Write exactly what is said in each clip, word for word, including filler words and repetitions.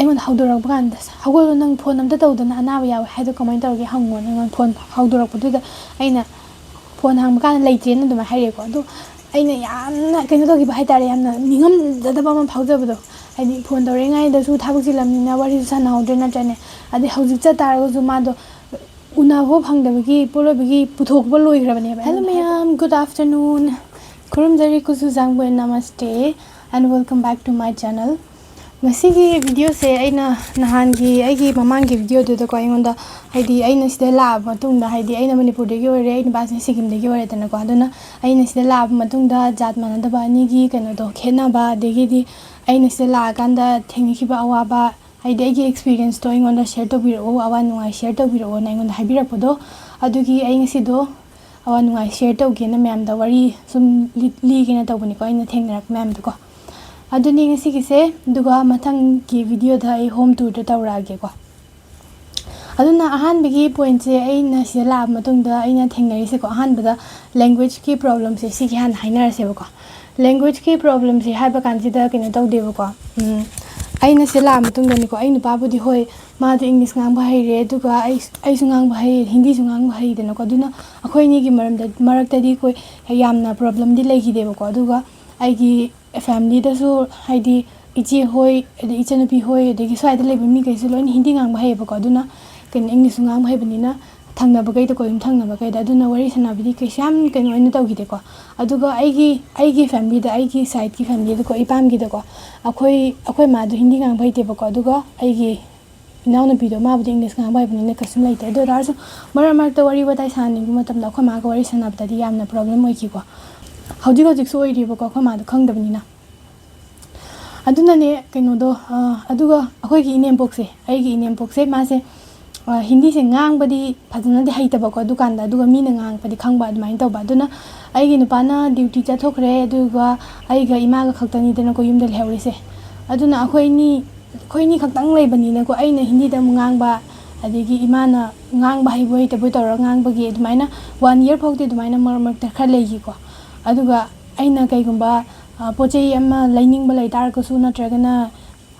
ꯑꯩꯉꯣꯟꯗ ꯍꯧꯗꯣꯔꯛꯄ ꯀꯥꯟꯗ, "ꯍꯧꯒꯠꯂꯣ, ꯅꯪ ꯐꯣꯟ ꯑꯝꯇ ꯇꯧꯗꯅ, ꯑꯅꯥꯕ ꯌꯥꯎꯋꯦ ꯍꯥꯏꯗꯣ ꯀꯃꯥꯏꯅ ꯇꯧꯔꯒꯦ ꯍꯪꯉꯣ", ꯅꯪ ꯐꯣꯟ ꯍꯧꯗꯣꯔꯛꯄꯗꯨꯗ ꯑꯩꯅ ꯐꯣꯟ ꯍꯥꯡꯕ ꯀꯥꯟꯗ ꯂꯩꯇ꯭ꯔꯦꯅ ꯑꯗꯨꯃꯥꯏꯅ ꯍꯥꯏꯔꯛꯑꯦꯀꯣ꯫ ꯑꯗꯣ ꯑꯩꯅ ꯌꯥꯝꯅ ꯀꯩꯅꯣ ꯇꯧꯈꯤꯕ ꯍꯥꯏꯇꯥꯔꯦ, ꯌꯥꯝꯅ ꯅꯤꯡꯉꯝꯖꯗꯕ ꯑꯃ ꯐꯥꯎꯖꯕꯗꯣ꯫ ꯍꯥꯏꯗꯤ ꯐꯣꯟ ꯇꯧꯔꯤꯉꯩꯗꯁꯨ ꯊꯕꯛ ꯆꯤꯜꯂꯝꯅꯤꯅ ꯋꯥꯔꯤꯁꯨ ꯁꯥꯟꯅꯍꯧꯗ꯭ꯔꯦ, ꯅꯠꯇ꯭ꯔꯅꯦ? ꯑꯗꯩ ꯍꯧꯖꯤꯛ ꯆꯠ ꯇꯥꯔꯒꯁꯨ ꯃꯥꯗꯣ ꯎꯅꯕ ꯐꯪꯗꯕꯒꯤ ꯄꯣꯠꯂꯣꯏꯕꯒꯤ ꯄꯨꯊꯣꯛꯄ ꯂꯣꯏꯈ꯭ꯔꯕꯅꯦꯕ꯫ Hello ꯃꯌꯥꯝ, good afternoon. ꯈꯨꯔꯨꯝꯖꯔꯤ, ꯀꯨꯁꯨ ꯖꯥꯡꯕꯨ ꯅꯃꯁꯇꯦ, and welcome back to my channel. ꯉꯁꯤꯒꯤ ꯚꯤꯗꯤꯑꯣꯁꯦ ꯑꯩꯅ ꯅꯍꯥꯟꯒꯤ ꯑꯩꯒꯤ ꯃꯃꯥꯡꯒꯤ ꯚꯤꯗꯤꯑꯣꯗꯨꯗꯀꯣ, ꯑꯩꯉꯣꯟꯗ, ꯍꯥꯏꯗꯤ, ꯑꯩꯅ ꯁꯤꯗ ꯂꯥꯛꯑꯕ ꯃꯇꯨꯡꯗ, ꯍꯥꯏꯗꯤ, ꯑꯩꯅ ꯃꯅꯤꯄꯨꯔꯗꯒꯤ ꯑꯣꯏꯔꯦ, ꯑꯩ ꯅꯨꯄꯥꯁꯤꯅ ꯁꯤꯀꯤꯝꯗꯒꯤ ꯑꯣꯏꯔꯦꯗꯅꯀꯣ꯫ ꯑꯗꯨꯅ ꯑꯩꯅ ꯁꯤꯗ ꯂꯥꯛꯑꯕ ꯃꯇꯨꯡꯗ ꯖꯥꯠ ꯃꯥꯟꯅꯗꯕ ꯑꯅꯤꯒꯤ ꯀꯩꯅꯣꯗꯣ, ꯈꯦꯠꯅꯕ, ꯑꯗꯒꯤꯗꯤ ꯑꯩꯅ ꯁꯤꯗ ꯂꯥꯛꯑꯀꯥꯟꯗ ꯊꯦꯡꯅꯈꯤꯕ ꯑꯋꯥꯕ, ꯍꯥꯏꯗꯤ, ꯑꯩꯒꯤ ꯑꯦꯛꯁꯄꯤꯔꯤꯌꯦꯟꯁꯇꯣ ꯑꯩꯉꯣꯟꯗ ꯁꯤꯌꯔ ꯇꯧꯕꯤꯔꯛꯑꯣ, ꯑꯋꯥ ꯅꯨꯡꯉꯥꯏ ꯁꯤꯌꯔ ꯇꯧꯕꯤꯔꯛꯑꯣꯅ ꯑꯩꯉꯣꯟꯗ ꯍꯥꯏꯕꯤꯔꯛꯄꯗꯣ, ꯑꯗꯨꯒꯤ ꯑꯩ ꯉꯁꯤꯗꯣ ꯑꯋꯥ ꯅꯨꯡꯉꯥꯏ ꯁꯤꯌꯔ ꯇꯧꯒꯦꯅ ꯃꯌꯥꯝꯗ ꯋꯥꯔꯤ ꯁꯨꯝ ꯂꯤ-, ꯂꯤꯒꯦꯅ ꯇꯧꯕꯅꯤꯀꯣ, ꯑꯩꯅ ꯊꯦꯡꯅꯔꯛꯄ ꯃꯌꯥꯝꯗꯣꯀꯣ꯫ ꯑꯗꯨꯅꯤ ꯉꯁꯤꯒꯤꯁꯦ, ꯑꯗꯨꯒ ꯃꯊꯪꯒꯤ ꯚꯤꯗꯤꯑꯣꯗ ꯑꯩ ꯍꯣꯝ ꯇꯨꯔꯗ ꯇꯧꯔꯛꯑꯒꯦꯀꯣ꯫ ꯑꯗꯨꯅ ꯑꯍꯥꯟꯕꯒꯤ ꯄꯣꯏꯟꯠꯁꯦ, ꯑꯩꯅ ꯁꯤꯗ ꯂꯥꯛꯑꯕ ꯃꯇꯨꯡꯗ ꯑꯩꯅ ꯊꯦꯡꯅꯔꯤꯁꯦꯀꯣ, ꯑꯍꯥꯟꯕꯗ ꯂꯦꯡꯒ꯭ꯋꯦꯖꯀꯤ ꯄ꯭ꯔꯣꯕ꯭ꯂꯦꯝꯁꯦ, ꯁꯤꯒꯤ ꯍꯥꯟꯅ ꯍꯥꯏꯅꯔꯁꯦꯕꯀꯣ꯫ ꯂꯦꯡꯒ꯭ꯋꯦꯖꯀꯤ ꯄ꯭ꯔꯣꯕ꯭ꯂꯦꯝꯁꯦ ꯍꯥꯏꯕ ꯀꯥꯟꯁꯤꯗ ꯀꯩꯅꯣ ꯇꯧꯗꯦꯕꯀꯣ꯫ ꯎꯝ, ꯑꯩꯅ ꯁꯤꯗ ꯂꯥꯛꯑ ꯃꯇꯨꯡꯗꯅꯤꯀꯣ, ꯑꯩ ꯅꯨꯄꯥꯕꯨꯗꯤ, ꯍꯣꯏ, ꯃꯥꯗꯤ ꯏꯪꯂꯤꯁ ꯉꯥꯡꯕ ꯍꯩꯔꯦ, ꯑꯗꯨꯒ ꯑꯩ, ꯑꯩꯁꯨ ꯉꯥꯡꯕ ꯍꯩ, ꯍꯤꯟꯗꯤꯁꯨ ꯉꯥꯡꯕ ꯍꯩꯗꯅꯀꯣ꯫ ꯑꯗꯨꯅ ꯑꯩꯈꯣꯏ ꯑꯅꯤꯒꯤ ꯃꯔꯝꯗ, ꯃꯔꯛꯇꯗꯤ ꯑꯩꯈꯣꯏ ꯌꯥꯝꯅ ꯄ꯭ꯔꯣꯕ꯭ꯂꯦꯝꯗꯤ ꯂꯩꯈꯤꯗꯦꯕꯀꯣ꯫ ꯑꯗꯨꯒ ꯑꯩꯒꯤ ꯐꯦꯃꯤꯂꯤꯗꯁꯨ, ꯍꯥꯏꯗꯤ ꯏꯆꯦ ꯍꯣꯏ, ꯑꯗꯩ ꯏꯆꯟꯅꯨꯄꯤ ꯍꯣꯏ, ꯑꯗꯒꯤ ꯁ꯭ꯋꯥꯏꯗ ꯂꯩꯕ ꯃꯤꯈꯩꯁꯨ ꯂꯣꯏꯅ ꯍꯤꯟꯗꯤ ꯉꯥꯡꯕ ꯍꯩꯌꯦꯕꯀꯣ꯫ ꯑꯗꯨꯅ ꯀꯩꯅꯣ, ꯏꯪꯂꯤꯁꯁꯨ ꯉꯥꯡꯕ ꯍꯩꯕꯅꯤꯅ ꯊꯪꯅꯕꯈꯩꯗꯀꯣ, ꯌꯨꯝ ꯊꯪꯅꯕꯈꯩꯗ꯫ ꯑꯗꯨꯅ ꯋꯥꯔꯤ ꯁꯥꯟꯅꯕꯗꯤ ꯀꯩꯁꯨ ꯌꯥꯝ ꯀꯩꯅꯣ ꯑꯣꯏꯅ ꯇꯧꯈꯤꯗꯦꯀꯣ꯫ ꯑꯗꯨꯒ ꯑꯩꯒꯤ, ꯑꯩꯒꯤ ꯐꯦꯃꯤꯂꯤꯗ, ꯑꯩꯒꯤ ꯁꯥꯏꯠꯀꯤ ꯐꯦꯃꯤꯂꯤꯗꯀꯣ, ꯏꯄꯥꯝꯒꯤꯗꯀꯣ, ꯑꯩꯈꯣꯏ, ꯑꯩꯈꯣꯏ ꯃꯥꯗꯣ ꯍꯤꯟꯗꯤ ꯉꯥꯡꯕ ꯍꯩꯇꯦꯕꯀꯣ꯫ ꯑꯗꯨꯒ ꯑꯩꯒꯤ ꯏꯅꯥꯎꯅꯨꯄꯤꯗꯣ, ꯃꯥꯕꯨꯗꯤ ꯏꯪꯂꯤꯁ ꯉꯥꯡꯕ ꯍꯩꯕꯅꯤꯅ ꯀꯩꯁꯨꯝ ꯂꯩꯇꯦ꯫ ꯑꯗꯨ ꯑꯣꯏ ꯇꯥꯔꯁꯨ ꯃꯔꯛ ꯃꯔꯛꯇ ꯋꯥꯔꯤ ꯋꯥꯇꯥꯏ ꯁꯥꯟꯅꯅꯤꯡꯕ ꯃꯇꯝꯗ ꯑꯩꯈꯣꯏ ꯃꯥꯒ ꯋꯥꯔꯤ ꯁꯥꯟꯅꯕꯗꯗꯤ ꯌꯥꯝꯅ ꯄ꯭ꯔꯣꯕ꯭ꯂꯦꯝ ꯑꯣꯏꯈꯤꯀꯣ꯫ ꯍꯧꯖꯤꯛ ꯍꯧꯖꯤꯛꯁꯨ ꯑꯣꯏꯔꯤꯕꯀꯣ, ꯑꯩꯈꯣꯏ ꯃꯥꯗꯣ ꯈꯪꯗꯕꯅꯤꯅ꯫ ꯑꯗꯨꯅꯅꯦ ꯀꯩꯅꯣꯗꯣ, ꯑ, ꯑꯗꯨꯒ ꯑꯩꯈꯣꯏꯒꯤ ꯏꯅꯦꯝꯄꯣꯛꯁꯦ, ꯑꯩꯒꯤ ꯏꯅꯦꯝꯄꯣꯛꯁꯦ, ꯃꯥꯁꯦ, ꯑ, ꯍꯤꯟꯗꯤꯁꯦ ꯉꯥꯡꯕꯗꯤ ꯐꯖꯅꯗꯤ ꯍꯩꯇꯕꯀꯣ ꯑꯗꯨꯀꯥꯟꯗ, ꯑꯗꯨꯒ ꯃꯤꯅ ꯉꯥꯡꯉꯛꯄꯗꯤ ꯈꯪꯕ, ꯑꯗꯨꯃꯥꯏꯅ ꯇꯧꯕ꯫ ꯑꯗꯨꯅ ꯑꯩꯒꯤ ꯅꯨꯄꯥꯅ ꯗ꯭ꯌꯨꯇꯤ ꯆꯠꯊꯣꯛꯈ꯭ꯔꯦ, ꯑꯗꯨꯒ ꯑꯩꯒ ꯏꯃꯥꯒ ꯈꯛꯇꯅꯤꯗꯅꯀꯣ ꯌꯨꯝꯗ ꯂꯩꯍꯧꯔꯤꯁꯦ꯫ ꯑꯗꯨꯅ ꯑꯩꯈꯣꯏ ꯑꯅꯤ, ꯑꯩꯈꯣꯏ ꯑꯅꯤ ꯈꯛꯇꯪ ꯂꯩꯕꯅꯤꯅꯀꯣ, ꯑꯩꯅ ꯍꯤꯟꯗꯤꯗ ꯑꯃꯨꯛ ꯉꯥꯡꯕ, ꯑꯗꯒꯤ ꯏꯃꯥꯅ ꯉꯥꯡꯕ ꯍꯩꯕꯣꯏ ꯍꯩꯇꯕꯣꯏ ꯇꯧꯔꯒ ꯉꯥꯡꯕꯒꯤ, ꯑꯗꯨꯃꯥꯏꯅ ꯋꯥꯟ ꯌꯔ ꯐꯥꯎꯗꯤ ꯑꯗꯨꯃꯥꯏꯅ ꯃꯔꯛ ꯃꯔꯛꯇ ꯈꯔ ꯂꯩꯈꯤꯀꯣ꯫ ꯑꯗꯨꯒ ꯑꯩꯅ ꯀꯩꯒꯨꯝꯕ, ꯑ, ꯄꯣꯠ ꯆꯩ ꯑꯃ ꯂꯩꯅꯤꯡꯕ ꯂꯩ ꯇꯥꯔꯒꯁꯨ, ꯅꯠꯇ꯭ꯔꯒꯅ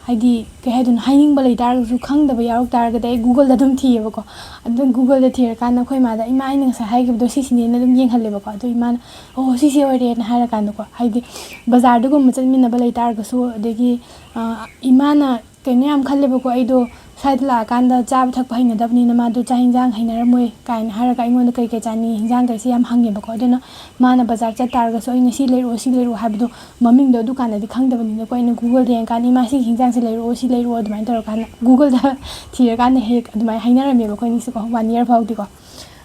ꯍꯥꯏꯗꯤ, ꯀꯩ ꯍꯥꯏꯗꯣꯏꯅꯣ, ꯍꯥꯏꯅꯤꯡꯕ ꯂꯩ ꯇꯥꯔꯒꯁꯨ, ꯈꯪꯗꯕ ꯌꯥꯎꯔꯛ ꯇꯥꯔꯒꯗꯤ ꯑꯩ Google-ꯗ ꯑꯗꯨꯝ ꯊꯤꯌꯦꯕꯀꯣ꯫ ꯑꯗꯨ Google-ꯗ ꯊꯤꯔꯀꯥꯟꯗ ꯑꯩꯈꯣꯏ ꯏꯃꯥꯗ, "ꯏꯃꯥ, ꯑꯩꯅ ꯉꯁꯥꯏ ꯍꯥꯏꯈꯤꯕꯗꯣ ꯁꯤꯁꯤꯅꯦꯅ" ꯑꯗꯨꯝ ꯌꯦꯡꯍꯜꯂꯦꯕꯀꯣ꯫ ꯑꯗꯣ ꯏꯃꯥꯅ, "ꯑꯣ, ꯁꯤꯁꯦ ꯑꯣꯏꯔꯦꯅ" ꯍꯥꯏꯔꯀꯥꯟꯗꯀꯣ, ꯍꯥꯏꯗꯤ ꯕꯖꯥꯔꯗꯒꯨꯝꯕ ꯆꯠꯃꯤꯟꯅꯕ ꯂꯩ ꯇꯥꯔꯒꯁꯨ, ꯑꯗꯒꯤ, ꯑ, ꯏꯃꯥꯅ ꯀꯩꯅꯣ ꯌꯥꯝ ꯈꯜꯂꯦꯕꯀꯣ, ꯑꯩꯗꯣ ꯁ꯭ꯋꯥꯏꯗ ꯂꯥꯛꯑꯀꯥꯟꯗ ꯆꯥꯕ ꯊꯛꯄ ꯍꯩꯅꯗꯕꯅꯤꯅ ꯃꯥꯗꯣ ꯆꯥꯛ ꯍꯤꯟꯖꯥꯡ ꯍꯩꯅꯔꯝꯃꯣꯏ ꯀꯥꯏꯅ ꯍꯥꯏꯔꯒ ꯑꯩꯉꯣꯟꯗ ꯀꯩ ꯀꯩ ꯆꯥꯅꯤꯡꯉꯤ, ꯍꯤꯟꯖꯥꯡꯈꯩꯁꯦ ꯌꯥꯝ ꯍꯪꯉꯦꯕꯀꯣ꯫ ꯑꯗꯨꯅ ꯃꯥꯅ ꯕꯖꯥꯔ ꯆꯠ ꯇꯥꯔꯒꯁꯨ ꯑꯩꯅ ꯁꯤ ꯂꯩꯔꯛꯑꯣ, ꯁꯤ ꯂꯩꯔꯛꯑꯣ ꯍꯥꯏꯕꯗꯣ ꯃꯃꯤꯡꯗꯣ ꯑꯗꯨꯀꯥꯟꯗꯗꯤ ꯈꯪꯗꯕꯅꯤꯅꯀꯣ, ꯑꯩꯅ Google-ꯗ ꯌꯦꯡꯉꯀꯥꯟꯗ "ꯏꯃꯥ, ꯁꯤꯒꯤ ꯍꯤꯟꯖꯥꯡꯁꯦ ꯂꯩꯔꯛꯑꯣ, ꯁꯤ ꯂꯩꯔꯛꯑꯣ" ꯑꯗꯨꯃꯥꯏꯅ ꯇꯧꯔꯀꯥꯟꯗ Google-ꯗ ꯊꯤꯔꯀꯥꯟꯗ ꯍꯦꯛ ꯑꯗꯨꯃꯥꯏꯅ ꯍꯥꯏꯅꯔꯝꯃꯦꯕ ꯑꯩꯈꯣꯏ ꯑꯅꯤꯁꯦꯀꯣ, one year ꯐꯥꯎꯗꯤꯀꯣ꯫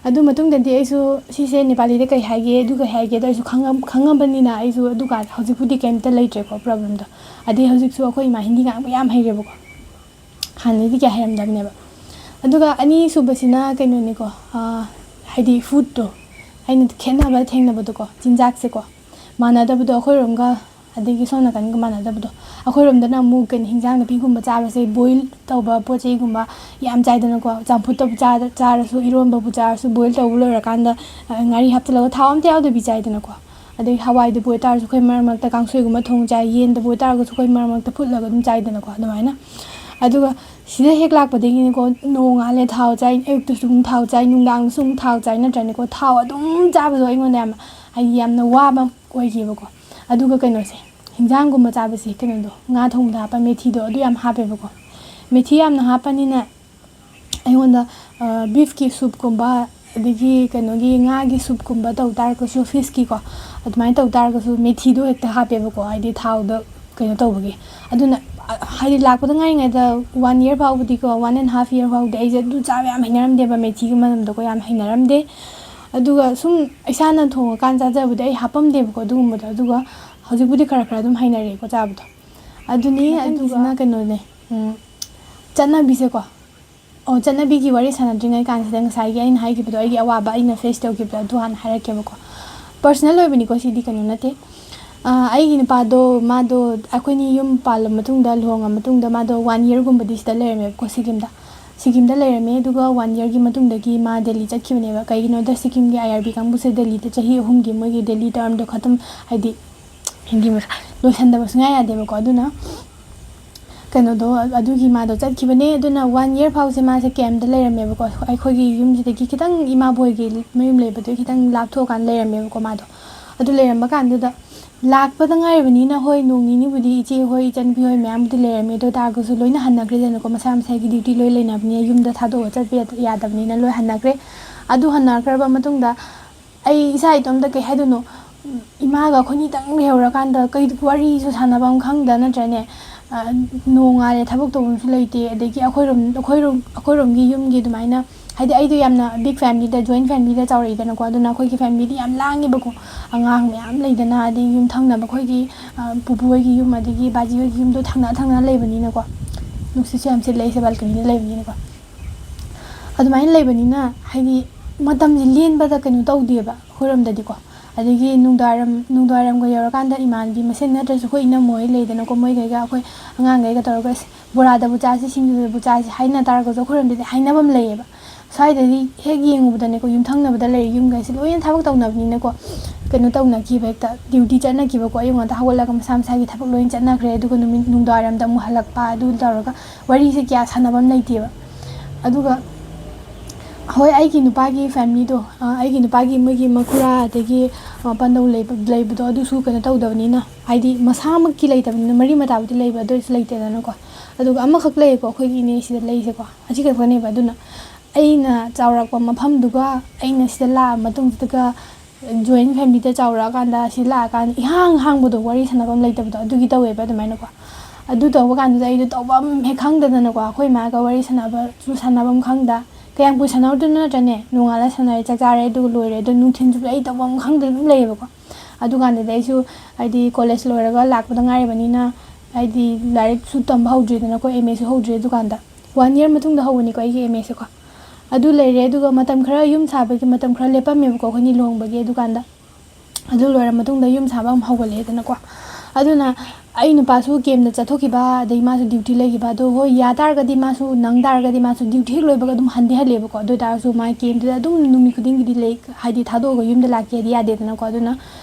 ꯑꯗꯨ ꯃꯇꯨꯡꯗꯗꯤ ꯑꯩꯁꯨ ꯁꯤꯁꯦ ꯅꯦꯄꯥꯂꯤꯗ ꯀꯩ ꯍꯥꯏꯒꯦ, ꯑꯗꯨ ꯀꯩ ꯍꯥꯏꯒꯦꯗꯣ ꯑꯩꯁꯨ ꯈꯪꯉꯝ-, ꯈꯪꯉꯕꯅꯤꯅ ꯑꯩꯁꯨ ꯑꯗꯨꯀꯥꯟ, ꯍꯧꯖꯤꯛꯄꯨꯗꯤ ꯀꯩꯝꯇ ꯂꯩꯇ꯭ꯔꯦꯀꯣ problemꯗꯣ꯫ ꯑꯗꯩ ꯍꯧꯖꯤꯛꯁꯨ ꯑꯩꯈꯣꯏ ꯏꯃꯥ ꯍꯤꯟꯗꯤ ꯉꯥꯡꯕ ꯌꯥꯝ ꯍꯩꯔꯦꯕꯀꯣ, ꯍꯥꯟꯅꯗꯤ ꯀꯌꯥ ꯍꯩꯔꯝꯗꯕꯅꯦꯕ꯫ ꯑꯗꯨꯒ ꯑꯅꯤꯁꯨꯕꯁꯤꯅ ꯀꯩꯅꯣꯅꯤꯀꯣ, ꯑꯥ, ꯍꯥꯏꯗꯤ foodꯇꯣ, ꯑꯩꯅ ꯈꯦꯠꯅꯕ ꯊꯦꯡꯅꯕꯗꯣꯀꯣ, ꯆꯤꯟꯖꯥꯛꯁꯦꯀꯣ, ꯃꯥꯟꯅꯗꯕꯗꯣ ꯑꯩꯈꯣꯏꯔꯣꯝꯒ ꯑꯗꯒꯤ ꯁꯣꯝ ꯅꯥꯀꯟꯒ ꯃꯥꯟꯅꯗꯕꯗꯣ꯫ ꯑꯩꯈꯣꯏꯔꯣꯝꯗꯅ ꯑꯃꯨꯛ ꯀꯩꯅꯣ, ꯍꯤꯟꯖꯥꯡ ꯅꯥꯄꯤꯒꯨꯝꯕ ꯆꯥꯕꯁꯦ boil ꯇꯧꯕ ꯄꯣꯠ ꯆꯩꯒꯨꯝꯕ ꯌꯥꯝ ꯆꯥꯏꯗꯅꯀꯣ꯫ ꯆꯝꯐꯨꯠꯇꯕꯨ ꯆꯥꯗ-, ꯆꯥꯔꯁꯨ, ꯏꯔꯣꯟꯕꯕꯨ ꯆꯥꯔꯁꯨ, boil ꯇꯧꯕ ꯂꯣꯏꯔꯀꯥꯟꯗ, ꯑ, ꯉꯥꯔꯤ ꯍꯥꯞꯆꯤꯜꯂꯒ ꯊꯥꯎ ꯑꯝꯇ ꯌꯥꯎꯗꯕꯤ ꯆꯥꯏꯗꯅꯀꯣ꯫ ꯑꯗꯩ ꯍꯋꯥꯏꯗꯕꯨ ꯑꯣꯏꯇꯥꯔꯁꯨ ꯑꯩꯈꯣꯏ ꯃꯔꯛ ꯃꯔꯛꯇ ꯀꯥꯡꯁꯣꯏꯒꯨꯝꯕ ꯊꯣꯡ ꯆꯥꯏ, ꯌꯦꯟꯗꯕꯨ ꯑꯣꯏꯇꯥꯔꯒꯁꯨ ꯑꯩꯈꯣꯏ ꯃꯔꯛ ꯃꯔꯛꯇ ꯐꯨꯠꯂꯒ ꯑꯗꯨꯝ ꯆꯥꯏꯗꯅꯀꯣ, ꯑꯗꯨꯃꯥꯏꯅ꯫ ꯑꯗꯨꯒ ꯁꯤꯗ ꯍꯦꯛ ꯂꯥꯛꯄꯗꯒꯤꯅꯤꯀꯣ, ꯅꯣꯡꯉꯥꯜꯂꯦ ꯊꯥꯎ ꯆꯥꯏ, ꯑꯌꯨꯛꯇꯁꯨ ꯑꯗꯨꯝ ꯊꯥꯎ ꯆꯥꯏ, ꯅꯨꯡꯗꯥꯡꯗꯁꯨ ꯑꯃꯨꯛ ꯊꯥꯎ ꯆꯥꯏ, ꯅꯠꯇ꯭ꯔꯅꯦꯀꯣ? ꯊꯥꯎ ꯑꯗꯨꯝ ꯆꯥꯕꯗꯣ ꯑꯩꯉꯣꯟꯗ ꯌꯥꯝ, ꯍꯥꯏꯗꯤ, ꯌꯥꯝꯅ ꯋꯥꯕ ꯑꯣꯏꯈꯤꯕꯀꯣ꯫ ꯑꯗꯨꯒ ꯀꯩꯅꯣꯁꯦ, ꯍꯤꯟꯖꯥꯡꯒꯨꯝꯕ ꯆꯥꯕꯁꯦ, ꯀꯩꯅꯣꯗꯣ, ꯉꯥ ꯊꯣꯡꯕꯗ ꯍꯥꯞꯄ ꯃꯦꯊꯤꯗꯣ, ꯑꯗꯨ ꯌꯥꯝ ꯍꯥꯞꯄꯦꯕꯀꯣ꯫ ꯃꯦꯊꯤ ꯌꯥꯝꯅ ꯍꯥꯞꯄꯅꯤꯅ ꯑꯩꯉꯣꯟꯗ, ꯑ, beefꯀꯤ soupꯀꯨꯝꯕ, ꯑꯗꯒꯤ ꯀꯩꯅꯣꯒꯤ ꯉꯥꯒꯤ soupꯀꯨꯝꯕ ꯇꯧ ꯇꯥꯔꯒꯁꯨ, fishꯀꯤꯀꯣ, ꯑꯗꯨꯃꯥꯏꯅ ꯇꯧ ꯇꯥꯔꯒꯁꯨ ꯃꯦꯊꯤꯗꯣ ꯍꯦꯛꯇ ꯍꯥꯞꯄꯦꯕꯀꯣ, ꯍꯥꯏꯗꯤ ꯊꯥꯎꯗ ꯀꯩꯅꯣ ꯇꯧꯕꯒꯤ꯫ ꯑꯗꯨꯅ, ꯑ, ꯍꯥꯏꯗꯤ ꯂꯥꯛꯄꯗ ꯉꯥꯏꯔꯤꯉꯩꯗ, one year ꯐꯥꯎꯕꯗꯤꯀꯣ, one and half year ꯐꯥꯎꯕꯗꯤ ꯑꯩꯁꯦ ꯑꯗꯨ ꯆꯥꯕ ꯌꯥꯝ ꯍꯩꯅꯔꯝꯗꯦꯕ, ꯃꯦꯊꯤꯒꯤ ꯃꯅꯝꯗꯣꯀꯣ, ꯌꯥꯝ ꯍꯩꯅꯔꯝꯗꯦ꯫ ꯑꯗꯨꯒ ꯁꯨꯝ ꯏꯁꯥꯅ ꯊꯣꯡꯉꯀꯥꯟ ꯆꯥꯖꯕꯗꯤ ꯑꯩ ꯍꯥꯞꯄꯝꯗꯦꯕꯀꯣ ꯑꯗꯨꯒꯨꯝꯕꯗꯣ꯫ ꯑꯗꯨꯒ ꯍꯧꯖꯤꯛꯄꯨꯗꯤ ꯈꯔ ꯈꯔ ꯑꯗꯨꯝ ꯍꯩꯅꯔꯛꯑꯦꯀꯣ ꯆꯥꯕꯗꯣ꯫ ꯑꯗꯨꯅꯤ꯫ ꯃꯊꯪꯒꯤꯁꯤꯅ ꯑꯗꯨꯒ ꯀꯩꯅꯣꯅꯦ, ꯎꯝ, ꯆꯠꯅꯕꯤꯁꯦꯀꯣ꯫ ꯑꯣ, ꯆꯠꯅꯕꯤꯒꯤ ꯋꯥꯔꯤ ꯁꯥꯟꯅꯗ꯭ꯔꯤꯉꯩ ꯀꯥꯟꯁꯤꯗ ꯉꯁꯥꯏꯒꯤ ꯑꯩꯅ ꯍꯥꯏꯈꯤꯕꯗꯣ, ꯑꯩꯒꯤ ꯑꯋꯥꯕ, ꯑꯩꯅ face ꯇꯧꯈꯤꯕꯗꯣ, ꯑꯗꯨ ꯍꯥꯟꯅ ꯍꯥꯏꯔꯛꯀꯦꯕꯀꯣ꯫ Personal ꯑꯣꯏꯕꯅꯤꯀꯣ ꯁꯤꯗꯤ, ꯀꯩꯅꯣ ꯅꯠꯇꯦ꯫ ꯑ, ꯑꯩꯒꯤ ꯅꯨꯄꯥꯗꯣ, ꯃꯥꯗꯣ, ꯑꯩꯈꯣꯏꯅꯤ ꯌꯨꯝ ꯄꯥꯜꯂ ꯃꯇꯨꯡꯗ, ꯂꯨꯍꯣꯡꯉ ꯃꯇꯨꯡꯗ ꯃꯥꯗꯣ one yearꯒꯨꯝꯕꯗꯤ ꯁꯤꯗ ꯂꯩꯔꯝꯃꯦꯕꯀꯣ, ꯁꯤꯀꯤꯝꯗ꯫ ꯁꯤꯀꯤꯝꯗ ꯂꯩꯔꯝꯃꯦ, ꯑꯗꯨꯒ one yearꯒꯤ ꯃꯇꯨꯡꯗꯒꯤ ꯃꯥ ꯗꯦꯜꯂꯤ ꯆꯠꯈꯤꯕꯅꯦꯕ꯫ ꯀꯩꯒꯤꯅꯣꯗ, ꯁꯤꯀꯤꯝꯒꯤ IRB ꯀꯥꯡꯕꯨꯁꯦ ꯗꯦꯜꯂꯤꯗ ꯆꯍꯤ ꯑꯍꯨꯝꯒꯤ ꯃꯣꯏꯒꯤ ꯗꯦꯜꯂꯤ termꯗꯣ ꯈꯇꯝ, ꯍꯥꯏꯗꯤ, ꯍꯤꯟꯗꯤ ꯃꯁꯥ ꯂꯣꯏꯁꯟꯗꯕ ꯁꯨꯡꯌꯥ ꯌꯥꯗꯦꯕꯀꯣ꯫ ꯑꯗꯨꯅ ꯀꯩꯅꯣꯗꯣ, ꯑꯗꯨꯒꯤ ꯃꯥꯗꯣ ꯆꯠꯈꯤꯕꯅꯦ꯫ ꯑꯗꯨꯅ ꯋꯥꯟ ꯌꯔ ꯐꯥꯎꯁꯦ ꯃꯥꯁꯦ ꯀꯦꯝꯗ ꯂꯩꯔꯝꯃꯦꯕꯀꯣ꯫ ꯑꯩꯈꯣꯏꯒꯤ ꯌꯨꯝꯁꯤꯗꯒꯤ ꯈꯤꯇꯪ, ꯏꯃꯥꯕꯣꯏꯒꯤ ꯃꯌꯨꯝ ꯂꯩꯕꯗꯨꯒꯤ ꯈꯤꯇꯪ ꯂꯥꯞꯊꯣꯛꯑꯀꯥꯟꯗ ꯂꯩꯔꯝꯃꯦꯕꯀꯣ ꯃꯥꯗꯣ꯫ ꯑꯗꯨ ꯂꯩꯔꯝꯕ ꯀꯥꯟꯗꯨꯗ ꯂꯥꯛꯄꯗ ꯉꯥꯏꯔꯤꯕꯅꯤꯅ, ꯍꯣꯏ, ꯅꯣꯡ ꯅꯤꯅꯤꯕꯨꯗꯤ ꯏꯆꯦ ꯍꯣꯏ, ꯏꯆꯟꯅꯨꯄꯤ ꯍꯣꯏ ꯃꯌꯥꯝꯕꯨꯗꯤ ꯂꯩꯔꯝꯃꯦ꯫ ꯑꯗꯨ ꯑꯣꯏ ꯇꯥꯔꯒꯁꯨ ꯂꯣꯏꯅ ꯍꯟꯅꯈ꯭ꯔꯦꯗꯅꯀꯣ, ꯃꯁꯥ ꯃꯁꯥꯒꯤ ꯗ꯭ꯌꯨꯇꯤ ꯂꯣꯏ ꯂꯩꯅꯕꯅꯤꯅ ꯌꯨꯝꯗ ꯊꯥꯗꯣꯛꯑꯒ ꯆꯠꯄ ꯌꯥ-, ꯌꯥꯗꯕꯅꯤꯅ ꯂꯣꯏ ꯍꯟꯅꯈ꯭ꯔꯦ꯫ ꯑꯗꯨ ꯍꯟꯅꯈ꯭ꯔꯕ ꯃꯇꯨꯡꯗ ꯑꯩ ꯏꯁꯥ ꯏꯇꯣꯝꯇ, ꯀꯩ ꯍꯥꯏꯗꯣꯏꯅꯣ, ꯏꯃꯥꯒ ꯑꯩꯈꯣꯏꯅꯤꯇꯪ ꯂꯩꯍꯧꯔꯀꯥꯟꯗ ꯀꯩ ꯋꯥꯔꯤꯁꯨ ꯁꯥꯟꯅꯕ ꯑꯃ ꯈꯪꯗ, ꯅꯠꯇ꯭ꯔꯅꯦ? ꯑ, ꯅꯣꯡꯉꯥꯜꯂꯦ, ꯊꯕꯛ ꯇꯧꯐꯝꯁꯨ ꯂꯩꯇꯦ꯫ ꯑꯗꯒꯤ ꯑꯩꯈꯣꯏꯔꯣꯝ, ꯑꯩꯈꯣꯏꯔꯣꯝ, ꯑꯩꯈꯣꯏꯔꯣꯝꯒꯤ ꯌꯨꯝꯒꯤ ꯑꯗꯨꯃꯥꯏꯅ, ꯍꯥꯏꯗꯤ ꯑꯩꯗꯣ ꯌꯥꯝꯅ ꯕꯤꯛ ꯐꯦꯃꯤꯂꯤꯗ, ꯖꯣꯏꯟ ꯐꯦꯃꯤꯂꯤꯗ ꯆꯥꯎꯔꯛꯏꯗꯅꯀꯣ꯫ ꯑꯗꯨꯅ ꯑꯩꯈꯣꯏꯒꯤ ꯐꯦꯃꯤꯂꯤꯗꯤ ꯌꯥꯝ ꯂꯥꯡꯉꯦꯕꯀꯣ, ꯑꯉꯥꯡ ꯃꯌꯥꯝ ꯂꯩꯗꯅ, ꯑꯗꯩ ꯌꯨꯝ ꯊꯪꯅꯕ ꯑꯩꯈꯣꯏꯒꯤ, ꯑ, ꯄꯨꯄꯨ ꯍꯣꯏꯒꯤ ꯌꯨꯝ, ꯑꯗꯒꯤ ꯕꯥꯖꯤ ꯍꯣꯏꯒꯤ ꯌꯨꯝꯗꯣ ꯊꯪꯅ ꯊꯪꯅ ꯂꯩꯕꯅꯤꯅꯀꯣ꯫ ꯅꯨꯡꯁꯤꯠꯁꯨ ꯌꯥꯝ ꯁꯤꯠꯂꯦ, ꯑꯩꯁꯦ ꯕꯥꯜꯀꯅꯤꯗ ꯂꯩꯕꯅꯤꯅꯀꯣ꯫ ꯑꯗꯨꯃꯥꯏꯅ ꯂꯩꯕꯅꯤꯅ, ꯍꯥꯏꯗꯤ, ꯃꯇꯝꯁꯦ ꯂꯦꯟꯕꯗ ꯀꯩꯅꯣ ꯇꯧꯗꯦꯕ ꯑꯩꯈꯣꯏꯔꯣꯝꯗꯗꯤꯀꯣ꯫ ꯑꯗꯒꯤ ꯅꯨꯡꯗꯥꯡꯋꯥꯏꯔꯝ, ꯅꯨꯡꯗꯥꯡꯋꯥꯏꯔꯝꯒ ꯌꯧꯔꯀꯥꯟꯗ ꯏꯃꯥꯟꯅꯕꯤ ꯃꯁꯦꯟ ꯅꯠꯇ꯭ꯔꯁꯨ ꯑꯩꯈꯣꯏ ꯏꯅꯝꯃ ꯍꯣꯏ ꯂꯩꯗꯅꯀꯣ, ꯃꯣꯏꯈꯩꯒ, ꯑꯩꯈꯣꯏ ꯑꯉꯥꯡꯈꯩꯒ ꯇꯧꯔꯒ, "ꯑꯁ, ꯕꯣꯔꯥꯗꯕꯨ ꯆꯥꯁꯤ, ꯁꯤꯡꯖꯨꯗꯕꯨ ꯆꯥꯁꯤ" ꯍꯥꯏꯅ ꯇꯥꯔꯒꯁꯨ, ꯑꯩꯈꯣꯏꯔꯣꯝꯗꯗꯤ ꯍꯥꯏꯅꯕ ꯑꯃ ꯂꯩꯌꯦꯕ꯫ ꯁ꯭ꯋꯥꯏꯗꯗꯤ ꯍꯦꯛ ꯌꯦꯡꯉꯨꯕꯗꯅꯦꯀꯣ, ꯌꯨꯝꯊꯪꯅꯕꯗ ꯂꯩꯔꯤ ꯌꯨꯝꯈꯩꯁꯦ ꯂꯣꯏꯅ ꯊꯕꯛ ꯇꯧꯅꯕꯅꯤꯅꯀꯣ, ꯀꯩꯅꯣ ꯇꯧꯅꯈꯤꯕ, ꯍꯦꯛꯇ ꯗ꯭ꯌꯨꯇꯤ ꯆꯠꯅꯈꯤꯕꯀꯣ꯫ ꯑꯌꯨꯛ ꯉꯟꯇꯥ ꯍꯧꯒꯠꯂꯒ ꯃꯁꯥ ꯃꯁꯥꯒꯤ ꯊꯕꯛ ꯂꯣꯏꯅ ꯆꯠꯅꯈ꯭ꯔꯦ꯫ ꯑꯗꯨꯒ ꯅꯨꯃꯤꯠ, ꯅꯨꯡꯗꯥꯡꯋꯥꯏꯔꯝꯗ ꯑꯃꯨꯛ ꯍꯜꯂꯛꯄ, ꯑꯗꯨ ꯇꯧꯔꯒ ꯋꯥꯔꯤꯁꯦ ꯀꯌꯥ ꯁꯥꯟꯅꯕ ꯑꯃ ꯂꯩꯇꯦꯕ꯫ ꯑꯗꯨꯒ ꯍꯣꯏ, ꯑꯩꯒꯤ ꯅꯨꯄꯥꯒꯤ ꯐꯦꯃꯤꯂꯤꯗꯣ, ꯑ, ꯑꯩꯒꯤ ꯅꯨꯄꯥꯒꯤ ꯃꯣꯏꯒꯤ ꯃꯈꯨꯔꯥ ꯑꯗꯒꯤ, ꯑ, ꯄꯟꯗꯧ ꯂꯩꯕ-, ꯂꯩꯕꯗꯣ, ꯑꯗꯨꯁꯨ ꯀꯩꯅꯣ ꯇꯧꯗꯕꯅꯤꯅ, ꯍꯥꯏꯗꯤ ꯃꯁꯥꯃꯛꯀꯤ ꯂꯩꯇꯕꯅꯤꯅ, ꯃꯔꯤ ꯃꯇꯥꯕꯨꯗꯤ ꯂꯩꯕ, ꯑꯗꯨ ꯑꯣꯏꯔꯁꯨ ꯂꯩꯇꯦꯗꯅꯀꯣ꯫ ꯑꯗꯨꯒ ꯑꯃꯈꯛ ꯂꯩꯌꯦꯀꯣ, ꯑꯩꯈꯣꯏꯒꯤ ꯏꯅꯦ ꯁꯤꯗ ꯂꯩꯔꯤꯁꯦꯀꯣ, ꯑꯁꯤ ꯈꯛꯇꯅꯦꯕ꯫ ꯑꯗꯨꯅ ꯑꯩꯅ ꯆꯥꯎꯔꯛꯄ ꯃꯐꯝꯗꯨꯒ ꯑꯩꯅ ꯁꯤꯗ ꯂꯥꯛꯑ ꯃꯇꯨꯡꯁꯤꯗꯒ ꯖꯣꯏꯟ ꯐꯦꯃꯤꯂꯤꯗ ꯆꯥꯎꯔꯛꯑꯀꯥꯟꯗ, ꯁꯤ ꯂꯥꯛꯑꯀꯥꯟꯗ ꯏꯍꯥꯡ ꯍꯥꯡꯕꯗꯣ, ꯋꯥꯔꯤ ꯁꯥꯟꯅꯐꯝ ꯂꯩꯇꯕꯗꯣ, ꯑꯗꯨꯒꯤ ꯇꯧꯋꯦꯕ ꯑꯗꯨꯃꯥꯏꯅꯀꯣ꯫ ꯑꯗꯨ ꯇꯧꯕ ꯀꯥꯟꯗꯨꯗ ꯑꯩꯗꯣ ꯇꯧꯐꯝ ꯍꯦꯛ ꯈꯪꯗꯗꯅꯀꯣ, ꯑꯩꯈꯣꯏ ꯏꯃꯥꯒ ꯋꯥꯔꯤ ꯁꯥꯟꯅꯕꯁꯨ ꯁꯥꯟꯅꯐꯝ ꯈꯪꯗ, ꯀꯌꯥꯝ ꯀꯨꯏ ꯁꯥꯟꯅꯔꯨꯗꯣꯏꯅꯣ ꯅꯠꯇ꯭ꯔꯅꯦ? ꯅꯣꯡꯉꯥꯜꯂ ꯁꯥꯟꯅꯔꯦ, ꯆꯥꯛ ꯆꯥꯔꯦ, ꯑꯗꯨꯒ ꯂꯣꯏꯔꯦ꯫ ꯑꯗꯣ ꯅꯨꯡꯊꯤꯜ ꯆꯨꯞꯄ ꯑꯩ ꯇꯧꯐꯝ ꯈꯪꯗꯅ ꯑꯗꯨꯝ ꯂꯩꯌꯦꯕꯀꯣ꯫ ꯑꯗꯨꯀꯥꯟꯗꯗꯤ ꯑꯩꯁꯨ, ꯍꯥꯏꯗꯤ, ꯀꯣꯂꯦꯖ ꯂꯣꯏꯔꯒ ꯂꯥꯛꯄꯗ ꯉꯥꯏꯔꯤꯕꯅꯤꯅ, ꯍꯥꯏꯗꯤ, ꯂꯥꯏꯔꯤꯛꯁꯨ ꯇꯝꯕ ꯍꯧꯗ꯭ꯔꯤꯗꯅꯀꯣ, ꯑꯦꯝ ꯑꯦꯁꯨ ꯍꯧꯗ꯭ꯔꯤ ꯑꯗꯨꯀꯥꯟꯗ꯫ ꯋꯥꯟ ꯌꯔ ꯃꯇꯨꯡꯗ ꯍꯧꯕꯅꯤꯀꯣ ꯑꯩꯒꯤ ꯑꯦꯝ ꯑꯦꯁꯦꯀꯣ꯫ ꯑꯗꯨ ꯂꯩꯔꯦ, ꯑꯗꯨꯒ ꯃꯇꯝ ꯈꯔ ꯌꯨꯝ ꯁꯥꯕꯒꯤ ꯃꯇꯝ ꯈꯔ ꯂꯦꯞꯄꯝꯃꯦꯕꯀꯣ, ꯑꯩꯈꯣꯏꯅꯤ ꯂꯨꯍꯣꯡꯕꯒꯤ꯫ ꯑꯗꯨꯀꯥꯟꯗ, ꯑꯗꯨ ꯂꯣꯏꯔ ꯃꯇꯨꯡꯗ ꯌꯨꯝ ꯁꯥꯕ ꯑꯃꯨꯛ ꯍꯧꯒꯠꯂꯛꯑꯦꯗꯅꯀꯣ꯫ ꯑꯗꯨꯅ ꯑꯩ ꯅꯨꯄꯥꯁꯨ ꯀꯦꯝꯗ ꯆꯠꯊꯣꯛꯈꯤꯕ, ꯑꯗꯩ ꯃꯥꯁꯨ ꯗ꯭ꯌꯨꯇꯤ ꯂꯩꯈꯤꯕ꯫ ꯑꯗꯣ ꯍꯣꯏ, ꯌꯥ ꯇꯥꯔꯒꯗꯤ ꯃꯥꯁꯨ, ꯅꯪ ꯇꯥꯔꯒꯗꯤ ꯃꯥꯁꯨ ꯗ꯭ꯌꯨꯇꯤ ꯍꯦꯛ ꯂꯣꯏꯕꯒ ꯑꯗꯨꯝ ꯍꯟꯗꯤ ꯍꯜꯂꯦꯕꯀꯣ꯫ ꯑꯗꯨ ꯑꯣꯏ ꯇꯥꯔꯁꯨ ꯃꯥ ꯀꯦꯝꯗꯨꯗ ꯑꯗꯨꯝ ꯅꯨꯃꯤꯠ ꯈꯨꯗꯤꯡꯒꯤꯗꯤ ꯂꯩ, ꯍꯥꯏꯗꯤ ꯊꯥꯗꯣꯛꯑꯒ ꯌꯨꯝꯗ ꯂꯥꯛꯀꯦꯗꯤ ꯌꯥꯗꯦꯗꯅꯀꯣ꯫ ꯑꯗꯨꯅ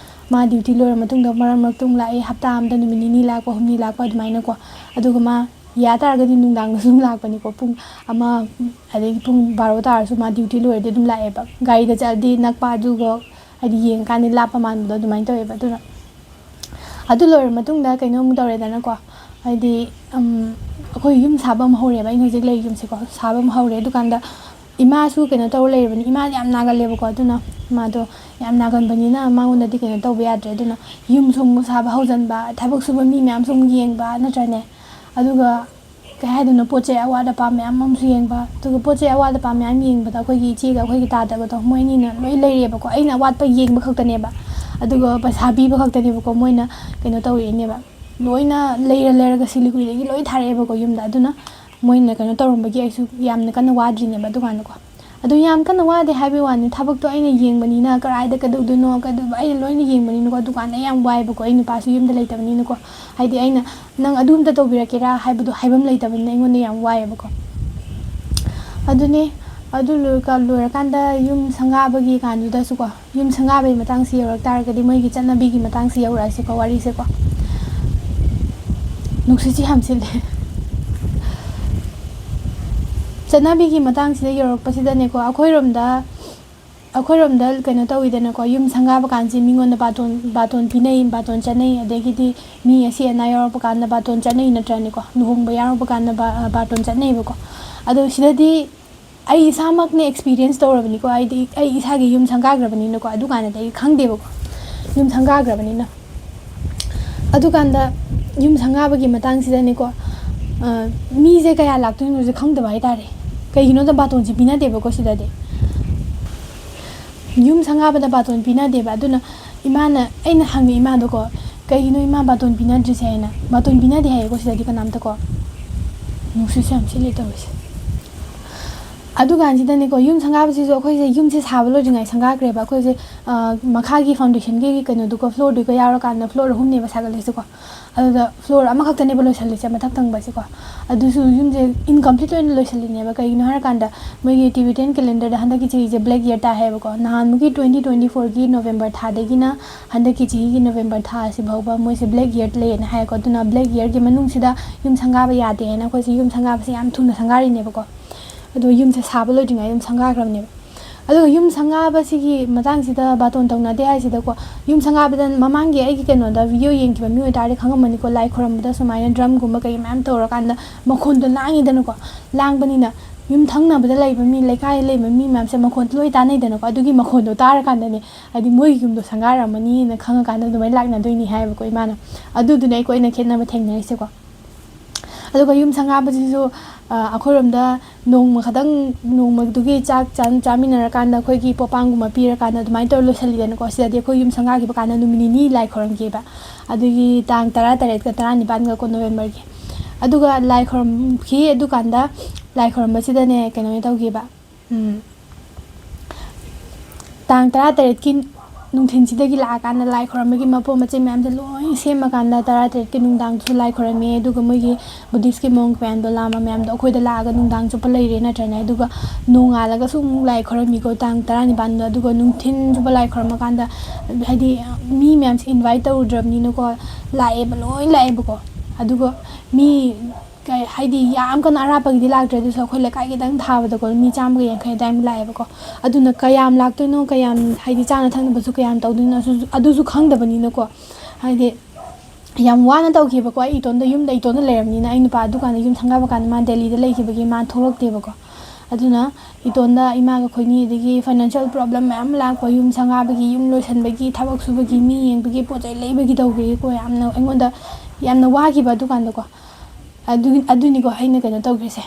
ꯃꯥ ꯗ꯭ꯌꯨꯇꯤ ꯂꯣꯏꯔ ꯃꯇꯨꯡꯗ ꯃꯔꯛ ꯃꯔꯛꯇ ꯑꯃꯨꯛ ꯂꯥꯛꯑꯦ, ꯍꯞꯇꯥ ꯑꯃꯗ ꯅꯨꯃꯤꯠ ꯅꯤꯅꯤ ꯂꯥꯛꯄ, ꯍꯨꯝꯅꯤ ꯂꯥꯛꯄ ꯑꯗꯨꯃꯥꯏꯅꯀꯣ꯫ ꯑꯗꯨꯒ ꯃꯥ ꯌꯥ ꯇꯥꯔꯒꯗꯤ ꯅꯨꯡꯗꯥꯡꯗꯁꯨ ꯑꯗꯨꯝ ꯂꯥꯛꯄꯅꯤꯀꯣ꯫ ꯄꯨꯡ ꯑꯃ, ꯑꯗꯒꯤ ꯄꯨꯡ ꯕꯥꯔꯣ ꯇꯥꯔꯁꯨ ꯃꯥ ꯗ꯭ꯌꯨꯇꯤ ꯂꯣꯏꯔꯗꯤ ꯑꯗꯨꯝ ꯂꯥꯛꯑꯦꯕ꯫ ꯒꯥꯔꯤꯗ ꯆꯠꯂꯗꯤ ꯅꯛꯄ, ꯑꯗꯨꯒ ꯍꯥꯏꯗꯤ ꯌꯦꯡꯀꯥꯟꯗ ꯂꯥꯞꯄ ꯃꯥꯟꯕꯗꯣ ꯑꯗꯨꯃꯥꯏꯅ ꯇꯧꯋꯦꯕ꯫ ꯑꯗꯨꯅ ꯑꯗꯨ ꯂꯣꯏꯔ ꯃꯇꯨꯡꯗ ꯀꯩꯅꯣꯃꯨꯛ ꯇꯧꯔꯦꯗꯅꯀꯣ, ꯍꯥꯏꯗꯤ, ꯎꯝ, ꯑꯩꯈꯣꯏ ꯌꯨꯝ ꯁꯥꯕ ꯑꯃ ꯍꯧꯔꯦꯕ, ꯑꯩꯅ ꯍꯧꯖꯤꯛ ꯂꯩꯔꯤ ꯌꯨꯝꯁꯦꯀꯣ, ꯁꯥꯕ ꯑꯃ ꯍꯧꯔꯦ꯫ ꯑꯗꯨꯀꯥꯟꯗ ꯏꯃꯥꯁꯨ ꯀꯩꯅꯣ ꯇꯧꯔ ꯂꯩꯔꯕꯅꯤ, ꯏꯃꯥ ꯌꯥꯝ ꯅꯥꯒꯜꯂꯦꯕꯀꯣ꯫ ꯑꯗꯨꯅ ꯃꯥꯗꯣ ꯌꯥꯝ ꯅꯥꯒꯟꯕꯅꯤꯅ ꯃꯉꯣꯟꯗꯗꯤ ꯀꯩꯅꯣ ꯇꯧꯕ ꯌꯥꯗ꯭ꯔꯦ꯫ ꯑꯗꯨꯅ ꯌꯨꯝꯁꯨ ꯑꯃꯨꯛ ꯁꯥꯕ ꯍꯧꯖꯤꯟꯕ, ꯊꯕꯛ ꯁꯨꯕ ꯃꯤ ꯃꯌꯥꯝꯁꯨ ꯑꯃꯨꯛ ꯌꯦꯡꯕ, ꯅꯠꯇ꯭ꯔꯅꯦ? ꯑꯗꯨꯒ ꯀꯩ ꯍꯥꯏꯗꯣꯏꯅꯣ, ꯄꯣꯠ ꯆꯩ ꯑꯋꯥꯠ ꯑꯄꯥ ꯃꯌꯥꯝ ꯑꯃꯁꯨ ꯌꯦꯡꯕ꯫ ꯑꯗꯨꯒ ꯄꯣꯠ ꯆꯩ ꯑꯋꯥꯠ ꯑꯄꯥ ꯃꯌꯥꯝ ꯌꯦꯡꯕꯗ ꯑꯩꯈꯣꯏꯒꯤ ꯏꯆꯦꯒ ꯑꯩꯈꯣꯏꯒꯤ ꯇꯥꯗꯕꯗꯣ, ꯃꯣꯏ ꯑꯅꯤꯅ ꯂꯣꯏ ꯂꯩꯔꯛꯑꯦꯕꯀꯣ꯫ ꯑꯩꯅ ꯑꯋꯥꯠꯄ ꯌꯦꯡꯕ ꯈꯛꯇꯅꯦꯕ, ꯑꯗꯨꯒ ꯄꯩꯁꯥ ꯄꯤꯕ ꯈꯛꯇꯅꯦꯕꯀꯣ, ꯃꯣꯏꯅ ꯀꯩꯅꯣ ꯇꯧꯔꯛꯏꯅꯦꯕ꯫ ꯂꯣꯏꯅ ꯂꯩꯔ ꯂꯩꯔꯒ ꯁꯤꯂꯤꯒꯨꯔꯤꯗꯒꯤ ꯂꯣꯏ ꯊꯥꯔꯛꯑꯦꯕꯀꯣ ꯌꯨꯝꯗ꯫ ꯑꯗꯨꯅ ꯃꯣꯏꯅ ꯀꯩꯅꯣ ꯇꯧꯔꯝꯕꯒꯤ ꯑꯩꯁꯨ ꯌꯥꯝꯅ ꯀꯟꯅ ꯋꯥꯗ꯭ꯔꯤꯅꯦꯕ ꯑꯗꯨꯀꯥꯟꯗꯀꯣ꯫ ꯑꯗꯨ ꯌꯥꯝ ꯀꯟꯅ ꯋꯥꯗꯦ ꯍꯥꯏꯕꯩ ꯋꯥꯅꯤ, ꯊꯕꯛꯇꯣ ꯑꯩꯅ ꯌꯦꯡꯕꯅꯤꯅ, ꯀꯔꯥꯏꯗ ꯀꯩꯗꯧꯗꯣꯏꯅꯣ, ꯀꯩꯗꯧꯕ, ꯑꯩꯅ ꯂꯣꯏꯅ ꯌꯦꯡꯕꯅꯤꯅꯀꯣ꯫ ꯑꯗꯨꯀꯥꯟꯗ ꯑꯩ ꯌꯥꯝ ꯋꯥꯏꯑꯦꯕꯀꯣ, ꯑꯩ ꯅꯨꯄꯥꯁꯨ ꯌꯨꯝꯗ ꯂꯩꯇꯕꯅꯤꯅꯀꯣ꯫ ꯍꯥꯏꯗꯤ ꯑꯩꯅ, "ꯅꯪ ꯑꯗꯨ ꯑꯝꯇ ꯇꯧꯕꯤꯔꯛꯀꯦꯔꯥ?" ꯍꯥꯏꯕꯗꯣ ꯍꯥꯏꯐꯝ ꯂꯩꯇꯕꯅꯤꯅ ꯑꯩꯉꯣꯟꯗ ꯌꯥꯝ ꯋꯥꯏꯑꯦꯕꯀꯣ꯫ ꯑꯗꯨꯅꯦ, ꯑꯗꯨ ꯂꯣꯏꯔꯀ-, ꯂꯣꯏꯔꯀꯥꯟꯗ ꯌꯨꯝ ꯁꯪꯒꯥꯕꯒꯤ ꯀꯥꯟꯗꯨꯗꯁꯨꯀꯣ, ꯌꯨꯝ ꯁꯪꯒꯥꯕꯒꯤ ꯃꯇꯥꯡꯁꯤ ꯌꯧꯔꯛ ꯇꯥꯔꯒꯗꯤ ꯃꯣꯏꯒꯤ ꯆꯠꯅꯕꯤꯒꯤ ꯃꯇꯥꯡꯁꯤ ꯌꯧꯔꯛꯑꯁꯤꯀꯣ, ꯋꯥꯔꯤꯁꯦꯀꯣ꯫ ꯅꯨꯡꯁꯤꯠꯁꯤ ꯌꯥꯝ ꯁꯤꯠꯂꯦ꯫ ꯆꯠꯅꯕꯤꯒꯤ ꯃꯇꯥꯡꯁꯤꯗ ꯌꯧꯔꯛꯄꯁꯤꯗꯅꯦꯀꯣ, ꯑꯩꯈꯣꯏꯔꯣꯝꯗ, ꯑꯩꯈꯣꯏꯔꯣꯝꯗ ꯀꯩꯅꯣ ꯇꯧꯋꯤꯗꯅꯀꯣ, ꯌꯨꯝ ꯁꯪꯒꯥꯕ ꯀꯥꯟꯁꯤ ꯃꯤꯉꯣꯟꯗ ꯕꯥꯇꯣꯟ, ꯕꯥꯇꯣꯟ ꯄꯤꯅꯩ, ꯕꯥꯇꯣꯟ ꯆꯠꯅꯩ, ꯑꯗꯒꯤꯗꯤ ꯃꯤ ꯑꯁꯤ ꯑꯅꯥ ꯌꯥꯎꯔꯛꯄ ꯀꯥꯟꯗ ꯕꯥꯇꯣꯟ ꯆꯠꯅꯩ ꯅꯠꯇ꯭ꯔꯅꯦꯀꯣ, ꯂꯨꯍꯣꯡꯕ ꯌꯥꯎꯔꯛꯄ ꯀꯥꯟꯗ ꯕꯥ-, ꯕꯥꯇꯣꯟ ꯆꯠꯅꯩꯕꯀꯣ꯫ ꯑꯗꯣ ꯁꯤꯗꯗꯤ ꯑꯩ ꯏꯁꯥꯃꯛꯅ ꯑꯦꯛꯁꯄꯤꯔꯤꯌꯦꯟꯁ ꯇꯧꯔꯕꯅꯤꯀꯣ, ꯍꯥꯏꯗꯤ ꯑꯩ ꯏꯁꯥꯒꯤ ꯌꯨꯝ ꯁꯪꯒꯥꯈ꯭ꯔꯕꯅꯤꯅꯀꯣ꯫ ꯑꯗꯨꯀꯥꯟꯗꯗꯤ ꯑꯩ ꯈꯪꯗꯦꯕꯀꯣ, ꯌꯨꯝ ꯁꯪꯒꯥꯈ꯭ꯔꯕꯅꯤꯅ꯫ ꯑꯗꯨꯀꯥꯟꯗ ꯌꯨꯝ ꯁꯪꯒꯥꯕꯒꯤ ꯃꯇꯥꯡꯁꯤꯗꯅꯦꯀꯣ, ꯑ, ꯃꯤꯁꯦ ꯀꯌꯥ ꯂꯥꯛꯇꯣꯏꯅꯣꯁꯦ ꯈꯪꯗꯕ ꯍꯥꯏꯇꯥꯔꯦ꯫ ꯀꯩꯒꯤꯅꯣꯗ ꯕꯥꯇꯣꯟꯁꯦ ꯄꯤꯅꯗꯦꯕꯀꯣ ꯁꯤꯗꯗꯤ꯫ ꯌꯨꯝ ꯁꯪꯒꯥꯕꯗ ꯕꯥꯇꯣꯟ ꯄꯤꯅꯗꯦꯕ꯫ ꯑꯗꯨꯅ ꯏꯃꯥꯅ, ꯑꯩꯅ ꯍꯪꯉꯦ ꯏꯃꯥꯗꯀꯣ, "ꯀꯩꯒꯤꯅꯣ ꯏꯃꯥ ꯕꯥꯇꯣꯟ ꯄꯤꯅꯗ꯭ꯔꯤꯁꯦ?" ꯍꯥꯏꯅ꯫ ꯕꯥꯇꯣꯟ ꯄꯤꯅꯗꯦ ꯍꯥꯏꯌꯦꯀꯣ ꯁꯤꯗꯗꯤ ꯀꯅꯥꯝꯇꯀꯣ꯫ ꯅꯨꯡꯁꯤꯠꯁꯦ ꯌꯥꯝ ꯁꯤꯠꯂꯦ ꯇꯧꯔꯤꯁꯦ꯫ ꯑꯗꯨꯀꯥꯟꯁꯤꯗꯅꯦꯀꯣ, ꯌꯨꯝ ꯁꯪꯒꯥꯕꯁꯤꯁꯨ ꯑꯩꯈꯣꯏꯁꯦ ꯌꯨꯝꯁꯦ ꯁꯥꯕ ꯂꯣꯏꯗ꯭ꯔꯤꯉꯩ ꯁꯪꯒꯥꯈ꯭ꯔꯦꯕ꯫ ꯑꯩꯈꯣꯏꯁꯦ, ꯑ, ꯃꯈꯥꯒꯤ foundationꯒꯤ ꯀꯩꯅꯣꯗꯨꯒ, floorꯗꯨꯒ ꯌꯥꯎꯔꯀꯥꯟꯗ floor ꯑꯍꯨꯝꯅꯦꯕ ꯁꯥꯒꯠꯂꯤꯁꯦꯀꯣ꯫ ꯑꯗꯨꯗ floor ꯑꯃꯈꯛꯇꯅꯦꯕ ꯂꯣꯏꯁꯜꯂꯤꯁꯦ, ꯃꯊꯛ ꯊꯪꯕꯁꯦꯀꯣ꯫ ꯑꯗꯨꯁꯨ ꯌꯨꯝꯁꯦ incomplete ꯑꯣꯏꯅ ꯂꯣꯏꯁꯜꯂꯤꯅꯦꯕ꯫ ꯀꯩꯒꯤꯅꯣ ꯍꯥꯏꯔꯀꯥꯟꯗ, ꯃꯣꯏꯒꯤ Tibetan calendarꯗ ꯍꯟꯗꯛꯀꯤ ꯆꯍꯤꯁꯦ black year ꯇꯥꯏ ꯍꯥꯏꯌꯦꯕꯀꯣ꯫ ꯅꯍꯥꯟꯃꯨꯛꯀꯤ twenty twenty fourꯒꯤ November ꯊꯥꯗꯒꯤꯅ ꯍꯟꯗꯛꯀꯤ ꯆꯍꯤꯒꯤ November ꯊꯥ ꯑꯁꯤ ꯐꯥꯎꯕ ꯃꯣꯏꯁꯦ black year ꯂꯩꯌꯦꯅ ꯍꯥꯏꯌꯦꯀꯣ꯫ ꯑꯗꯨꯅ black yearꯒꯤ ꯃꯅꯨꯡꯁꯤꯗ ꯌꯨꯝ ꯁꯪꯒꯥꯕ ꯌꯥꯗꯦ ꯍꯥꯏꯅ ꯑꯩꯈꯣꯏꯁꯦ ꯌꯨꯝ ꯁꯪꯒꯥꯕꯁꯦ ꯌꯥꯝ ꯊꯨꯅ ꯁꯪꯒꯥꯔꯤꯅꯦꯕꯀꯣ꯫ ꯑꯗꯣ ꯌꯨꯝꯁꯦ ꯁꯥꯕ ꯂꯣꯏꯗ꯭ꯔꯤꯉꯩ ꯑꯗꯨꯝ ꯁꯪꯒꯥꯈ꯭ꯔꯕꯅꯦꯕ꯫ ꯑꯗꯨꯒ ꯌꯨꯝ ꯁꯪꯒꯥꯕꯁꯤꯒꯤ ꯃꯇꯥꯡꯁꯤꯗ ꯕꯥꯇꯣꯟ ꯇꯧꯅꯗꯦ ꯍꯥꯏꯁꯤꯗꯀꯣ, ꯌꯨꯝ ꯁꯪꯒꯥꯕꯗ ꯃꯃꯥꯡꯒꯤ ꯑꯩꯒꯤ ꯀꯩꯅꯣꯗ video ꯌꯦꯡꯈꯤꯕ ꯃꯤ ꯑꯣꯏꯇꯥꯔꯗꯤ ꯈꯪꯉꯝꯃꯅꯤꯀꯣ, ꯂꯥꯏ ꯈꯣꯏꯔꯝꯕꯗ ꯁꯨꯃꯥꯏꯅ drumꯒꯨꯝꯕ ꯀꯩ ꯃꯌꯥꯝ ꯇꯧꯔꯀꯥꯟꯗ ꯃꯈꯣꯟꯗꯣ ꯂꯥꯡꯉꯤꯗꯅꯀꯣ꯫ ꯂꯥꯡꯕꯅꯤꯅ ꯌꯨꯝ ꯊꯪꯅꯕꯗ ꯂꯩꯕ ꯃꯤ, ꯂꯩꯀꯥꯏꯗ ꯂꯩꯕ ꯃꯤ ꯃꯌꯥꯝꯁꯦ ꯃꯈꯣꯟꯗꯣ ꯂꯣꯏ ꯇꯥꯟꯅꯩꯗꯅꯀꯣ꯫ ꯑꯗꯨꯒꯤ ꯃꯈꯣꯟꯗꯣ ꯇꯥꯔꯀꯥꯟꯗꯅꯦ, ꯍꯥꯏꯗꯤ ꯃꯣꯏꯒꯤ ꯌꯨꯝꯗꯣ ꯁꯪꯒꯥꯔꯝꯃꯅꯤꯅ ꯈꯪꯉꯀꯥꯟꯗ ꯑꯗꯨꯃꯥꯏꯅ ꯂꯥꯛꯅꯗꯣꯏꯅꯤ ꯍꯥꯏꯌꯦꯕꯀꯣ ꯏꯃꯥꯅ꯫ ꯑꯗꯨꯗꯨꯅ ꯑꯩꯈꯣꯏꯅ ꯈꯦꯠꯅꯕ ꯊꯦꯡꯅꯔꯤꯁꯦꯀꯣ꯫ ꯑꯗꯨꯒ ꯌꯨꯝ ꯁꯪꯒꯥꯕꯁꯤꯁꯨ, ꯑ, ꯑꯩꯈꯣꯏꯔꯣꯝꯗ ꯅꯣꯡꯃ ꯈꯛꯇꯪ, ꯅꯣꯡꯃꯗꯨꯒꯤ ꯆꯥꯛ ꯆꯥ-, ꯆꯥꯃꯤꯟꯅꯔꯀꯥꯟꯗ ꯑꯩꯈꯣꯏꯒꯤ ꯄꯣꯠꯄꯥꯡꯒꯨꯝꯕ ꯄꯤꯔꯀꯥꯟꯗ ꯑꯗꯨꯃꯥꯏꯅ ꯇꯧꯔ ꯂꯣꯏꯁꯤꯜꯂꯤꯗꯅꯀꯣ꯫ ꯁꯤꯗꯗꯤ ꯑꯩꯈꯣꯏ ꯌꯨꯝ ꯁꯪꯒꯥꯈꯤꯕ ꯀꯥꯟꯗ ꯅꯨꯃꯤꯠ ꯅꯤꯅꯤ ꯂꯥꯏ ꯈꯣꯏꯔꯝꯈꯤꯕ꯫ ꯑꯗꯨꯒꯤ ꯇꯥꯡ ꯇꯔꯥ ꯇꯔꯦꯠꯀ ꯇꯔꯥ ꯅꯤꯄꯥꯟꯒꯀꯣ, Novemberꯒꯤ꯫ ꯑꯗꯨꯒ ꯂꯥꯏ ꯈꯣꯏꯔꯝꯈꯤ꯫ ꯑꯗꯨꯀꯥꯟꯗ ꯂꯥꯏ ꯈꯣꯏꯔꯝꯕꯁꯤꯗꯅꯦ, ꯀꯩꯅꯣ ꯇꯧꯈꯤꯕ, ꯎꯝ, ꯇꯥꯡ ꯇꯔꯥ ꯇꯔꯦꯠꯀꯤ ꯅꯨꯡꯊꯤꯟꯁꯤꯗꯒꯤ ꯂꯥꯛꯑꯀꯥꯟꯗ ꯂꯥꯏ ꯈꯣꯏꯔꯝꯕꯒꯤ ꯃꯄꯣꯠ ꯃꯆꯩ ꯃꯌꯥꯝꯁꯦ ꯂꯣꯏ ꯁꯦꯝꯃꯀꯥꯟꯗ ꯇꯔꯥ ꯇꯔꯦꯠꯀꯤ ꯅꯨꯡꯗꯥꯡꯗꯨꯁꯨ ꯂꯥꯏ ꯈꯣꯏꯔꯝꯃꯦ꯫ ꯑꯗꯨꯒ ꯃꯣꯏꯒꯤ Buddhistꯀꯤ monk ꯃꯌꯥꯝꯗꯣ, ꯂꯥꯃꯥ ꯃꯌꯥꯝꯗꯣ ꯑꯩꯈꯣꯏꯗ ꯂꯥꯛꯑꯒ ꯅꯨꯡꯗꯥꯡ ꯆꯨꯞꯄ ꯂꯩꯔꯦ ꯅꯠꯇ꯭ꯔꯅꯦ꯫ ꯑꯗꯨꯒ ꯅꯣꯡꯉꯥꯜꯂꯒꯁꯨ ꯑꯃꯨꯛ ꯂꯥꯏ ꯈꯣꯏꯔꯝꯃꯤꯀꯣ, ꯇꯥꯡ ꯇꯔꯥꯅꯤꯄꯥꯟꯗꯣ꯫ ꯑꯗꯨꯒ ꯅꯨꯡꯊꯤꯟ ꯆꯨꯞꯄ ꯂꯥꯏ ꯈꯣꯏꯔꯝꯃꯀꯥꯟꯗ, ꯍꯥꯏꯗꯤ, ꯃꯤ ꯃꯌꯥꯝꯁꯦ invite ꯇꯧꯔꯨꯗ꯭ꯔꯕꯅꯤꯅꯀꯣ, ꯂꯥꯛꯑꯦꯕ, ꯂꯣꯏ ꯂꯥꯛꯑꯦꯕꯀꯣ꯫ ꯑꯗꯨꯒ ꯃꯤ ꯀꯩ ꯍꯥꯏꯗꯤ, ꯌꯥꯝ ꯀꯟꯅ ꯑꯔꯥꯞꯄꯒꯤꯗꯤ ꯂꯥꯛꯇ꯭ꯔꯦ, ꯑꯗꯨꯁꯨ ꯑꯩꯈꯣꯏ ꯂꯩꯀꯥꯏ ꯈꯤꯇꯪ ꯊꯥꯕꯗꯀꯣ, ꯃꯤ ꯆꯥꯝꯃꯒ ꯌꯥꯡꯈꯩ ꯑꯗꯨꯋꯥꯏꯃꯨꯛ ꯂꯥꯛꯑꯦꯕꯀꯣ꯫ ꯑꯗꯨꯅ ꯀꯌꯥꯝ ꯂꯥꯛꯇꯣꯏꯅꯣ, ꯀꯌꯥꯝ, ꯍꯥꯏꯗꯤ, ꯆꯥꯅ ꯊꯛꯅꯕꯁꯨ ꯀꯌꯥꯝ ꯇꯧꯗꯣꯏꯅꯣ, ꯑꯗꯨꯁꯨ, ꯑꯗꯨꯁꯨ ꯈꯪꯗꯕꯅꯤꯅꯀꯣ, ꯍꯥꯏꯗꯤ, ꯌꯥꯝ ꯋꯥꯅ ꯇꯧꯈꯤꯕꯀꯣ꯫ ꯑꯩ ꯏꯇꯣꯝꯗ, ꯌꯨꯝꯗ ꯏꯇꯣꯝꯗ ꯂꯩꯔꯕꯅꯤꯅ, ꯑꯩ ꯅꯨꯄꯥ ꯑꯗꯨꯀꯥꯟꯗ ꯌꯨꯝ ꯁꯪꯒꯥꯕ ꯀꯥꯟꯗ ꯃꯥ ꯗꯦꯜꯂꯤꯗ ꯂꯩꯈꯤꯕꯒꯤ ꯃꯥ ꯊꯣꯛꯂꯛꯇꯦꯕꯀꯣ꯫ ꯑꯗꯨꯅ ꯏꯇꯣꯝꯗ ꯏꯃꯥꯒ ꯑꯩꯈꯣꯏꯅꯤ, ꯑꯗꯒꯤ financial problem ꯃꯌꯥꯝ ꯂꯥꯛꯄ, ꯌꯨꯝ ꯁꯪꯒꯥꯕꯒꯤ, ꯌꯨꯝ ꯂꯣꯏꯁꯟꯕꯒꯤ, ꯊꯕꯛ ꯁꯨꯕꯒꯤ, ꯃꯤ ꯌꯦꯡꯕꯒꯤ, ꯄꯣꯠ ꯆꯩ ꯂꯩꯕꯒꯤ ꯇꯧꯕꯒꯤꯀꯣ, ꯌꯥꯝꯅ ꯑꯩꯉꯣꯟꯗ ꯌꯥꯝꯅ ꯋꯥꯈꯤꯕ ꯑꯗꯨꯀꯥꯟꯗꯀꯣ꯫ ꯑꯗꯨ-, ꯑꯗꯨꯅꯤꯀꯣ ꯑꯩꯅ ꯀꯩꯅꯣ ꯇꯧꯈ꯭ꯔꯤꯁꯦ꯫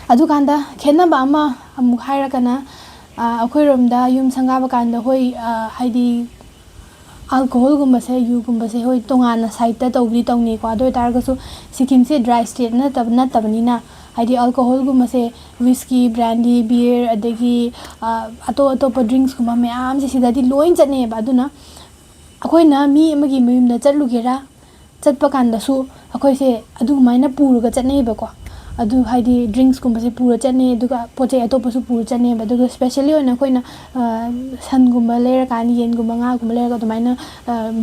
ꯑꯗꯨꯀꯥꯟꯗ ꯈꯦꯠꯅꯕ ꯑꯃ ꯑꯃꯨꯛ ꯍꯥꯏꯔꯒꯅ, ꯑ, ꯑꯩꯈꯣꯏꯔꯣꯝꯗ ꯌꯨꯝ ꯁꯪꯒꯥꯕ ꯀꯥꯟꯗ, ꯍꯣꯏ, ꯑ, ꯍꯥꯏꯗꯤ, alcoholꯒꯨꯝꯕꯁꯦ, ꯌꯨꯒꯨꯝꯕꯁꯦ, ꯍꯣꯏ, ꯇꯣꯉꯥꯟꯅ sideꯇ ꯇꯧꯕꯗꯤ ꯇꯧꯅꯩꯀꯣ꯫ ꯑꯗꯨ ꯑꯣꯏ ꯇꯥꯔꯒꯁꯨ ꯁꯤꯀꯤꯝꯁꯦ dry state ꯅꯠꯇꯕ, ꯅꯠꯇꯕꯅꯤꯅ, ꯍꯥꯏꯗꯤ ꯑꯜꯀꯣꯍꯣꯜꯒꯨꯝꯕꯁꯦ, ꯋꯤꯁꯀꯤ, ꯕ꯭ꯔꯥꯟꯗꯤ, ꯕꯤꯌꯔ, ꯑꯗꯒꯤ ꯑꯇꯣꯞ ꯑꯇꯣꯞꯄ ꯗ꯭ꯔꯤꯡꯁꯀꯨꯝꯕ ꯃꯌꯥꯝꯁꯦ ꯁꯤꯗꯗꯤ ꯂꯣꯏ ꯆꯠꯅꯩꯌꯦꯕ꯫ ꯑꯗꯨꯅ ꯑꯩꯈꯣꯏꯅ ꯃꯤ ꯑꯃꯒꯤ ꯃꯌꯨꯝꯗ ꯆꯠꯂꯨꯒꯦꯔꯥ, ꯆꯠꯄ ꯀꯥꯟꯗꯁꯨ ꯑꯩꯈꯣꯏꯁꯦ ꯑꯗꯨꯃꯥꯏꯅ ꯄꯨꯔꯒ ꯆꯠꯅꯩꯌꯦꯕꯀꯣ꯫ ꯑꯗꯨ ꯍꯥꯏꯗꯤ ꯗ꯭ꯔꯤꯡꯁꯀꯨꯝꯕꯁꯦ ꯄꯨꯔ ꯆꯠꯅꯩ, ꯑꯗꯨꯒ ꯄꯣꯠ ꯆꯩ ꯑꯇꯣꯞꯄꯁꯨ ꯄꯨꯔ ꯆꯠꯅꯩꯌꯦꯕ꯫ ꯑꯗꯨꯒ ꯁ꯭ꯄꯦꯁꯦꯜꯂꯤ ꯑꯣꯏꯅ ꯑꯩꯈꯣꯏꯅ ꯁꯟꯒꯨꯝꯕ ꯂꯩꯔꯀꯥꯟꯗ, ꯌꯦꯟꯒꯨꯝꯕ, ꯉꯥꯒꯨꯝꯕ ꯂꯩꯔꯒ ꯑꯗꯨꯃꯥꯏꯅ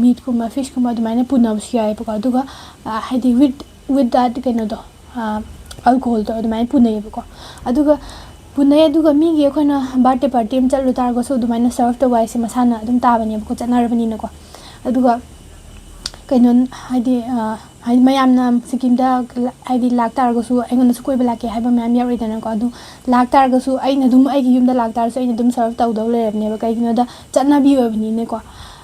ꯃꯤꯠꯀꯨꯝꯕ, ꯐꯤꯁꯀꯨꯝꯕ ꯑꯗꯨꯃꯥꯏꯅ ꯄꯨꯅꯕꯁꯨ ꯌꯥꯎꯋꯦꯕꯀꯣ꯫ ꯑꯗꯨꯒ ꯍꯥꯏꯗꯤ ꯋꯤꯠ ꯋꯤꯠ ꯗꯦꯠ ꯀꯩꯅꯣꯗꯣ, ꯑꯜꯀꯣꯍꯣꯜꯗꯣ ꯑꯗꯨꯃꯥꯏꯅ ꯄꯨꯅꯩꯌꯦꯕꯀꯣ꯫ ꯑꯗꯨꯒ ꯄꯨꯅꯩ꯫ ꯑꯗꯨꯒ ꯃꯤꯒꯤ ꯑꯩꯈꯣꯏꯅ ꯕꯥꯔꯗꯦ ꯄꯥꯔꯇꯤ ꯑꯃ ꯆꯠꯂꯨ ꯇꯥꯔꯒꯁꯨ ꯑꯗꯨꯃꯥꯏꯅ ꯁꯔꯞ ꯇꯧꯕ ꯍꯥꯏꯁꯦ ꯃꯁꯥꯅ ꯑꯗꯨꯝ ꯇꯥꯕꯅꯦꯕꯀꯣ, ꯆꯠꯅꯔꯕꯅꯤꯅꯀꯣ꯫ ꯑꯗꯨꯒ ꯀꯩꯅꯣ, ꯍꯥꯏꯗꯤ ꯍꯥꯏꯗꯤ ꯃꯌꯥꯝꯅ ꯁꯤꯀꯤꯝꯗ ꯍꯥꯏꯗꯤ ꯂꯥꯛꯇꯥꯔꯒꯁꯨ, ꯑꯩꯉꯣꯟꯗꯁꯨ ꯀꯣꯏꯕ ꯂꯥꯛꯀꯦ ꯍꯥꯏꯕ ꯃꯌꯥꯝ ꯌꯥꯎꯔꯛꯏꯗꯅꯀꯣ꯫ ꯑꯗꯨ ꯂꯥꯛꯇꯥꯔꯒꯁꯨ ꯑꯩꯅ ꯑꯗꯨꯝ, ꯑꯩꯒꯤ ꯌꯨꯝꯗ ꯂꯥꯛꯇꯥꯔꯁꯨ ꯑꯩꯅ ꯑꯗꯨꯝ ꯁꯔꯞ ꯇꯧꯗꯧ ꯂꯩꯔꯕꯅꯦꯕ꯫ ꯀꯩꯒꯤꯅꯣꯗ, ꯆꯠꯅꯕꯤ ꯑꯣꯏꯕꯅꯤꯅꯀꯣ꯫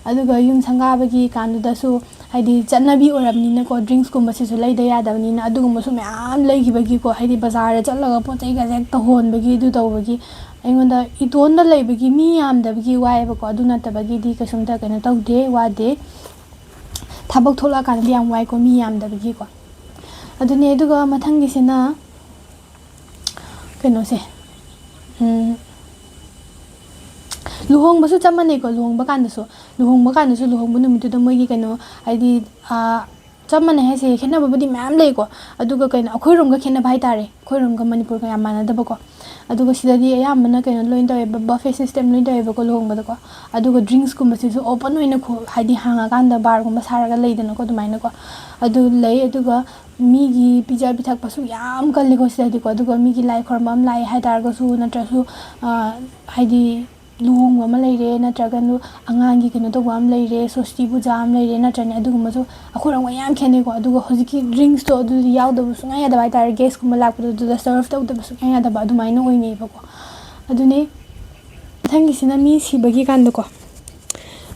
ꯑꯗꯨꯒ ꯌꯨꯝ ꯁꯪꯒꯥꯕꯒꯤ ꯀꯥꯟꯗꯨꯗꯁꯨ ꯍꯥꯏꯗꯤ ꯆꯠꯅꯕꯤ ꯑꯣꯏꯔꯕꯅꯤꯅꯀꯣ, ꯗ꯭ꯔꯤꯡꯁꯀꯨꯝꯕꯁꯤꯁꯨ ꯂꯩꯗ ꯌꯥꯗꯕꯅꯤꯅ, ꯑꯗꯨꯒꯨꯝꯕꯁꯨ ꯃꯌꯥꯝ ꯂꯩꯈꯤꯕꯒꯤꯀꯣ, ꯍꯥꯏꯗꯤ ꯕꯖꯥꯔꯗ ꯆꯠꯂꯒ ꯄꯣꯠ ꯆꯩꯒꯁꯦ ꯍꯦꯛꯇ ꯍꯣꯟꯕꯒꯤ, ꯑꯗꯨ ꯇꯧꯕꯒꯤ, ꯑꯩꯉꯣꯟꯗ ꯏꯇꯣꯟꯗ ꯂꯩꯕꯒꯤ ꯃꯤ ꯌꯥꯝꯗꯕꯒꯤ ꯋꯥꯏꯑꯦꯕꯀꯣ꯫ ꯑꯗꯨ ꯅꯠꯇꯕꯒꯤꯗꯤ ꯀꯩꯁꯨꯝꯇ ꯀꯩꯅꯣ ꯇꯧꯗꯦ, ꯋꯥꯗꯦ꯫ ꯊꯕꯛ ꯊꯣꯛꯂꯛꯑꯀꯥꯟꯗꯗꯤ ꯌꯥꯝ ꯋꯥꯏꯀꯣ, ꯃꯤ ꯌꯥꯝꯗꯕꯒꯤꯀꯣ꯫ ꯑꯗꯨꯅꯦ꯫ ꯑꯗꯨꯒ ꯃꯊꯪꯒꯤꯁꯤꯅ ꯀꯩꯅꯣꯁꯦ, ꯂꯨꯍꯣꯡꯕꯁꯨ ꯆꯞ ꯃꯥꯟꯅꯩꯀꯣ꯫ ꯂꯨꯍꯣꯡꯕ ꯀꯥꯟꯗꯁꯨ, ꯂꯨꯍꯣꯡꯕ ꯀꯥꯟꯗꯁꯨ ꯂꯨꯍꯣꯡꯕ ꯅꯨꯃꯤꯠꯇꯨꯗ ꯃꯣꯏꯒꯤ ꯀꯩꯅꯣ, ꯍꯥꯏꯗꯤ ꯆꯞ ꯃꯥꯟꯅꯩ ꯍꯥꯏꯁꯦ, ꯈꯦꯠꯅꯕꯕꯨꯗꯤ ꯃꯌꯥꯝ ꯂꯩꯀꯣ꯫ ꯑꯗꯨꯒ ꯀꯩꯅꯣ, ꯑꯩꯈꯣꯏꯔꯣꯝꯒ ꯈꯦꯠꯅꯕ ꯍꯥꯏꯇꯥꯔꯦ, ꯑꯩꯈꯣꯏꯔꯣꯝꯒ ꯃꯅꯤꯄꯨꯔꯒ ꯌꯥꯝ ꯃꯥꯟꯅꯗꯕꯀꯣ꯫ ꯑꯗꯨꯒ ꯁꯤꯗꯗꯤ ꯑꯌꯥꯝꯕꯅ ꯀꯩꯅꯣ ꯂꯣꯏ ꯇꯧꯋꯦꯕ, ꯕꯐꯦ ꯁꯤꯁꯇꯦꯝ ꯂꯣꯏ ꯇꯧꯋꯦꯕꯀꯣ ꯂꯨꯍꯣꯡꯕꯗꯀꯣ꯫ ꯑꯗꯨꯒ ꯗ꯭ꯔꯤꯡꯁꯀꯨꯝꯕꯁꯤꯁꯨ ꯑꯣꯄꯟ ꯑꯣꯏꯅ ꯈꯣ-, ꯍꯥꯏꯗꯤ ꯍꯥꯡꯉꯀꯥꯟꯗ ꯕꯥꯔꯒꯨꯝꯕ ꯁꯥꯔꯒ ꯂꯩꯗꯅꯀꯣ, ꯑꯗꯨꯃꯥꯏꯅꯀꯣ꯫ ꯑꯗꯨ ꯂꯩ꯫ ꯑꯗꯨꯒ ꯃꯤꯒꯤ ꯄꯤꯖ ꯄꯤꯊꯛꯄꯁꯨ ꯌꯥꯝ ꯀꯜꯂꯤꯀꯣ ꯁꯤꯗꯗꯤꯀꯣ꯫ ꯑꯗꯨꯒ ꯃꯤꯒꯤ ꯂꯥꯏ ꯈꯣꯏꯔꯝꯕ ꯑꯃ ꯂꯥꯛꯑꯦ ꯍꯥꯏ ꯇꯥꯔꯒꯁꯨ, ꯅꯠꯇ꯭ꯔꯁꯨ ꯍꯥꯏꯗꯤ ꯂꯨꯍꯣꯡꯕ ꯑꯃ ꯂꯩꯔꯦ, ꯅꯠꯇ꯭ꯔꯒꯅ ꯑꯉꯥꯡꯒꯤ ꯀꯩꯅꯣ ꯇꯧꯕ ꯑꯃ ꯂꯩꯔꯦ, ꯁꯣꯁꯇꯤ ꯄꯨꯖꯥ ꯑꯃ ꯂꯩꯔꯦ, ꯅꯠꯇ꯭ꯔꯅꯦ, ꯑꯗꯨꯒꯨꯝꯕꯁꯨ ꯑꯩꯈꯣꯏꯔꯣꯝꯒ ꯌꯥꯝ ꯈꯦꯠꯅꯩꯀꯣ꯫ ꯑꯗꯨꯒ ꯍꯧꯖꯤꯛꯀꯤ ꯗ꯭ꯔꯤꯡꯁꯇꯣ ꯑꯗꯨꯗꯤ ꯌꯥꯎꯗꯕ ꯁꯨꯡꯌꯥ ꯌꯥꯗꯕ ꯍꯥꯏꯇꯥꯔꯦ꯫ ꯒꯦꯁꯀꯨꯝꯕ ꯂꯥꯛꯄꯗꯣ ꯑꯗꯨꯗ ꯁꯔꯞ ꯇꯧꯗꯕ ꯁꯨꯡꯌꯥ ꯌꯥꯗꯕ ꯑꯗꯨꯃꯥꯏꯅ ꯑꯣꯏꯅꯩꯕꯀꯣ꯫ ꯑꯗꯨꯅꯦ꯫ ꯃꯊꯪꯒꯤꯁꯤꯅ ꯃꯤ ꯁꯤꯕꯒꯤ ꯀꯥꯟꯗꯀꯣ꯫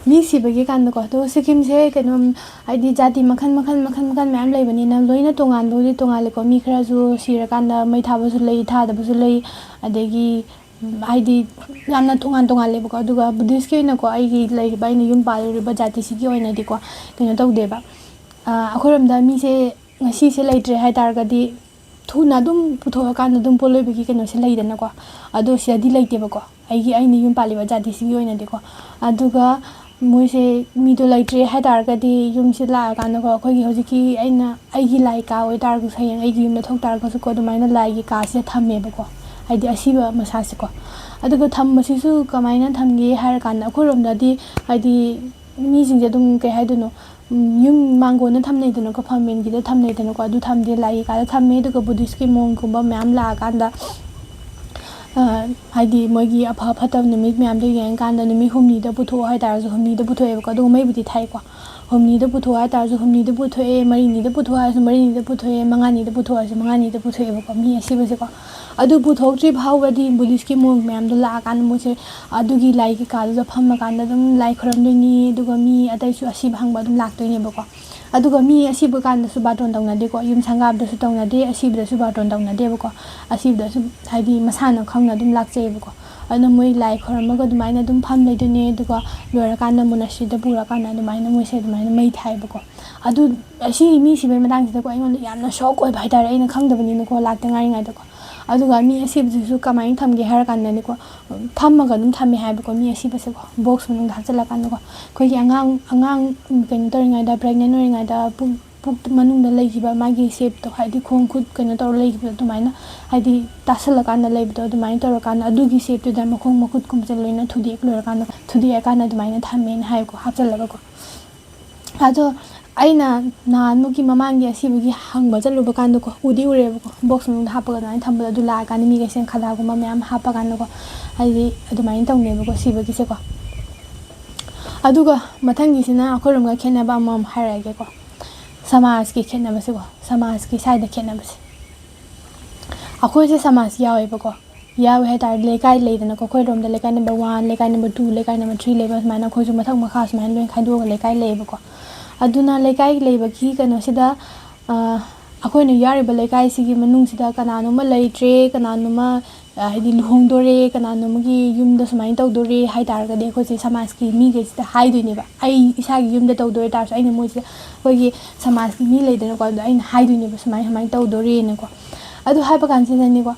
ꯃꯤ ꯁꯤꯕꯒꯤ ꯀꯥꯟꯗꯀꯣ꯫ ꯑꯗꯣ ꯁꯤꯀꯤꯝꯁꯦ ꯀꯩꯅꯣ, ꯍꯥꯏꯗꯤ ꯖꯥꯇꯤ ꯃꯈꯜ ꯃꯈꯜ, ꯃꯈꯜ ꯃꯈꯜ ꯃꯌꯥꯝ ꯂꯩꯕꯅꯤꯅ ꯂꯣꯏꯅ ꯇꯣꯉꯥꯟꯕꯕꯨꯗꯤ ꯇꯣꯉꯥꯜꯂꯦꯀꯣ꯫ ꯃꯤ ꯈꯔꯁꯨ ꯁꯤꯔꯀꯥꯟꯗ ꯃꯩ ꯊꯥꯕꯁꯨ ꯂꯩ, ꯊꯥꯗꯕꯁꯨ ꯂꯩ꯫ ꯑꯗꯒꯤ ꯍꯥꯏꯗꯤ ꯌꯥꯝꯅ ꯇꯣꯉꯥꯟ ꯇꯣꯉꯥꯜꯂꯦꯕꯀꯣ꯫ ꯑꯗꯨꯒ ꯕꯨꯙꯤꯁꯀꯤ ꯑꯣꯏꯅꯀꯣ, ꯑꯩꯒꯤ ꯂꯩꯔꯤꯕ, ꯑꯩꯅ ꯌꯨꯝ ꯄꯥꯜꯂꯨꯔꯤꯕ ꯖꯥꯇꯤꯁꯤꯒꯤ ꯑꯣꯏꯅꯗꯤꯀꯣ, ꯀꯩꯅꯣ ꯇꯧꯗꯦꯕ꯫ ꯑꯩꯈꯣꯏꯔꯣꯝꯗ ꯃꯤꯁꯦ ꯉꯁꯤꯁꯦ ꯂꯩꯇ꯭ꯔꯦ ꯍꯥꯏ ꯇꯥꯔꯒꯗꯤ, ꯊꯨꯅ ꯑꯗꯨꯝ ꯄꯨꯊꯣꯛꯑꯀꯥꯟꯗ ꯑꯗꯨꯝ ꯄꯣꯠꯂꯣꯏꯕꯒꯤ ꯀꯩꯅꯣꯁꯦ ꯂꯩꯗꯅꯀꯣ꯫ ꯑꯗꯣ ꯁꯤꯗꯗꯤ ꯂꯩꯇꯦꯕꯀꯣ, ꯑꯩꯒꯤ, ꯑꯩꯅ ꯌꯨꯝ ꯄꯥꯜꯂꯤꯕ ꯖꯥꯇꯤꯁꯤꯒꯤ ꯑꯣꯏꯅꯗꯤꯀꯣ꯫ ꯑꯗꯨꯒ ꯃꯣꯏꯁꯦ ꯃꯤꯗꯣ ꯂꯩꯇ꯭ꯔꯦ ꯍꯥꯏ ꯇꯥꯔꯒꯗꯤ, ꯌꯨꯝꯁꯦ ꯂꯥꯛꯑꯀꯥꯟꯗꯀꯣ, ꯑꯩꯈꯣꯏꯒꯤ ꯍꯧꯖꯤꯛꯀꯤ ꯑꯩꯅ ꯑꯩꯒꯤ ꯂꯥꯏ ꯀꯥ ꯑꯣꯏꯇꯥꯔꯒꯁꯨ, ꯍꯌꯦꯡ ꯑꯩꯒꯤ ꯌꯨꯝꯗ ꯊꯣꯛ ꯇꯥꯔꯒꯁꯨꯀꯣ, ꯑꯗꯨꯃꯥꯏꯅ ꯂꯥꯏꯒꯤ ꯀꯥꯁꯤꯗ ꯊꯝꯃꯦꯕꯀꯣ, ꯍꯥꯏꯗꯤ ꯑꯁꯤꯕ ꯃꯁꯥꯁꯦꯀꯣ꯫ ꯑꯗꯨꯒ ꯊꯝꯕꯁꯤꯁꯨ ꯀꯃꯥꯏꯅ ꯊꯝꯒꯦ ꯍꯥꯏꯔꯀꯥꯟꯗ, ꯑꯩꯈꯣꯏꯔꯣꯝꯗꯗꯤ ꯍꯥꯏꯗꯤ ꯃꯤꯁꯤꯡꯁꯦ ꯑꯗꯨꯝ, ꯀꯩ ꯍꯥꯏꯗꯣꯏꯅꯣ, ꯎꯝ, ꯌꯨꯝ ꯃꯥꯡꯒꯣꯟꯗ ꯊꯝꯅꯩꯗꯅꯀꯣ, ꯐꯝꯃꯦꯟꯒꯤꯗ ꯊꯝꯅꯩꯗꯅꯀꯣ, ꯑꯗꯨ ꯊꯝꯗꯦ, ꯂꯥꯏꯒꯤ ꯀꯥꯗ ꯊꯝꯃꯦ꯫ ꯑꯗꯨꯒ ꯕꯨꯙꯤꯁꯀꯤ ꯃꯣꯡꯒꯨꯝꯕ ꯃꯌꯥꯝ ꯂꯥꯛꯑꯀꯥꯟꯗ, ꯑ, ꯍꯥꯏꯗꯤ ꯃꯣꯏꯒꯤ ꯑꯐ ꯐꯠꯇꯕ ꯅꯨꯃꯤꯠ ꯃꯌꯥꯝꯗꯣ ꯌꯦꯡꯉꯀꯥꯟꯗ, ꯅꯨꯃꯤꯠ ꯍꯨꯝꯅꯤꯗ ꯄꯨꯊꯣꯛꯑꯣ ꯍꯥꯏꯇꯥꯔꯁꯨ, ꯍꯨꯝꯅꯤꯗ ꯄꯨꯊꯣꯛꯑꯦꯕꯀꯣ꯫ ꯑꯗꯨꯒ ꯃꯩꯕꯨꯗꯤ ꯊꯥꯏꯀꯣ, ꯍꯨꯝꯅꯤꯗ ꯄꯨꯊꯣꯛꯑꯣ ꯍꯥꯏꯇꯥꯔꯁꯨ, ꯍꯨꯝꯅꯤꯗ ꯄꯨꯊꯣꯛꯑꯦ, ꯃꯔꯤꯅꯤꯗ ꯄꯨꯊꯣꯛꯑꯣ ꯍꯥꯏꯔꯁꯨ, ꯃꯔꯤꯅꯤꯗ ꯄꯨꯊꯣꯛꯑꯦ, ꯃꯉꯥꯅꯤꯗ ꯄꯨꯊꯣꯛꯑꯣ ꯍꯥꯏꯔꯁꯨ, ꯃꯉꯥꯅꯤꯗ ꯄꯨꯊꯣꯛꯑꯦꯕꯀꯣ, ꯃꯤ ꯑꯁꯤꯕꯁꯦꯀꯣ꯫ ꯑꯗꯨ ꯄꯨꯊꯣꯛꯇ꯭ꯔꯤ ꯐꯥꯎꯕꯗꯤ ꯕꯨꯙꯤꯁꯀꯤ ꯃꯣꯡ ꯃꯌꯥꯝꯗꯣ ꯂꯥꯛꯑꯀꯥꯟꯗ, ꯃꯣꯏꯁꯦ ꯑꯗꯨꯒꯤ ꯂꯥꯏ ꯀꯩꯀꯥꯗꯨꯗ ꯐꯝꯃꯀꯥꯟꯗ ꯑꯗꯨꯝ ꯂꯥꯏ ꯈꯣꯏꯔꯝꯗꯣꯏꯅꯤ꯫ ꯑꯗꯨꯒ ꯃꯤ ꯑꯇꯩꯁꯨ ꯑꯁꯤꯕ ꯍꯪꯕ ꯑꯗꯨꯝ ꯂꯥꯛꯇꯣꯏꯅꯦꯕꯀꯣ꯫ ꯑꯗꯨꯒ ꯃꯤ ꯑꯁꯤꯕ ꯀꯥꯟꯗꯁꯨ ꯕꯥꯔꯇꯣꯟ ꯇꯧꯅꯗꯦꯀꯣ, ꯌꯨꯝ ꯁꯪꯒꯥꯕꯗꯁꯨ ꯇꯧꯅꯗꯦ, ꯑꯁꯤꯕꯗꯁꯨ ꯕꯥꯔꯇꯣꯟ ꯇꯧꯅꯗꯦꯕꯀꯣ꯫ ꯑꯁꯤꯕꯗꯁꯨ ꯍꯥꯏꯗꯤ ꯃꯁꯥꯅ ꯈꯪꯅ ꯑꯗꯨꯝ ꯂꯥꯛꯆꯩꯑꯕꯀꯣ꯫ ꯑꯗꯨꯅ ꯃꯣꯏ ꯂꯥꯏ ꯈꯣꯏꯔꯝꯃꯒ ꯑꯗꯨꯃꯥꯏꯅ ꯑꯗꯨꯝ ꯐꯝ ꯂꯩꯗꯣꯏꯅꯦ꯫ ꯑꯗꯨꯒ ꯂꯣꯏꯔꯀꯥꯟꯗ ꯃꯣꯅꯥꯁꯇ꯭ꯔꯤꯗ ꯄꯨꯔꯀꯥꯟꯗ ꯑꯗꯨꯃꯥꯏꯅ ꯃꯣꯏꯁꯦ ꯑꯗꯨꯃꯥꯏꯅ ꯃꯩ ꯊꯥꯏꯕꯀꯣ꯫ ꯑꯗꯨ, ꯑꯁꯤ ꯃꯤ ꯁꯤꯕꯒꯤ ꯃꯇꯥꯡꯁꯤꯗꯀꯣ, ꯑꯩꯉꯣꯟꯗ ꯌꯥꯝꯅ ꯁꯣꯛ ꯑꯣꯏꯕ ꯍꯥꯏꯇꯥꯔꯦ, ꯑꯩꯅ ꯈꯪꯗꯕꯅꯤꯅꯀꯣ, ꯂꯥꯛꯇ ꯉꯥꯏꯔꯤꯉꯩꯗꯀꯣ꯫ ꯑꯗꯨꯒ ꯃꯤ ꯑꯁꯤꯕꯁꯤꯁꯨ ꯀꯃꯥꯏꯅ ꯊꯝꯒꯦ ꯍꯥꯏꯔ ꯀꯥꯟꯗꯅꯦꯀꯣ, ꯐꯝꯃꯒ ꯑꯗꯨꯝ ꯊꯝꯃꯦ ꯍꯥꯏꯕꯀꯣ, ꯃꯤ ꯑꯁꯤꯕꯁꯦꯀꯣ, ꯕꯣꯛꯁ ꯃꯅꯨꯡꯗ ꯍꯥꯞꯆꯤꯜꯂꯀꯥꯟꯗꯀꯣ꯫ ꯑꯩꯈꯣꯏꯒꯤ ꯑꯉꯥꯡ, ꯑꯉꯥꯡ ꯀꯩꯅꯣ ꯇꯧꯔꯤꯉꯩꯗ, ꯄ꯭ꯔꯦꯒꯅꯦꯟ ꯑꯣꯏꯔꯤꯉꯩꯗ ꯄꯨꯛ, ꯄꯨꯛ ꯃꯅꯨꯡꯗ ꯂꯩꯈꯤꯕ ꯃꯥꯒꯤ ꯁꯦꯞꯇꯣ, ꯍꯥꯏꯗꯤ ꯈꯣꯡ ꯈꯨꯠ ꯀꯩꯅꯣ ꯇꯧꯔ ꯂꯩꯈꯤꯕꯗꯣ, ꯑꯗꯨꯃꯥꯏꯅ, ꯍꯥꯏꯗꯤ ꯇꯥꯁꯜꯂꯀꯥꯟꯗ ꯂꯩꯕꯗꯣ, ꯑꯗꯨꯃꯥꯏꯅ ꯇꯧꯔꯀꯥꯟꯗ ꯑꯗꯨꯒꯤ ꯁꯦꯞꯇꯨꯗ ꯃꯈꯣꯡ ꯃꯈꯨꯠꯀꯨꯝꯕꯁꯦ ꯂꯣꯏꯅ ꯊꯨꯗꯦꯛ ꯂꯣꯏꯔꯀꯥꯟꯗ, ꯊꯨꯗꯦꯛꯑꯀꯥꯟꯗ ꯑꯗꯨꯃꯥꯏꯅ ꯊꯝꯃꯦꯅ ꯍꯥꯏꯀꯣ, ꯍꯥꯞꯆꯜꯂꯒꯀꯣ꯫ ꯑꯗꯣ ꯑꯩꯅ ꯅꯍꯥꯟꯃꯨꯛꯀꯤ ꯃꯃꯥꯡꯒꯤ ꯑꯁꯤꯕꯒꯤ ꯍꯪꯕ ꯆꯠꯂꯨꯕ ꯀꯥꯟꯗꯀꯣ, ꯎꯗꯤ ꯎꯔꯦꯕꯀꯣ, ꯕꯣꯛꯁ ꯃꯅꯨꯡꯗ ꯍꯥꯞꯄꯒ ꯑꯗꯨꯃꯥꯏꯅ ꯊꯝꯕꯗꯣ꯫ ꯑꯗꯨ ꯂꯥꯛꯑꯀꯥꯟꯗ ꯃꯤꯈꯩꯁꯤꯅ ꯈꯗꯥꯒꯨꯝꯕ ꯃꯌꯥꯝ ꯍꯥꯞꯄ ꯀꯥꯟꯗꯀꯣ, ꯍꯥꯏꯗꯤ ꯑꯗꯨꯃꯥꯏꯅ ꯇꯧꯅꯦꯕꯀꯣ, ꯁꯤꯕꯒꯤꯁꯦꯀꯣ꯫ ꯑꯗꯨꯒ ꯃꯊꯪꯒꯤꯁꯤꯅ ꯑꯩꯈꯣꯏꯔꯣꯝꯒ ꯈꯦꯠꯅꯕ ꯑꯃꯃꯝ ꯍꯥꯏꯔꯛꯑꯒꯦꯀꯣ, ꯁꯃꯥꯖꯀꯤ ꯈꯦꯠꯅꯕꯁꯦꯀꯣ, ꯁꯃꯥꯖꯀꯤ ꯁ꯭ꯋꯥꯏꯗ ꯈꯦꯠꯅꯕꯁꯦ꯫ ꯑꯩꯈꯣꯏꯁꯦ ꯁꯃꯥꯖ ꯌꯥꯎꯋꯦꯕꯀꯣ, ꯌꯥꯎꯋꯦ ꯍꯥꯏ ꯇꯥꯔꯗꯤ, ꯂꯩꯀꯥꯏ ꯂꯩꯗꯅꯀꯣ, ꯑꯩꯈꯣꯏꯔꯣꯝꯗ ꯂꯩꯀꯥꯏ number one, ꯂꯩꯀꯥꯏ number two, ꯂꯩꯀꯥꯏ number three ꯂꯩꯕ, ꯁꯨꯃꯥꯏꯅ ꯑꯩꯈꯣꯏꯁꯨ ꯃꯊꯛ ꯃꯈꯥ ꯁꯨꯃꯥꯏꯅ ꯂꯣꯏ ꯈꯥꯏꯗꯣꯛꯑꯒ ꯂꯩꯀꯥꯏ ꯂꯩꯌꯦꯕꯀꯣ꯫ ꯑꯗꯨꯅ ꯂꯩꯀꯥꯏ ꯂꯩꯕꯒꯤ ꯀꯩꯅꯣꯁꯤꯗ, ꯑ, ꯑꯩꯈꯣꯏꯅ ꯌꯥꯎꯔꯤꯕ ꯂꯩꯀꯥꯏꯁꯤꯒꯤ ꯃꯅꯨꯡꯁꯤꯗ ꯀꯅꯥꯅꯣꯝꯃ ꯂꯩꯇ꯭ꯔꯦ, ꯀꯅꯥꯅꯣꯝꯃ, ꯑ, ꯍꯥꯏꯗꯤ ꯂꯨꯍꯣꯡꯗꯣꯔꯦ, ꯀꯅꯥꯅꯣꯝꯃꯒꯤ ꯌꯨꯝꯗ ꯁꯨꯃꯥꯏꯅ ꯇꯧꯗꯣꯔꯦ ꯍꯥꯏ ꯇꯥꯔꯒꯗꯤ, ꯑꯩꯈꯣꯏꯁꯦ ꯁꯃꯥꯖꯀꯤ ꯃꯤꯈꯩꯁꯤꯗ ꯍꯥꯏꯗꯣꯏꯅꯦꯕ꯫ ꯑꯩ ꯏꯁꯥꯒꯤ ꯌꯨꯝꯗ ꯇꯧꯗꯣꯏ ꯇꯥꯔꯁꯨ, ꯑꯩꯅ ꯃꯣꯏꯁꯤꯗ, ꯑꯩꯈꯣꯏꯒꯤ ꯁꯃꯥꯖꯀꯤ ꯃꯤ ꯂꯩꯗꯅꯀꯣ, ꯑꯗꯣ ꯑꯩꯅ ꯍꯥꯏꯗꯣꯏꯅꯦꯕ, "ꯁꯨꯃꯥꯏ ꯁꯨꯃꯥꯏꯅ ꯇꯧꯗꯣꯔꯦꯅꯀꯣ"꯫ ꯑꯗꯨ ꯍꯥꯏꯕ ꯀꯥꯟꯁꯤꯗꯅꯤꯀꯣ,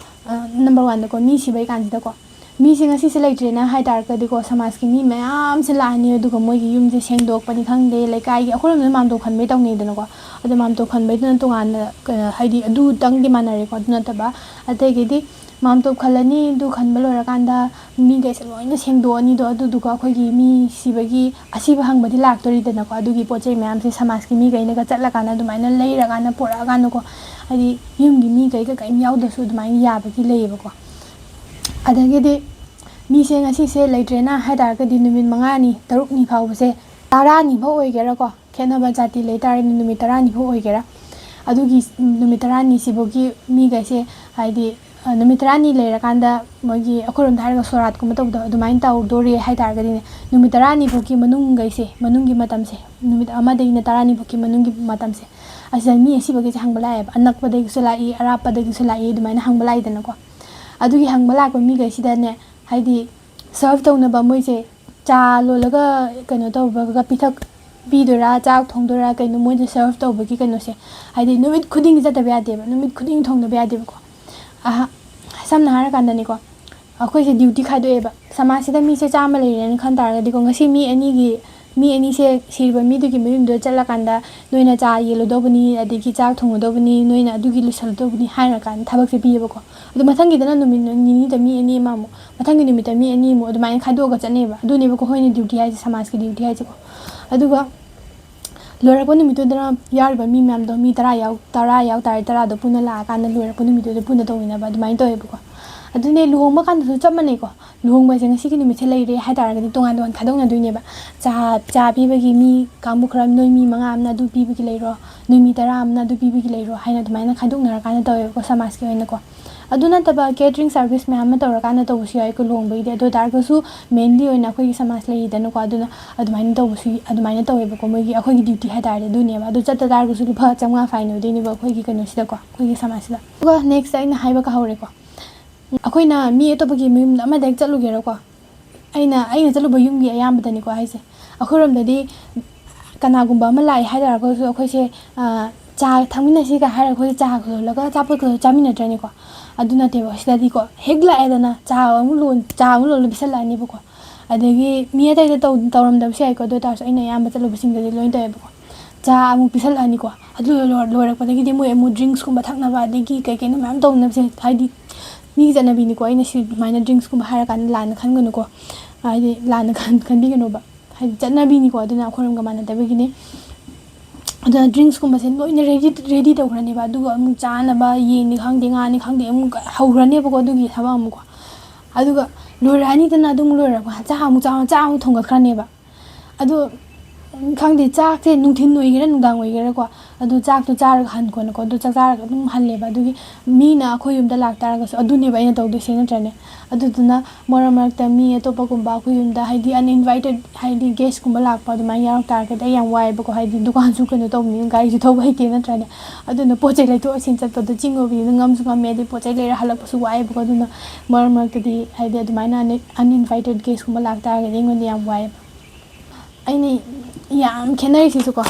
ꯅꯝꯕꯔ ꯋꯥꯟꯗꯀꯣ, ꯃꯤ ꯁꯤꯕꯩ ꯀꯥꯟꯁꯤꯗꯀꯣ, ꯃꯤꯁꯦ ꯉꯁꯤꯁꯦ ꯂꯩꯇ꯭ꯔꯦꯅ ꯍꯥꯏ ꯇꯥꯔꯒꯗꯤꯀꯣ, ꯁꯃꯥꯖꯀꯤ ꯃꯤ ꯃꯌꯥꯝꯁꯦ ꯂꯥꯛꯑꯅꯤ꯫ ꯑꯗꯨꯒ ꯃꯣꯏꯒꯤ ꯌꯨꯝꯁꯦ ꯁꯦꯡꯗꯣꯛꯄꯅꯤ ꯈꯪꯗꯦ, ꯂꯩꯀꯥꯏꯒꯤ ꯑꯩꯈꯣꯏꯔꯣꯝꯗ ꯃꯥꯝꯇꯣꯞ ꯈꯟꯕꯩ ꯇꯧꯅꯩꯗꯅꯀꯣ꯫ ꯑꯗꯣ ꯃꯥꯝꯇꯣꯞ ꯈꯟꯕꯩꯗꯨꯅ ꯇꯣꯉꯥꯟꯅ, ꯀꯩꯅꯣ, ꯍꯥꯏꯗꯤ ꯑꯗꯨꯇꯪꯗꯤ ꯃꯥꯟꯅꯔꯦꯀꯣ꯫ ꯑꯗꯨ ꯅꯠꯇꯕ ꯑꯇꯩꯒꯤꯗꯤ ꯃꯥꯝꯇꯣꯞ ꯈꯜꯂꯅꯤ, ꯑꯗꯨ ꯈꯟꯕ ꯂꯣꯏꯔꯀꯥꯟꯗ ꯃꯤꯈꯩꯁꯦ ꯂꯣꯏꯅ ꯁꯦꯡꯗꯣꯛꯑꯅꯤꯗꯣ꯫ ꯑꯗꯨꯗꯨꯒ ꯑꯩꯈꯣꯏꯒꯤ ꯃꯤ ꯁꯤꯕꯒꯤ ꯑꯁꯤꯕ ꯍꯪꯕꯗꯤ ꯂꯥꯛꯇꯣꯔꯤꯗꯅꯀꯣ꯫ ꯑꯗꯨꯒꯤ ꯄꯣꯠ ꯆꯩ ꯃꯌꯥꯝꯁꯦ ꯁꯃꯥꯖꯀꯤ ꯃꯤꯈꯩꯅꯒ ꯆꯠꯂꯀꯥꯟꯗ ꯑꯗꯨꯃꯥꯏꯅ ꯂꯩꯔꯀꯥꯟꯗ ꯄꯨꯔꯛꯑꯀꯥꯟꯗꯀꯣ, ꯍꯥꯏꯗꯤ ꯌꯨꯝꯒꯤ ꯃꯤꯈꯩꯒ ꯀꯔꯤꯝ ꯌꯥꯎꯗ꯭ꯔꯁꯨ ꯑꯗꯨꯃꯥꯏꯅ ꯌꯥꯕꯒꯤ ꯂꯩꯌꯦꯕꯀꯣ꯫ ꯑꯗꯒꯤꯗꯤ ꯃꯤꯁꯦ ꯉꯁꯤꯁꯦ ꯂꯩꯇ꯭ꯔꯦꯅ ꯍꯥꯏ ꯇꯥꯔꯒꯗꯤ ꯅꯨꯃꯤꯠ ꯃꯉꯥꯅꯤ, ꯇꯔꯨꯛꯅꯤ ꯐꯥꯎꯕꯁꯦ, ꯇꯔꯥꯅꯤ ꯐꯥꯎ ꯑꯣꯏꯒꯦꯔꯥꯀꯣ, ꯈꯦꯠꯅꯕ ꯖꯥꯇꯤ ꯂꯩ ꯇꯥꯔꯒꯗꯤ ꯅꯨꯃꯤꯠ ꯇꯔꯥꯅꯤ ꯐꯥꯎ ꯑꯣꯏꯒꯦꯔꯥ, ꯑꯗꯨꯒꯤ ꯅꯨꯃꯤꯠ ꯇꯔꯥꯅꯤꯁꯤꯐꯥꯎꯒꯤ ꯃꯤꯈꯩꯁꯦ, ꯍꯥꯏꯗꯤ, ꯑ, ꯅꯨꯃꯤꯠ ꯇꯔꯥꯅꯤ ꯂꯩꯔꯀꯥꯟꯗ ꯃꯣꯏꯒꯤ, ꯑꯩꯈꯣꯏꯔꯣꯝꯗ ꯍꯥꯏꯔꯒ ꯁꯣꯔꯥꯠꯀꯨꯝꯕ ꯇꯧꯕꯗꯣ ꯑꯗꯨꯃꯥꯏꯅ ꯇꯧꯗꯣꯔꯦ ꯍꯥꯏ ꯇꯥꯔꯒꯗꯤꯅꯦ, ꯅꯨꯃꯤꯠ ꯇꯔꯥꯅꯤꯐꯥꯎꯒꯤ ꯃꯅꯨꯡꯈꯩꯁꯦ, ꯃꯅꯨꯡꯒꯤ ꯃꯇꯝꯁꯦ, ꯅꯨꯃꯤꯠ ꯑꯃꯗꯒꯤꯅ ꯇꯔꯥꯅꯤꯐꯥꯎꯒꯤ ꯃꯅꯨꯡꯒꯤ ꯃꯇꯝꯁꯦ, ꯑꯁꯤꯗ ꯃꯤ ꯑꯁꯤꯕꯒꯤꯁꯦ ꯍꯪꯕ ꯂꯥꯛꯑꯦꯕ꯫ ꯑꯅꯛꯄꯗꯒꯤꯁꯨ ꯂꯥꯛꯏ, ꯑꯔꯥꯞꯄꯗꯒꯤꯁꯨ ꯂꯥꯛꯏ, ꯑꯗꯨꯃꯥꯏꯅ ꯍꯪꯕ ꯂꯥꯛꯏꯗꯅꯀꯣ꯫ ꯑꯗꯨꯒꯤ ꯍꯪꯕ ꯂꯥꯛꯄ ꯃꯤꯈꯩꯁꯤꯗꯅꯦ, ꯍꯥꯏꯗꯤ, ꯁꯔꯚ ꯇꯧꯅꯕ ꯃꯣꯏꯁꯦ ꯆꯥ ꯂꯣꯜꯂꯒ ꯀꯩꯅꯣ ꯇꯧꯕꯒ ꯄꯤꯊꯛ ꯄꯤꯗꯣꯏꯔꯥ, ꯆꯥꯛ ꯊꯣꯡꯗꯣꯏꯔꯥ, ꯀꯩꯅꯣ ꯃꯣꯏꯁꯦ ꯁꯔꯚ ꯇꯧꯕꯒꯤ ꯀꯩꯅꯣꯁꯦ, ꯍꯥꯏꯗꯤ ꯅꯨꯃꯤꯠ ꯈꯨꯗꯤꯡꯒꯤ ꯆꯠꯇꯕ ꯌꯥꯗꯦꯕ, ꯅꯨꯃꯤꯠ ꯈꯨꯗꯤꯡꯒꯤ ꯊꯣꯡꯗꯕ ꯌꯥꯗꯦꯕꯀꯣ꯫ ꯑꯍ-, ꯁꯝꯅ ꯍꯥꯏꯔꯀꯥꯟꯗꯅꯦꯀꯣ, ꯑꯩꯈꯣꯏꯁꯦ ꯗ꯭ꯌꯨꯇꯤ ꯈꯥꯏꯗꯣꯛꯑꯦꯕ꯫ ꯁꯃꯥꯖꯁꯤꯗ ꯃꯤꯁꯦ ꯆꯥꯝꯃ ꯂꯩꯔꯦꯅ ꯈꯟ ꯇꯥꯔꯒꯗꯤꯀꯣ, ꯉꯁꯤ ꯃꯤ ꯑꯅꯤꯒꯤ, ꯃꯤ ꯑꯅꯤꯁꯦ ꯁꯤꯔꯤꯕ ꯃꯤꯗꯨꯒꯤ ꯃꯌꯨꯝꯗꯨꯗ ꯆꯠꯂꯀꯥꯟꯗ, "ꯅꯣꯏꯅ ꯆꯥ ꯌꯦꯜꯂꯨꯗꯧꯕꯅꯤ, ꯑꯗꯒꯤ ꯆꯥꯛ ꯊꯣꯡꯉꯨꯗꯧꯕꯅꯤ, ꯅꯣꯏꯅ ꯑꯗꯨꯒꯤ ꯂꯣꯏꯁꯜꯂꯨꯗꯧꯕꯅꯤ" ꯍꯥꯏꯔꯀꯥꯟꯗ ꯊꯕꯛꯁꯦ ꯄꯤꯌꯦꯕꯀꯣ꯫ ꯑꯗꯣ ꯃꯊꯪꯒꯤꯗꯅ ꯅꯨꯃꯤꯠ ꯅꯤꯅꯤꯗ ꯃꯤ ꯑꯅꯤ ꯑꯃꯃꯨꯛ, ꯃꯊꯪꯒꯤ ꯅꯨꯃꯤꯠꯇ ꯃꯤ ꯑꯅꯤꯃꯨꯛ ꯑꯗꯨꯃꯥꯏꯅ ꯈꯥꯏꯗꯣꯛꯑꯒ ꯆꯠꯅꯩꯕ꯫ ꯑꯗꯨꯅꯦꯕꯀꯣ ꯑꯩꯈꯣꯏꯅ ꯗ꯭ꯌꯨꯇꯤ ꯍꯥꯏꯁꯦ, ꯁꯃꯥꯖꯀꯤ ꯗ꯭ꯌꯨꯇꯤ ꯍꯥꯏꯁꯦꯀꯣ꯫ ꯑꯗꯨꯒ ꯂꯣꯏꯔꯛꯄ ꯅꯨꯃꯤꯠꯇꯨꯗꯅ ꯌꯥꯎꯔꯤꯕ ꯃꯤ ꯃꯌꯥꯝꯗꯣ, ꯃꯤ ꯇꯔꯥ ꯌꯥꯎ-, ꯇꯔꯥ ꯌꯥꯎ ꯇꯥꯔꯦ, ꯇꯔꯥꯗꯣ ꯄꯨꯟꯅ ꯂꯥꯛꯑꯀꯥꯟꯗ ꯂꯣꯏꯔꯛꯄ ꯅꯨꯃꯤꯠꯇꯨꯗ ꯄꯨꯟꯅ ꯇꯧꯃꯤꯟꯅꯕ ꯑꯗꯨꯃꯥꯏꯅ ꯇꯧꯋꯦꯕꯀꯣ꯫ ꯑꯗꯨꯅꯦ, ꯂꯨꯍꯣꯡꯕ ꯀꯥꯟꯗꯁꯨ ꯆꯞ ꯃꯥꯟꯅꯩꯀꯣ꯫ ꯂꯨꯍꯣꯡꯕꯁꯦ ꯉꯁꯤꯒꯤ ꯅꯨꯃꯤꯠꯁꯦ ꯂꯩꯔꯦ ꯍꯥꯏ ꯇꯥꯔꯒꯗꯤ ꯇꯣꯉꯥꯟ ꯇꯣꯉꯥꯟ ꯈꯥꯏꯗꯣꯛꯅꯗꯣꯏꯅꯦꯕ꯫ ꯆꯥ, ꯆꯥ ꯄꯤꯕꯒꯤ ꯃꯤ ꯀꯥꯡꯕꯨ ꯈꯔ, ꯅꯣꯏ ꯃꯤ ꯃꯉꯥ ꯑꯃꯅ ꯑꯗꯨ ꯄꯤꯕꯒꯤ ꯂꯩꯔꯣ, ꯅꯣꯏ ꯃꯤ ꯇꯔꯥ ꯑꯃꯅ ꯑꯗꯨ ꯄꯤꯕꯒꯤ ꯂꯩꯔꯣ ꯍꯥꯏꯅ ꯑꯗꯨꯃꯥꯏꯅ ꯈꯥꯏꯗꯣꯛꯅꯔꯀꯥꯟꯗ ꯇꯧꯋꯦꯕꯀꯣ ꯁꯃꯥꯖꯀꯤ ꯑꯣꯏꯅꯀꯣ꯫ ꯑꯗꯨ ꯅꯠꯇꯕ catering service ꯃꯌꯥꯝ ꯑꯃ ꯇꯧꯔꯀꯥꯟꯗ ꯇꯧꯕꯁꯨ ꯌꯥꯎꯋꯦꯀꯣ ꯂꯨꯍꯣꯡꯕꯒꯤꯗꯤ꯫ ꯑꯗꯨ ꯑꯣꯏ ꯇꯥꯔꯒꯁꯨ mainly ꯑꯣꯏꯅ ꯑꯩꯈꯣꯏꯒꯤ ꯁꯃꯥꯖ ꯂꯩꯔꯤꯗꯅꯀꯣ, ꯑꯗꯨꯅ ꯑꯗꯨꯃꯥꯏꯅ ꯇꯧꯕꯁꯨ, ꯑꯗꯨꯃꯥꯏꯅ ꯇꯧꯋꯦꯕꯀꯣ꯫ ꯃꯣꯏꯒꯤ, ꯑꯩꯈꯣꯏꯒꯤ duty ꯍꯥꯏ ꯇꯥꯔꯗꯤ ꯑꯗꯨꯅꯦꯕ꯫ ꯑꯗꯨ ꯆꯠꯇ ꯇꯥꯔꯒꯁꯨ ꯂꯨꯄꯥ ꯆꯥꯝꯃꯉꯥ fine ꯑꯣꯏꯗꯣꯏꯅꯦꯕ ꯑꯩꯈꯣꯏꯒꯤ ꯀꯩꯅꯣꯁꯤꯗꯀꯣ, ꯑꯩꯈꯣꯏꯒꯤ ꯁꯃꯥꯖꯁꯤꯗ꯫ ꯑꯗꯨꯒ next ꯑꯩꯅ ꯍꯥꯏꯕ ꯀꯥꯍꯧꯔꯦꯀꯣ꯫ ꯑꯩꯈꯣꯏꯅ ꯃꯤ ꯑꯇꯣꯞꯄꯒꯤ ꯃꯌꯨꯝꯗ ꯑꯃꯗ ꯍꯦꯛ ꯆꯠꯂꯨꯒꯦꯔꯥꯀꯣ, ꯑꯩꯅ, ꯑꯩꯅ ꯆꯠꯂꯨꯕ ꯌꯨꯝꯒꯤ ꯑꯌꯥꯝꯕꯗꯅꯤꯀꯣ ꯍꯥꯏꯁꯦ, ꯑꯩꯈꯣꯏꯔꯣꯝꯗꯗꯤ ꯀꯅꯥꯒꯨꯝꯕ ꯑꯃ ꯂꯥꯛꯑꯦ ꯍꯥꯏ ꯇꯥꯔꯒꯁꯨ ꯑꯩꯈꯣꯏꯁꯦ, ꯑ, ꯆꯥ ꯊꯛꯃꯤꯟꯅꯁꯤꯒ ꯍꯥꯏꯔꯒ ꯑꯩꯈꯣꯏꯁꯦ ꯆꯥꯒ ꯂꯣꯜꯂꯒ ꯑꯆꯥꯄꯣꯠꯀ ꯆꯥꯃꯤꯟꯅꯗ꯭ꯔꯅꯤꯀꯣ꯫ ꯑꯗꯨ ꯅꯠꯇꯦꯕ, ꯁꯤꯗꯗꯤꯀꯣ ꯍꯦꯛ ꯂꯥꯛꯑꯦꯗꯅ ꯆꯥ ꯑꯃꯨꯛ ꯂꯣꯟ-, ꯆꯥ ꯑꯃꯨꯛ ꯂꯣꯜꯂ ꯄꯤꯁꯜꯂꯛꯑꯅꯤꯕꯀꯣ꯫ ꯑꯗꯒꯤ ꯃꯤ ꯑꯇꯩꯗ ꯇꯧ-, ꯇꯧꯔꯝꯗꯕꯁꯨ ꯌꯥꯏꯀꯣ, ꯑꯗꯨ ꯑꯣꯏꯇꯥꯔꯁꯨ ꯑꯩꯅ ꯑꯌꯥꯝꯕ ꯆꯠꯂꯨꯕꯁꯤꯡꯗꯗꯤ ꯂꯣꯏ ꯇꯧꯋꯦꯕꯀꯣ꯫ ꯆꯥ ꯑꯃꯨꯛ ꯄꯤꯁꯜꯂꯛꯑꯅꯤꯀꯣ꯫ ꯑꯗꯨ ꯂꯣꯏ-, ꯂꯣꯏꯔꯛꯄꯗꯒꯤꯗꯤ ꯃꯣꯏ ꯑꯃꯨꯛ drinks ꯀꯨꯝꯕ ꯊꯛꯅꯕ, ꯑꯗꯒꯤ ꯀꯩ ꯀꯩꯅꯣ ꯃꯌꯥꯝ ꯇꯧꯅꯕꯁꯦ, ꯍꯥꯏꯗꯤ ꯃꯤꯒꯤ ꯆꯠꯅꯕꯤꯅꯤꯀꯣ꯫ ꯑꯩꯅ ꯁꯤ ꯑꯗꯨꯃꯥꯏꯅ drinks ꯀꯨꯝꯕ ꯍꯥꯏꯔꯀꯥꯟꯗ ꯂꯥꯟꯅ ꯈꯟꯒꯅꯨꯀꯣ, ꯍꯥꯏꯗꯤ ꯂꯥꯟꯅ ꯈꯟ-, ꯈꯟꯕꯤꯒꯅꯣꯕ꯫ ꯍꯥꯏꯗꯤ ꯆꯠꯅꯕꯤꯅꯤꯀꯣ, ꯑꯗꯨꯅ ꯑꯩꯈꯣꯏꯔꯣꯝꯒ ꯃꯥꯟꯅꯗꯕꯒꯤꯅꯤ꯫ ꯑꯗꯨꯅ drinks ꯀꯨꯝꯕꯁꯦ ꯂꯣꯏꯅ ready, ready ꯇꯧꯈ꯭ꯔꯅꯦꯕ꯫ ꯑꯗꯨꯒ ꯑꯃꯨꯛ ꯆꯥꯅꯕ ꯌꯦꯟꯅꯤ ꯈꯪꯗꯦ, ꯉꯥꯅꯤ ꯈꯪꯗꯦ, ꯑꯃꯨꯛ ꯍꯧꯈ꯭ꯔꯅꯦꯕꯀꯣ ꯑꯗꯨꯒꯤ ꯊꯕꯛ ꯑꯃꯨꯛꯀꯣ꯫ ꯑꯗꯨꯒ ꯂꯣꯏꯔꯛꯑꯅꯤꯗꯅ, ꯑꯗꯨ ꯑꯃꯨꯛ ꯂꯣꯏꯔꯛꯄ ꯆꯥꯛ ꯑꯃꯨꯛ ꯆꯥ-, ꯆꯥꯛ ꯑꯃꯨꯛ ꯊꯣꯡꯒꯠꯈ꯭ꯔꯅꯦꯕ꯫ ꯑꯗꯣ ꯈꯪꯗꯦ, ꯆꯥꯛꯁꯦ ꯅꯨꯡꯊꯤꯜ ꯑꯣꯏꯒꯦꯔꯥ ꯅꯨꯡꯗꯥꯡ ꯑꯣꯏꯒꯦꯔꯥꯀꯣ, ꯑꯗꯨ ꯆꯥꯛꯇꯣ ꯆꯥꯔꯒ ꯍꯟꯈꯣꯅꯀꯣ, ꯑꯗꯨ ꯆꯥꯛ ꯆꯥꯔꯒ ꯑꯗꯨꯝ ꯍꯜꯂꯦꯕ꯫ ꯑꯗꯨꯒꯤ ꯃꯤꯅ ꯑꯩꯈꯣꯏ ꯌꯨꯝꯗ ꯂꯥꯛꯇꯥꯔꯒꯁꯨ, ꯑꯗꯨꯅꯦꯕ ꯑꯩꯅ ꯇꯧꯗꯣꯏꯁꯦ, ꯅꯠꯇ꯭ꯔꯅꯦ? ꯑꯗꯨꯗꯨꯅ ꯃꯔꯛ ꯃꯔꯛꯇ ꯃꯤ ꯑꯇꯣꯞꯄꯒꯨꯝꯕ ꯑꯩꯈꯣꯏ ꯌꯨꯝꯗ, ꯍꯥꯏꯗꯤ uninvited, ꯍꯥꯏꯗꯤ guest ꯀꯨꯝꯕ ꯂꯥꯛꯄ ꯑꯗꯨꯃꯥꯏꯅ ꯌꯥꯎꯔꯛ ꯇꯥꯔꯒꯗꯤ ꯑꯩ ꯌꯥꯝ ꯋꯥꯏꯌꯦꯕꯀꯣ, ꯍꯥꯏꯗꯤ ꯗꯨꯀꯥꯟꯁꯨ ꯀꯩꯅꯣ ꯇꯧꯕꯅꯤꯅ, ꯒꯥꯔꯤꯁꯨ ꯊꯧꯕ ꯍꯩꯇꯦ, ꯅꯠꯇ꯭ꯔꯅꯦ? ꯑꯗꯨꯅ ꯄꯣꯠ ꯆꯩ ꯂꯩꯊꯣꯛ ꯂꯩꯁꯤꯟ ꯆꯠꯄꯗꯣ ꯆꯤꯡ ꯑꯣꯏꯕꯅꯤꯅ ꯉꯝꯁꯨ ꯉꯝꯃꯦ, ꯑꯗꯩ ꯄꯣꯠ ꯆꯩ ꯂꯩꯔ ꯍꯜꯂꯛꯄꯁꯨ ꯋꯥꯏꯌꯦꯕꯀꯣ꯫ ꯑꯗꯨꯅ ꯃꯔꯛ ꯃꯔꯛꯇꯗꯤ, ꯍꯥꯏꯗꯤ ꯑꯗꯨꯃꯥꯏꯅ uninvited guest ꯀꯨꯝꯕ ꯂꯥꯛꯇꯥꯔꯒꯗꯤ ꯑꯩꯉꯣꯟꯗ ꯌꯥꯝ ꯋꯥꯏꯌꯦꯕ꯫ ꯑꯩꯅ ꯌꯥꯝ ꯈꯦꯠꯅꯔꯤꯁꯤꯁꯨꯀꯣ,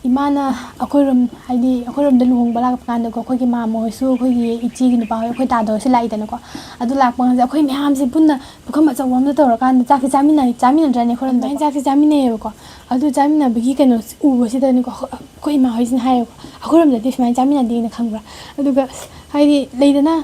ꯏꯃꯥꯅ ꯑꯩꯈꯣꯏꯔꯣꯝ, ꯍꯥꯏꯗꯤ ꯑꯩꯈꯣꯏꯔꯣꯝꯗ ꯂꯨꯍꯣꯡꯕ ꯂꯥꯛꯄ ꯀꯥꯟꯗꯀꯣ, ꯑꯩꯈꯣꯏꯒꯤ ꯃꯥꯝꯃ ꯍꯣꯏꯁꯨ, ꯑꯩꯈꯣꯏꯒꯤ ꯏꯆꯦꯒꯤ ꯅꯨꯄꯥ ꯍꯣꯏ, ꯑꯩꯈꯣꯏ ꯗꯥꯗꯥ ꯍꯣꯏꯁꯨ ꯂꯥꯛꯏꯗꯅꯀꯣ꯫ ꯑꯗꯨ ꯂꯥꯛꯄ ꯀꯥꯟꯁꯤꯗ ꯑꯩꯈꯣꯏ ꯃꯌꯥꯝꯁꯦ ꯄꯨꯟꯅ ꯄꯨꯈꯝ ꯑꯆꯧꯕ ꯑꯃꯗ ꯇꯧꯔꯀꯥꯟꯗ ꯆꯥꯛꯁꯦ ꯆꯥꯃꯤꯟꯅꯩ, ꯆꯥꯃꯤꯟꯅꯗ꯭ꯔꯅꯦ ꯑꯩꯈꯣꯏꯔꯣꯝꯗ? ꯑꯗꯨꯃꯥꯏꯅ ꯆꯥꯛꯁꯦ ꯆꯥꯃꯤꯟꯅꯩꯌꯦꯕꯀꯣ꯫ ꯑꯗꯨ ꯆꯥꯃꯤꯟꯅꯕꯒꯤ ꯀꯩꯅꯣꯁꯦ ꯎꯕꯁꯤꯗꯅꯦꯀꯣ, ꯑꯩꯈꯣꯏ ꯏꯃꯥ ꯍꯣꯏꯁꯤꯅ ꯍꯥꯏꯌꯦꯕꯀꯣ, "ꯑꯩꯈꯣꯏꯔꯣꯝꯗꯗꯤ ꯁꯨꯃꯥꯏꯅ ꯆꯥꯃꯤꯟꯅꯗꯦꯅ, ꯈꯪꯕ꯭ꯔꯥ?" ꯑꯗꯨꯒ, ꯍꯥꯏꯗꯤ ꯂꯩꯗꯅ,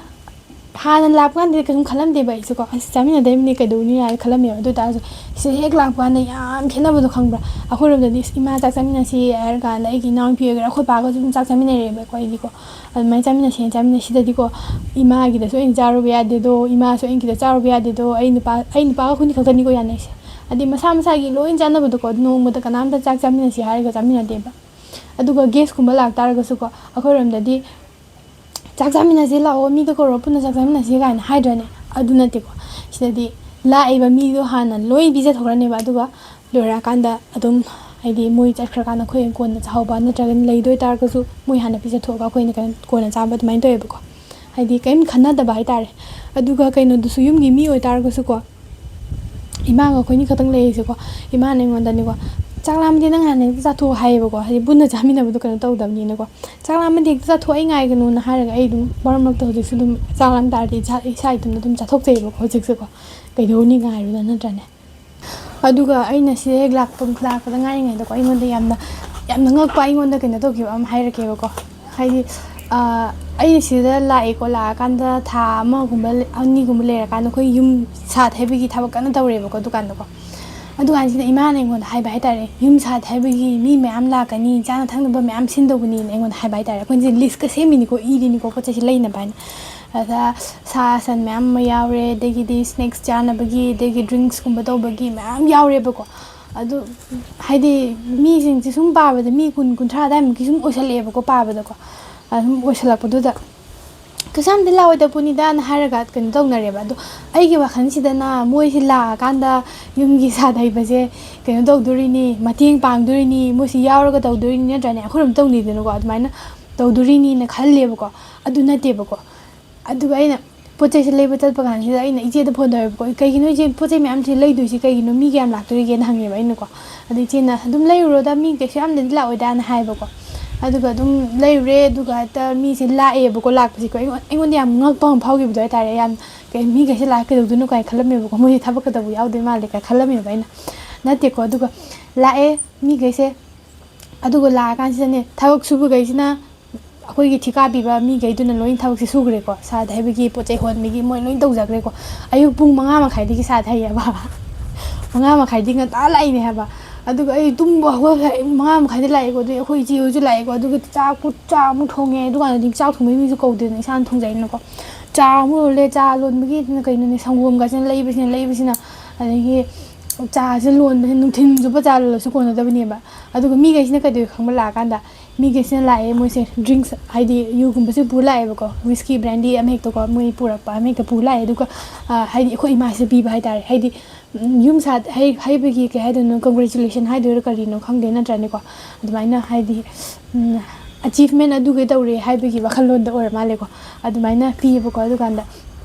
ꯍꯥꯟꯅ ꯂꯥꯛꯄ ꯀꯥꯟꯗꯗꯤ ꯀꯩꯁꯨꯝ ꯈꯜꯂꯝꯗꯦꯕ ꯑꯩꯁꯨꯀꯣ, "ꯑꯁ, ꯆꯥꯃꯤꯟꯅꯗꯕꯅꯤ, ꯀꯩꯗꯧꯅꯤ?" ꯍꯥꯏꯅ ꯈꯜꯂꯝꯃꯦꯕ꯫ ꯑꯗꯨ ꯑꯣꯏ ꯇꯥꯔꯁꯨ ꯁꯤꯗ ꯍꯦꯛ ꯂꯥꯛꯄ ꯀꯥꯟꯗ ꯌꯥꯝ ꯈꯦꯠꯅꯕꯗꯣ, ꯈꯪꯕ꯭ꯔꯥ? ꯑꯩꯈꯣꯏꯔꯣꯝꯗꯗꯤ, "ꯏꯁ, ꯏꯃꯥ ꯆꯥꯛ ꯆꯥꯃꯤꯟꯅꯁꯤ" ꯍꯥꯏꯔ ꯀꯥꯟꯗ ꯑꯩꯒꯤ ꯏꯅꯥꯎꯅꯨꯄꯤ ꯑꯣꯏꯒꯦꯔꯥ, ꯑꯩꯈꯣꯏ ꯄꯥꯒꯁꯨ ꯑꯗꯨꯝ ꯆꯥꯛ ꯆꯥꯃꯤꯟꯅꯔꯛꯑꯦꯕꯀꯣ ꯑꯩꯗꯤꯀꯣ꯫ ꯑꯗꯨꯃꯥꯏꯅ ꯆꯥꯃꯤꯟꯅꯁꯦꯅ ꯆꯥꯃꯤꯟꯅꯩ꯫ ꯁꯤꯗꯗꯤꯀꯣ, "ꯏꯃꯥꯒꯤꯗꯁꯨ ꯑꯩꯅ ꯆꯥꯔꯨꯕ ꯌꯥꯗꯦꯗꯣ, ꯏꯃꯥꯁꯨ ꯑꯩꯒꯤꯗ ꯆꯥꯔꯨꯕ ꯌꯥꯗꯦꯗꯣ", ꯑꯩ ꯅꯨꯄꯥ, ꯑꯩ ꯅꯨꯄꯥꯒ ꯑꯩꯈꯣꯏꯅꯤ ꯈꯛꯇꯅꯤꯀꯣ ꯌꯥꯅꯩꯁꯦ꯫ ꯍꯥꯏꯗꯤ ꯃꯁꯥ ꯃꯁꯥꯒꯤ ꯂꯣꯏ ꯆꯥꯅꯕꯗꯣꯀꯣ, ꯅꯣꯡꯃꯗ ꯀꯅꯥꯝꯇ ꯆꯥꯛ ꯆꯥꯃꯤꯟꯅꯁꯤ ꯍꯥꯏꯔꯒ ꯆꯥꯃꯤꯟꯅꯗꯦꯕ꯫ ꯑꯗꯨꯒ guest ꯀꯨꯝꯕ ꯂꯥꯛꯇꯥꯔꯒꯁꯨꯀꯣ, ꯑꯩꯈꯣꯏꯔꯣꯝꯗꯗꯤ "ꯆꯥꯛ ꯆꯥꯃꯤꯟꯅꯁꯤ ꯂꯥꯛꯑꯣ, ꯃꯤꯗꯣ ꯀꯧꯔꯣ, ꯄꯨꯟꯅ ꯆꯥꯛ ꯆꯥꯃꯤꯟꯅꯁꯤ" ꯀꯥꯏꯅ ꯍꯥꯏꯗ꯭ꯔꯅꯦ? ꯑꯗꯨ ꯅꯠꯇꯦꯀꯣ꯫ ꯁꯤꯗꯗꯤ ꯂꯥꯛꯏꯕ ꯃꯤꯗꯣ ꯍꯥꯟꯅ ꯂꯣꯏ ꯄꯤꯖꯊꯣꯛꯈ꯭ꯔꯅꯦꯕ, ꯑꯗꯨꯒ ꯂꯣꯏꯔꯛꯑꯀꯥꯟꯗ ꯑꯗꯨꯝ, ꯍꯥꯏꯗꯤ ꯃꯣꯏ ꯆꯠꯈ꯭ꯔꯀꯥꯟꯗ ꯑꯩꯈꯣꯏ ꯀꯣꯟꯅ ꯆꯥꯍꯧꯕ, ꯅꯠꯇ꯭ꯔꯒꯅ ꯂꯩꯗꯣꯏ ꯇꯥꯔꯒꯁꯨ ꯃꯣꯏ ꯍꯥꯟꯅ ꯄꯤꯖꯊꯣꯛꯑꯒ ꯑꯩꯈꯣꯏꯅ ꯀꯩꯅꯣ ꯀꯣꯟꯅ ꯆꯥꯕ, ꯑꯗꯨꯃꯥꯏꯅ ꯇꯧꯋꯦꯕꯀꯣ꯫ ꯍꯥꯏꯗꯤ ꯀꯔꯤꯝ ꯈꯟꯅꯗꯕ ꯍꯥꯏꯇꯥꯔꯦ꯫ ꯑꯗꯨꯒ ꯀꯩꯅꯣꯗꯨꯁꯨ, ꯌꯨꯝꯒꯤ ꯃꯤ ꯑꯣꯏꯇꯥꯔꯒꯁꯨꯀꯣ, ꯏꯃꯥꯒ ꯑꯩꯈꯣꯏꯅꯤ ꯈꯛꯇꯪ ꯂꯩꯔꯤꯁꯦꯀꯣ, ꯏꯃꯥꯅ ꯑꯩꯉꯣꯟꯗꯅꯦꯀꯣ, "ꯆꯥꯛ ꯂꯥꯝꯃꯗꯤ ꯅꯪ ꯍꯥꯟꯅ ꯍꯦꯛꯇ ꯆꯥꯊꯣꯛꯑꯣ" ꯍꯥꯏꯌꯦꯕꯀꯣ, ꯍꯥꯏꯗꯤ ꯄꯨꯟꯅ ꯆꯥꯃꯤꯟꯅꯕꯗꯣ ꯀꯩꯅꯣ ꯇꯧꯗꯕꯅꯤꯅꯀꯣ꯫ "ꯆꯥꯛ ꯂꯥꯝꯃꯗꯤ ꯍꯦꯛꯇ ꯆꯥꯊꯣꯛꯑꯣ, ꯑꯩ ꯉꯥꯏꯒꯅꯨꯅ" ꯍꯥꯏꯔꯒ ꯑꯩ ꯑꯗꯨꯝ ꯃꯔꯛ ꯃꯔꯛꯇ ꯍꯧꯖꯤꯛꯁꯨ ꯑꯗꯨꯝ ꯆꯥꯛ ꯂꯥꯝ ꯇꯥꯔꯗꯤ ꯏꯁꯥ, ꯏꯁꯥ ꯏꯊꯟꯇ ꯑꯗꯨꯝ ꯆꯥꯊꯣꯛꯆꯩꯕꯀꯣ ꯍꯧꯖꯤꯛꯁꯦꯀꯣ꯫ ꯀꯩꯗꯧꯅꯤ ꯉꯥꯏꯔꯨꯅ, ꯅꯠꯇ꯭ꯔꯅꯦ? ꯑꯗꯨꯒ ꯑꯩꯅ ꯁꯤꯗ ꯍꯦꯛ ꯂꯥꯛꯄ, ꯂꯥꯛꯄꯗ ꯉꯥꯏꯔꯤꯉꯩꯗꯀꯣ, ꯑꯩꯉꯣꯟꯗ ꯌꯥꯝꯅ, ꯌꯥꯝꯅ ꯉꯛꯄ, ꯑꯩꯉꯣꯟꯗ ꯀꯩꯅꯣ ꯇꯧꯈꯤꯕ ꯑꯃ ꯍꯥꯏꯔꯛꯀꯦꯕꯀꯣ꯫ ꯍꯥꯏꯗꯤ, ꯑ, ꯑꯩꯅ ꯁꯤꯗ ꯂꯥꯛꯑꯦꯀꯣ, ꯂꯥꯛꯑꯀꯥꯟꯗ ꯊꯥ ꯑꯃꯒꯨꯝꯕ, ꯑꯅꯤꯒꯨꯝꯕ ꯂꯩꯔꯀꯥꯟꯗ ꯑꯩꯈꯣꯏ ꯌꯨꯝ ꯁꯥꯠ ꯍꯥꯏꯕꯒꯤ ꯊꯕꯛ ꯀꯟꯅ ꯇꯧꯔꯦꯕꯀꯣ ꯗꯨꯀꯥꯟꯗꯀꯣ꯫ ꯑꯗꯨꯀꯥꯟꯁꯤꯗ ꯏꯃꯥꯅ ꯑꯩꯉꯣꯟꯗ ꯍꯥꯏꯕ ꯍꯥꯏꯇꯥꯔꯦ, "ꯌꯨꯝ ꯁꯥꯠ ꯍꯥꯏꯕꯒꯤ ꯃꯤ ꯃꯌꯥꯝ ꯂꯥꯛꯀꯅꯤ, ꯆꯥꯅ ꯊꯛꯅꯕ ꯃꯌꯥꯝ ꯁꯤꯟꯗꯧꯕꯅꯤꯅ" ꯑꯩꯉꯣꯟꯗ ꯍꯥꯏꯕ ꯍꯥꯏꯇꯥꯔꯦ꯫ ꯑꯩꯈꯣꯏꯁꯦ ꯂꯤꯁꯀ ꯁꯦꯝꯃꯤꯅꯤꯀꯣ, ꯏꯔꯤꯅꯤꯀꯣ, ꯄꯣꯠ ꯆꯩꯁꯦ ꯂꯩꯅꯕ ꯍꯥꯏꯅ꯫ ꯑꯗ ꯁꯥ ꯁꯟ ꯃꯌꯥꯝ ꯑꯃ ꯌꯥꯎꯔꯦ, ꯑꯗꯒꯤꯗꯤ ꯁ꯭ꯅꯦꯛꯁ ꯆꯥꯅꯕꯒꯤ, ꯑꯗꯒꯤ ꯗ꯭ꯔꯤꯡꯁꯀꯨꯝꯕ ꯇꯧꯕꯒꯤ ꯃꯌꯥꯝ ꯌꯥꯎꯔꯦꯕꯀꯣ꯫ ꯑꯗꯨ ꯍꯥꯏꯗꯤ ꯃꯤꯁꯤꯡꯁꯦ ꯁꯨꯝ ꯄꯥꯕꯗ ꯃꯤ ꯀꯨꯟ, ꯀꯨꯟꯊ꯭ꯔꯥ ꯑꯗꯥꯏꯃꯨꯛꯀꯤ ꯁꯨꯝ ꯑꯣꯏꯁꯜꯂꯛꯑꯦꯕꯀꯣ ꯄꯥꯕꯗꯀꯣ꯫ ꯑꯗꯨꯝ ꯑꯣꯏꯁꯜꯂꯛꯄꯗꯨꯗ "ꯀꯩꯁꯨ ꯌꯥꯝꯗꯤ ꯂꯥꯛꯑꯣꯏꯗ ꯄꯣꯠꯅꯤꯗꯅ" ꯍꯥꯏꯔꯒ ꯀꯩꯅꯣ ꯇꯧꯅꯔꯦꯕ꯫ ꯑꯗꯣ ꯑꯩꯒꯤ ꯋꯥꯈꯜꯁꯤꯗꯅ ꯃꯣꯏꯁꯤ ꯂꯥꯛꯑꯀꯥꯟꯗ ꯌꯨꯝꯒꯤ ꯁꯥꯠ ꯍꯩꯕꯁꯦ ꯀꯩꯅꯣ ꯇꯧꯗꯣꯔꯤꯅꯤ, ꯃꯇꯦꯡ ꯄꯥꯡꯗꯣꯔꯤꯅꯤ, ꯃꯣꯏꯁꯤ ꯌꯥꯎꯔꯒ ꯇꯧꯗꯣꯔꯤꯅꯤ, ꯅꯠꯇ꯭ꯔꯅꯦ? ꯑꯩꯈꯣꯏꯔꯣꯝ ꯇꯧꯅꯤꯗꯅꯀꯣ, ꯑꯗꯨꯃꯥꯏꯅ ꯇꯧꯗꯣꯔꯤꯅꯤꯅ ꯈꯜꯂꯦꯕꯀꯣ꯫ ꯑꯗꯨ ꯅꯠꯇꯦꯕꯀꯣ꯫ ꯑꯗꯨꯒ ꯑꯩꯅ ꯄꯣꯠ ꯆꯩꯁꯦ ꯂꯩꯕ ꯆꯠꯄ ꯀꯥꯟꯁꯤꯗ ꯑꯩꯅ ꯏꯆꯦꯗ ꯐꯣꯟ ꯇꯧꯔꯦꯕꯀꯣ, "ꯀꯩꯒꯤꯅꯣ ꯏꯆꯦ, ꯄꯣꯠ ꯆꯩ ꯃꯌꯥꯝꯁꯦ ꯂꯩꯗꯣꯏꯁꯦ ꯀꯩꯒꯤꯅꯣ? ꯃꯤ ꯀꯌꯥꯝ ꯂꯥꯛꯇꯣꯔꯤꯒꯦꯅ?" ꯍꯪꯉꯦꯕ ꯑꯩꯅꯀꯣ꯫ ꯑꯗꯣ ꯏꯆꯦꯅ, "ꯑꯗꯨꯝ ꯂꯩꯔꯨꯔꯣꯗ, ꯃꯤ ꯀꯩꯁꯨ ꯌꯥꯝꯅꯗꯤ ꯂꯥꯛꯑꯣꯏꯗꯅ" ꯍꯥꯏꯕꯀꯣ꯫ ꯑꯗꯨꯒ ꯑꯗꯨꯝ ꯂꯩꯔꯨꯔꯦ, ꯑꯗꯨꯒ ꯍꯦꯛꯇ ꯃꯤꯁꯦ ꯂꯥꯛꯑꯦꯕꯀꯣ꯫ ꯂꯥꯛꯄꯁꯦꯀꯣ ꯑꯩꯉꯣꯟ-, ꯑꯩꯉꯣꯟꯗ ꯌꯥꯝ ꯉꯛꯄ ꯑꯃ ꯐꯥꯎꯈꯤꯕꯗꯣ ꯍꯥꯏꯇꯥꯔꯦ꯫ ꯌꯥꯝ ꯀꯩ, ꯃꯤ ꯀꯩꯁꯦ ꯂꯥꯛꯑ ꯀꯩꯗꯧꯗꯣꯏꯅꯣ ꯀꯥꯏꯅ ꯈꯜꯂꯝꯃꯦꯕꯀꯣ꯫ ꯃꯣꯏꯁꯦ ꯊꯕꯛ ꯀꯩꯗꯧꯕ ꯌꯥꯎꯗꯣꯏ ꯃꯥꯜꯂꯦ ꯀꯥꯏꯅ ꯈꯜꯂꯝꯃꯦꯕ ꯑꯩꯅ꯫ ꯅꯠꯇꯦꯀꯣ꯫ ꯑꯗꯨꯒ ꯂꯥꯛꯑꯦ ꯃꯤꯈꯩꯁꯦ꯫ ꯑꯗꯨꯒ ꯂꯥꯛꯑꯀꯥꯟꯁꯤꯗꯅꯦ, ꯊꯕꯛ ꯁꯨꯕꯈꯩꯁꯤꯅ, ꯑꯩꯈꯣꯏꯒꯤ ꯊꯤꯀꯥ ꯄꯤꯕ ꯃꯤꯈꯩꯗꯨꯅ ꯂꯣꯏ ꯊꯕꯛꯁꯦ ꯁꯨꯈ꯭ꯔꯦꯀꯣ, ꯁꯥꯠ ꯍꯥꯏꯕꯒꯤ ꯄꯣꯠ ꯆꯩ ꯍꯣꯟꯕꯒꯤ ꯃꯣꯏ ꯂꯣꯏ ꯇꯧꯖꯈ꯭ꯔꯦꯀꯣ꯫ ꯑꯌꯨꯛ ꯄꯨꯡ ꯃꯉꯥ ꯃꯈꯥꯏꯗꯒꯤ ꯁꯥꯠ ꯍꯩꯌꯦꯕ꯫ ꯃꯉꯥ ꯃꯈꯥꯏꯗꯤ ꯉꯟꯇꯥ ꯂꯥꯛꯏꯅꯦ ꯍꯥꯏꯕ꯫ ꯑꯗꯨꯒ ꯑꯩ ꯇꯨꯝꯕ ꯍꯧꯒꯠꯂꯦ, ꯃꯉꯥ ꯃꯈꯥꯏꯗ ꯂꯥꯛꯑꯦꯀꯣ꯫ ꯑꯗꯨꯗꯤ ꯑꯩꯈꯣꯏ ꯏꯆꯦ ꯍꯣꯏꯁꯨ ꯂꯥꯛꯑꯦꯀꯣ꯫ ꯑꯗꯨꯒ ꯆꯥꯛ, ꯆꯥ ꯑꯃꯨꯛ ꯊꯣꯡꯉꯦ꯫ ꯑꯗꯨꯀꯥꯟꯗꯗꯤ ꯆꯥꯛ ꯊꯣꯡꯕꯒꯤ ꯃꯤꯁꯨ ꯀꯧꯗꯦꯗꯅ, ꯏꯁꯥꯅ ꯊꯣꯡꯖꯩꯅꯀꯣ꯫ ꯆꯥ ꯑꯃꯨꯛ ꯂꯣꯜꯂꯦ, ꯆꯥ ꯂꯣꯟꯕꯒꯤ ꯀꯩꯅꯣꯅꯦ, ꯁꯪꯒꯣꯝꯒꯁꯤꯅ ꯂꯩꯕꯁꯤꯅ, ꯂꯩꯕꯁꯤꯅ, ꯑꯗꯒꯤ ꯆꯥꯁꯦ ꯂꯣꯟꯕꯁꯦ ꯅꯨꯡꯊꯤꯜ ꯆꯨꯞꯄ ꯆꯥ ꯂꯣꯜꯂꯁꯨ ꯀꯣꯟꯅꯗꯕꯅꯦꯕ꯫ ꯑꯗꯨꯒ ꯃꯤꯈꯩꯁꯤꯅ ꯀꯩꯗꯧꯏ ꯈꯪꯕ? ꯂꯥꯛꯑꯀꯥꯟꯗ ꯃꯤꯈꯩꯁꯤꯅ ꯂꯥꯛꯑꯦ, ꯃꯣꯏꯁꯦ ꯗ꯭ꯔꯤꯡꯁ, ꯍꯥꯏꯗꯤ ꯌꯨꯒꯨꯝꯕꯁꯦ ꯄꯨ ꯂꯥꯛꯑꯦꯕꯀꯣ, ꯋꯤꯁꯀꯤ, ꯕ꯭ꯔꯥꯟꯗꯤ ꯑꯃ ꯍꯦꯛꯇꯀꯣ, ꯃꯣꯏ ꯄꯨꯔꯛꯄ ꯑꯃ ꯍꯦꯛꯇ ꯄꯨ ꯂꯥꯛꯑꯦ꯫ ꯑꯗꯨꯒ, ꯑ, ꯍꯥꯏꯗꯤ ꯑꯩꯈꯣꯏ ꯏꯃꯥꯁꯤꯗ ꯄꯤꯕ ꯍꯥꯏꯇꯥꯔꯦ꯫ ꯍꯥꯏꯗꯤ, ꯎꯝ, ꯌꯨꯝ ꯁꯥꯠ ꯍꯩ-, ꯍꯩꯕꯒꯤ ꯀꯩ ꯍꯥꯏꯗꯣꯏꯅꯣ, ꯀꯪꯒ꯭ꯔꯦꯆꯨꯂꯦꯁꯟ ꯍꯥꯏꯗꯣꯏꯔꯥ ꯀꯔꯤꯅꯣ ꯈꯪꯗꯦ, ꯅꯠꯇ꯭ꯔꯅꯦꯀꯣ? ꯑꯗꯨꯃꯥꯏꯅ ꯍꯥꯏꯗꯤ, ꯎꯝ, ꯑꯆꯤꯞꯃꯦꯟ ꯑꯗꯨꯒꯩ ꯇꯧꯔꯦ ꯍꯥꯏꯕꯒꯤ ꯋꯥꯈꯜꯂꯣꯟꯗ ꯑꯣꯏꯔ ꯃꯥꯜꯂꯦꯀꯣ꯫ ꯑꯗꯨꯃꯥꯏꯅ ꯄꯤꯌꯦꯕꯀꯣ꯫ ꯑꯗꯨꯀꯥꯟꯗ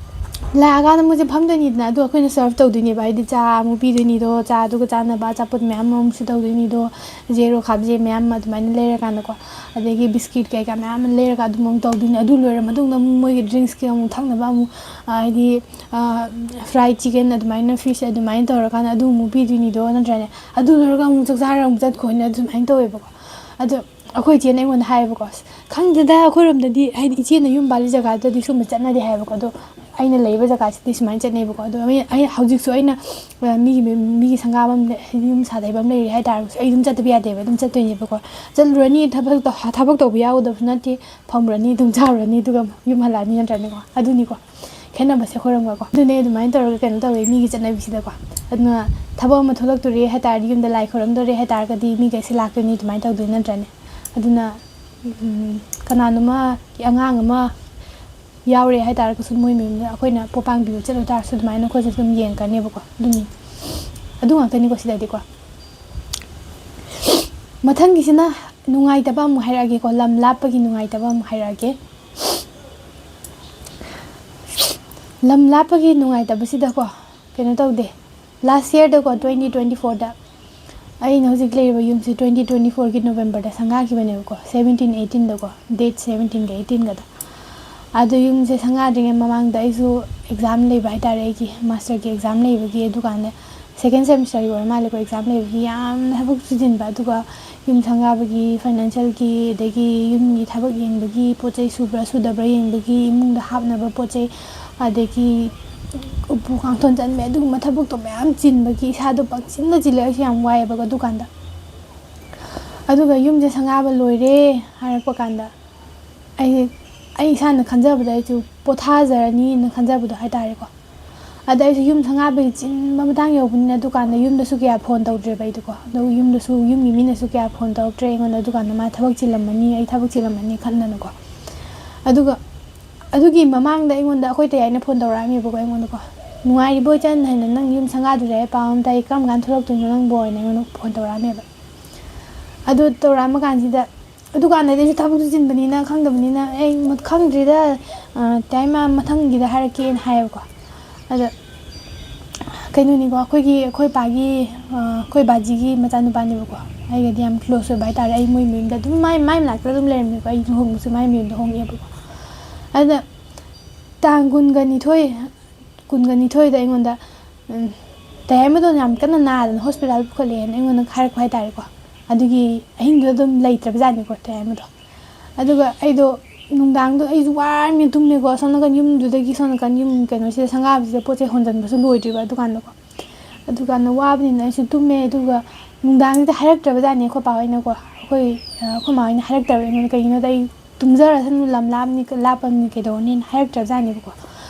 ꯂꯥꯛꯑꯀꯥꯟꯗ ꯃꯣꯏꯁꯦ ꯐꯝꯗꯣꯏꯅꯤꯗꯅ, ꯑꯗꯣ ꯑꯩꯈꯣꯏꯅ ꯁꯔꯞ ꯇꯧꯗꯣꯏꯅꯦꯕ꯫ ꯍꯥꯏꯗꯤ ꯆꯥ ꯑꯃꯨꯛ ꯄꯤꯗꯣꯏꯅꯤꯗꯣ, ꯆꯥꯗꯨꯒ ꯆꯥꯅꯕ ꯑꯆꯥꯄꯣꯠ ꯃꯌꯥꯝ ꯑꯃꯨꯛꯁꯨ ꯇꯧꯗꯣꯏꯅꯤꯗꯣ, ꯖꯦꯔꯣ ꯈꯥꯞꯖꯦ ꯃꯌꯥꯝ ꯑꯗꯨꯃꯥꯏꯅ ꯂꯩꯔꯀꯥꯟꯗꯀꯣ꯫ ꯑꯗꯒꯤ ꯕꯤꯁꯀꯤꯠ ꯀꯩꯀꯥ ꯃꯌꯥꯝ ꯑꯃ ꯂꯩꯔꯒ ꯑꯗꯨꯝ ꯑꯃꯨꯛ ꯇꯧꯗꯣꯏꯅꯤ꯫ ꯑꯗꯨ ꯂꯣꯏꯔ ꯃꯇꯨꯡꯗ ꯑꯃꯨꯛ ꯃꯣꯏꯒꯤ ꯗ꯭ꯔꯤꯡꯁꯀꯤ ꯑꯃꯨꯛ ꯊꯛꯅꯕ ꯑꯃꯨꯛ, ꯍꯥꯏꯗꯤ, ꯐ꯭ꯔꯥꯏꯗ ꯆꯤꯀꯟ ꯑꯗꯨꯃꯥꯏꯅ, ꯐꯤꯁ ꯑꯗꯨꯃꯥꯏꯅ ꯇꯧꯔꯀꯥꯟꯗ ꯑꯗꯨ ꯑꯃꯨꯛ ꯄꯤꯗꯣꯏꯅꯤꯗꯣ, ꯅꯠꯇ꯭ꯔꯅꯦ? ꯑꯗꯨ ꯂꯣꯏꯔꯒ ꯑꯃꯨꯛ ꯆꯥꯛ ꯆꯥꯔ ꯑꯃꯨꯛ ꯆꯠꯈꯣꯅ ꯑꯗꯨꯃꯥꯏꯅ ꯇꯧꯋꯦꯕꯀꯣ꯫ ꯑꯗꯣ ꯑꯩꯈꯣꯏ ꯏꯆꯦꯅ ꯑꯩꯉꯣꯟꯗ ꯍꯥꯏꯌꯦꯕꯀꯣ, "ꯑꯁ, ꯈꯪꯗꯦꯗ, ꯑꯩꯈꯣꯏꯔꯣꯝꯗꯗꯤ, ꯍꯥꯏꯗꯤ, ꯏꯆꯦꯅ ꯌꯨꯝ ꯄꯥꯜꯂꯤ ꯖꯒꯥꯗꯨꯗꯗꯤ ꯁꯨꯝꯕ ꯆꯠꯅꯗꯦ" ꯍꯥꯏꯌꯦꯕꯀꯣ꯫ ꯑꯗꯣ ꯑꯩꯅ ꯂꯩꯔꯤꯕ ꯖꯒꯥꯁꯤꯗꯤ ꯁꯨꯃꯥꯏꯅ ꯆꯠꯅꯩꯕꯀꯣ꯫ ꯑꯗꯣ ꯑꯩ, ꯑꯩ ꯍꯧꯖꯤꯛꯁꯨ ꯑꯩꯅ, ꯑ, ꯃꯤꯒꯤ ꯃꯤ-, ꯃꯤꯒꯤ ꯁꯪꯒꯥꯕ ꯑꯃ ꯂꯩ-, ꯍꯥꯏꯗꯤ ꯌꯨꯝ ꯁꯥꯗꯩꯕ ꯑꯃ ꯂꯩꯔꯦ ꯍꯥꯏ ꯇꯥꯔꯒꯁꯨ, ꯑꯩ ꯑꯗꯨꯝ ꯆꯠꯇꯕ ꯌꯥꯗꯦꯕ, ꯑꯗꯨꯝ ꯆꯠꯇꯣꯏꯅꯦꯕꯀꯣ꯫ ꯆꯠꯂꯨꯔꯅꯤ, ꯊꯕꯛ ꯇꯧ-, ꯊꯕꯛ ꯇꯧꯕ ꯌꯥꯎꯒꯗꯕꯁꯨ ꯅꯠꯇꯦ, ꯐꯝꯃꯨꯔꯅꯤ, ꯑꯗꯨꯝ ꯆꯥꯔꯨꯔꯅꯤ, ꯑꯗꯨꯒ ꯌꯨꯝ ꯍꯜꯂꯛꯑꯅꯤ, ꯅꯠꯇ꯭ꯔꯅꯦꯀꯣ? ꯑꯗꯨꯅꯤꯀꯣ ꯈꯦꯠꯅꯕꯁꯦ ꯑꯩꯈꯣꯏꯔꯣꯝꯒꯀꯣ꯫ ꯑꯗꯨꯅꯦ ꯑꯗꯨꯃꯥꯏꯅ ꯇꯧꯔꯒ ꯀꯩꯅꯣ ꯇꯧꯋꯦ ꯃꯤꯒꯤ ꯆꯠꯅꯕꯤꯁꯤꯗꯀꯣ꯫ ꯑꯗꯨꯅ ꯊꯕꯛ ꯑꯃ ꯊꯣꯛꯂꯛꯇꯣꯔꯦ ꯍꯥꯏ ꯇꯥꯔꯗꯤ, ꯌꯨꯝꯗ ꯂꯥꯏ ꯈꯣꯏꯔꯝꯗꯣꯔꯦ ꯍꯥꯏ ꯇꯥꯔꯒꯗꯤ, ꯃꯤꯈꯩꯁꯦ ꯂꯥꯛꯇꯣꯏꯅꯤ, ꯑꯗꯨꯃꯥꯏꯅ ꯇꯧꯗꯣꯏ ꯅꯠꯇ꯭ꯔꯅꯦ? ꯑꯗꯨꯅ, ꯎꯝ, ꯀꯅꯥꯅꯣꯝꯃ, ꯑꯉꯥꯡ ꯑꯃ ꯌꯥꯎꯔꯦ ꯍꯥꯏ ꯇꯥꯔꯒꯁꯨ, ꯃꯣꯏ ꯃꯌꯨꯝꯗ ꯑꯩꯈꯣꯏꯅ ꯄꯣꯠ ꯄꯥꯡꯕꯤꯕ ꯆꯠꯂꯨ ꯇꯥꯔꯁꯨ, ꯑꯗꯨꯃꯥꯏꯅ ꯑꯩꯈꯣꯏꯁꯨ ꯑꯗꯨꯝ ꯌꯦꯡꯉꯛꯀꯅꯦꯕꯀꯣ꯫ ꯑꯗꯨꯅꯤ, ꯑꯗꯨ ꯉꯥꯛꯇꯅꯤꯀꯣ ꯁꯤꯗꯗꯤꯀꯣ꯫ ꯃꯊꯪꯒꯤꯁꯤꯅ ꯅꯨꯡꯉꯥꯏꯇꯕ ꯑꯃꯨꯛ ꯍꯥꯏꯔꯛꯑꯒꯦꯀꯣ, ꯂꯝ ꯂꯥꯞꯄꯒꯤ ꯅꯨꯡꯉꯥꯏꯇꯕ ꯑꯃꯨꯛ ꯍꯥꯏꯔꯛꯑꯒꯦ꯫ ꯂꯝ ꯂꯥꯞꯄꯒꯤ ꯅꯨꯡꯉꯥꯏꯇꯕꯁꯤꯗꯀꯣ, ꯀꯩꯅꯣ ꯇꯧꯗꯦ, ꯂꯥꯁ ꯌꯔꯗꯀꯣ, ꯇ꯭ꯋꯦꯟꯇꯤ ꯇ꯭ꯋꯦꯟꯇꯤ ꯐꯣꯔꯗ, ꯑꯩꯅ ꯍꯧꯖꯤꯛ ꯂꯩꯔꯤꯕ ꯌꯨꯝꯁꯦ ꯇ꯭ꯋꯦꯟꯇꯤ ꯇ꯭ꯋꯦꯟꯇꯤ ꯐꯣꯔꯒꯤ ꯅꯣꯕꯦꯝꯕꯔꯗ ꯁꯪꯒꯥꯈꯤꯕꯅꯦꯕꯀꯣ, ꯁꯕꯦꯟꯇꯤꯟ ꯑꯩꯠꯇꯤꯟꯗꯀꯣ, ꯗꯦꯠ ꯁꯕꯦꯟꯇꯤꯟꯒ ꯑꯩꯠꯇꯤꯟꯒꯗ꯫ ꯑꯗꯣ ꯌꯨꯝꯁꯦ ꯁꯪꯒꯥꯗ꯭ꯔꯤꯉꯩ ꯃꯃꯥꯡꯗ ꯑꯩꯁꯨ ꯑꯦꯛꯖꯥꯝ ꯂꯩꯕ ꯍꯥꯏꯇꯥꯔꯦ, ꯑꯩꯒꯤ ꯃꯥꯁꯇꯔꯒꯤ ꯑꯦꯛꯖꯥꯝ ꯂꯩꯕꯒꯤ, ꯑꯗꯨꯀꯥꯟꯗ ꯁꯦꯀꯦꯟ ꯁꯦꯃꯤꯁꯇꯔꯒꯤ ꯑꯣꯏꯔ ꯃꯥꯜꯂꯦꯀꯣ, ꯑꯦꯛꯖꯥꯝ ꯂꯩꯕꯒꯤ ꯌꯥꯝꯅ ꯊꯕꯛ ꯆꯤꯟꯕ, ꯑꯗꯨꯒ ꯌꯨꯝ ꯁꯪꯒꯥꯕꯒꯤ, ꯐꯥꯏꯅꯥꯟꯁꯤꯌꯦꯜꯒꯤ, ꯑꯗꯒꯤ ꯌꯨꯝꯒꯤ ꯊꯕꯛ ꯌꯦꯡꯕꯒꯤ, ꯄꯣꯠ ꯆꯩ ꯁꯨꯕ꯭ꯔꯥ ꯁꯨꯗꯕ꯭ꯔꯥ ꯌꯦꯡꯕꯒꯤ, ꯏꯃꯨꯡꯗ ꯍꯥꯞꯅꯕ ꯄꯣꯠ ꯆꯩ, ꯑꯗꯒꯤ ꯎꯄꯨ ꯀꯥꯡꯊꯣꯟ ꯆꯟꯕ, ꯑꯗꯨꯒꯨꯝꯕ ꯊꯕꯛꯇꯣ ꯃꯌꯥꯝ ꯆꯤꯟꯕꯒꯤ ꯏꯁꯥꯗꯣ ꯄꯪꯆꯤꯟꯗ ꯆꯤꯜꯂꯦ꯫ ꯑꯩꯁꯨ ꯌꯥꯝ ꯋꯥꯏꯑꯦꯕ ꯑꯗꯨꯀꯥꯟꯗ꯫ ꯑꯗꯨꯒ ꯌꯨꯝꯁꯦ ꯁꯪꯒꯥꯕ ꯂꯣꯏꯔꯦ ꯍꯥꯏꯔꯛꯄ ꯀꯥꯟꯗ, ꯑꯩ, ꯑꯩ ꯏꯁꯥꯅ ꯈꯟꯖꯕꯗ ꯑꯩꯁꯨ ꯄꯣꯊꯥꯖꯔꯅꯤꯅ ꯈꯟꯖꯕꯗꯣ ꯍꯥꯏꯇꯥꯔꯦꯀꯣ꯫ ꯑꯗ ꯑꯩꯁꯨ ꯌꯨꯝ ꯁꯪꯒꯥꯕꯒꯤ ꯆꯤꯟꯕ ꯃꯇꯥꯡ ꯌꯧꯕꯅꯤꯅ, ꯑꯗꯨꯀꯥꯟꯗ ꯌꯨꯝꯗꯁꯨ ꯀꯌꯥ ꯐꯣꯟ ꯇꯧꯗ꯭ꯔꯦꯕ ꯑꯩꯗꯣꯀꯣ꯫ ꯑꯗꯨ ꯌꯨꯝꯗꯁꯨ, ꯌꯨꯝꯒꯤ ꯃꯤꯅꯁꯨ ꯀꯌꯥ ꯐꯣꯟ ꯇꯧꯔꯛꯇ꯭ꯔꯦ ꯑꯩꯉꯣꯟꯗ꯫ ꯑꯗꯨꯀꯥꯟꯗ ꯃꯥ ꯊꯕꯛ ꯆꯤꯜꯂꯝꯃꯅꯤ, ꯑꯩ ꯊꯕꯛ ꯆꯤꯜꯂꯝꯃꯅꯤ ꯈꯟꯗꯅꯀꯣ꯫ ꯑꯗꯨꯒ ꯑꯗꯨꯒꯤ ꯃꯃꯥꯡꯗ ꯑꯩꯉꯣꯟꯗ ꯑꯩꯈꯣꯏ ꯇꯌꯥꯏꯅ ꯐꯣꯟ ꯇꯧꯔꯛꯑꯝꯃꯦꯕꯀꯣ ꯑꯩꯉꯣꯟꯗꯀꯣ, "ꯅꯨꯡꯉꯥꯏꯔꯤꯕꯣ ꯏꯆꯟ?" ꯍꯥꯏꯅ, "ꯅꯪ ꯌꯨꯝ ꯁꯪꯒꯥꯗꯣꯔꯦ ꯍꯥꯏ ꯄꯥꯎ ꯑꯃ ꯇꯥꯏ, ꯀꯔꯝ ꯀꯥꯟꯗ ꯊꯣꯛꯂꯛꯇꯣꯏꯅꯣ ꯅꯪꯕꯣ?" ꯍꯥꯏꯅ ꯑꯩꯉꯣꯟꯗ ꯐꯣꯟ ꯇꯧꯔꯛꯑꯝꯃꯦꯕ꯫ ꯑꯗꯨ ꯇꯧꯔꯛꯑꯝꯃ ꯀꯥꯟꯁꯤꯗ ꯑꯗꯨꯀꯥꯟꯗꯗꯤ ꯑꯩꯁꯨ ꯊꯕꯛꯁꯨ ꯆꯤꯟꯕꯅꯤꯅ ꯈꯪꯗꯕꯅꯤꯅ, "ꯑꯩ ꯃ-, ꯈꯪꯗ꯭ꯔꯤꯗ, ꯑ, ꯇꯥꯏ, ꯃꯥ ꯃꯊꯪꯒꯤꯗ ꯍꯥꯏꯔꯛꯀꯦꯅ" ꯍꯥꯏꯌꯦꯕꯀꯣ꯫ ꯑꯗ ꯀꯩꯅꯣꯅꯤꯀꯣ, ꯑꯩꯈꯣꯏꯒꯤ, ꯑꯩꯈꯣꯏ ꯄꯥꯒꯤ, ꯑ, ꯑꯩꯈꯣꯏ ꯕꯥꯖꯤꯒꯤ ꯃꯆꯥꯅꯨꯄꯥꯅꯦꯕꯀꯣ꯫ ꯑꯩꯒꯗꯤ ꯌꯥꯝ close ꯑꯣꯏꯕ ꯍꯥꯏꯇꯥꯔꯦ꯫ ꯑꯩ ꯃꯣꯏ ꯃꯌꯨꯝꯗ ꯑꯗꯨꯝ, ꯃꯥꯏ, ꯃꯥꯏ ꯃꯅꯥꯛꯇ ꯑꯗꯨꯝ ꯂꯩꯔꯝꯃꯦꯀꯣ꯫ ꯑꯩ ꯂꯨꯍꯣꯡꯕꯁꯨ ꯃꯥꯏ ꯃꯌꯨꯝꯗ ꯍꯣꯡꯉꯦꯕꯀꯣ꯫ ꯑꯗ ꯇꯥꯡ ꯀꯨꯟꯒ ꯅꯤꯊꯣꯏ, ꯀꯨꯟꯒ ꯅꯤꯊꯣꯏꯗ ꯑꯩꯉꯣꯟꯗ, ꯎꯝ, ꯇꯌꯥꯏꯃꯗꯣ ꯌꯥꯝ ꯀꯟꯅ ꯅꯥꯗꯅ hospital ꯄꯨꯈꯠꯂꯛꯑꯦꯅ ꯑꯩꯉꯣꯟꯗ ꯍꯥꯏꯔꯛꯄ ꯍꯥꯏꯇꯥꯔꯦꯀꯣ꯫ ꯑꯗꯨꯒꯤ ꯑꯍꯤꯡꯗꯨꯗ ꯑꯗꯨꯝ ꯂꯩꯇ꯭ꯔꯕꯖꯥꯠꯅꯤꯀꯣ ꯇꯌꯥꯏꯃꯗꯣ꯫ ꯑꯗꯨꯒ ꯑꯩꯗꯣ ꯅꯨꯡꯗꯥꯡꯗꯣ ꯑꯩꯁꯨ ꯋꯥꯔꯃꯤ ꯇꯨꯝꯃꯦꯀꯣ꯫ ꯑꯁꯣꯝ ꯅꯥꯀꯟ ꯌꯨꯝꯗꯨꯗꯒꯤ ꯁꯣꯝ ꯅꯥꯀꯟ ꯌꯨꯝ ꯀꯩꯅꯣꯁꯤꯗ, ꯁꯪꯒꯥꯕꯁꯤꯗ ꯄꯣꯠ ꯆꯩ ꯍꯣꯟꯖꯟꯕꯁꯨ ꯂꯣꯏꯗ꯭ꯔꯤꯕ ꯑꯗꯨꯀꯥꯟꯗꯀꯣ꯫ ꯑꯗꯨꯀꯥꯟꯗ ꯋꯥꯕꯅꯤꯅ ꯑꯩꯁꯨ ꯇꯨꯝꯃꯦ꯫ ꯑꯗꯨꯒ ꯅꯨꯡꯗꯥꯡꯁꯤꯗ ꯍꯥꯏꯔꯛꯇ꯭ꯔꯕꯖꯥꯠꯅꯤ ꯑꯩꯈꯣꯏ ꯄꯥ ꯍꯣꯏꯅꯀꯣ꯫ ꯑꯩꯈꯣꯏ, ꯑ, ꯑꯩꯈꯣꯏ ꯃꯥ ꯍꯣꯏꯅ ꯍꯥꯏꯔꯛꯇꯕ ꯑꯩꯉꯣꯟꯗ꯫ ꯀꯩꯒꯤꯅꯣꯗ ꯑꯩ ꯇꯨꯝꯖꯔꯁꯅꯨ, ꯂꯝ ꯂꯥꯞꯅꯤ, ꯂꯥꯞꯄꯝꯅꯤ ꯀꯩꯗꯧꯔꯅꯤꯅ ꯍꯥꯏꯔꯛꯇ꯭ꯔꯕꯖꯥꯠꯅꯦꯕꯀꯣ꯫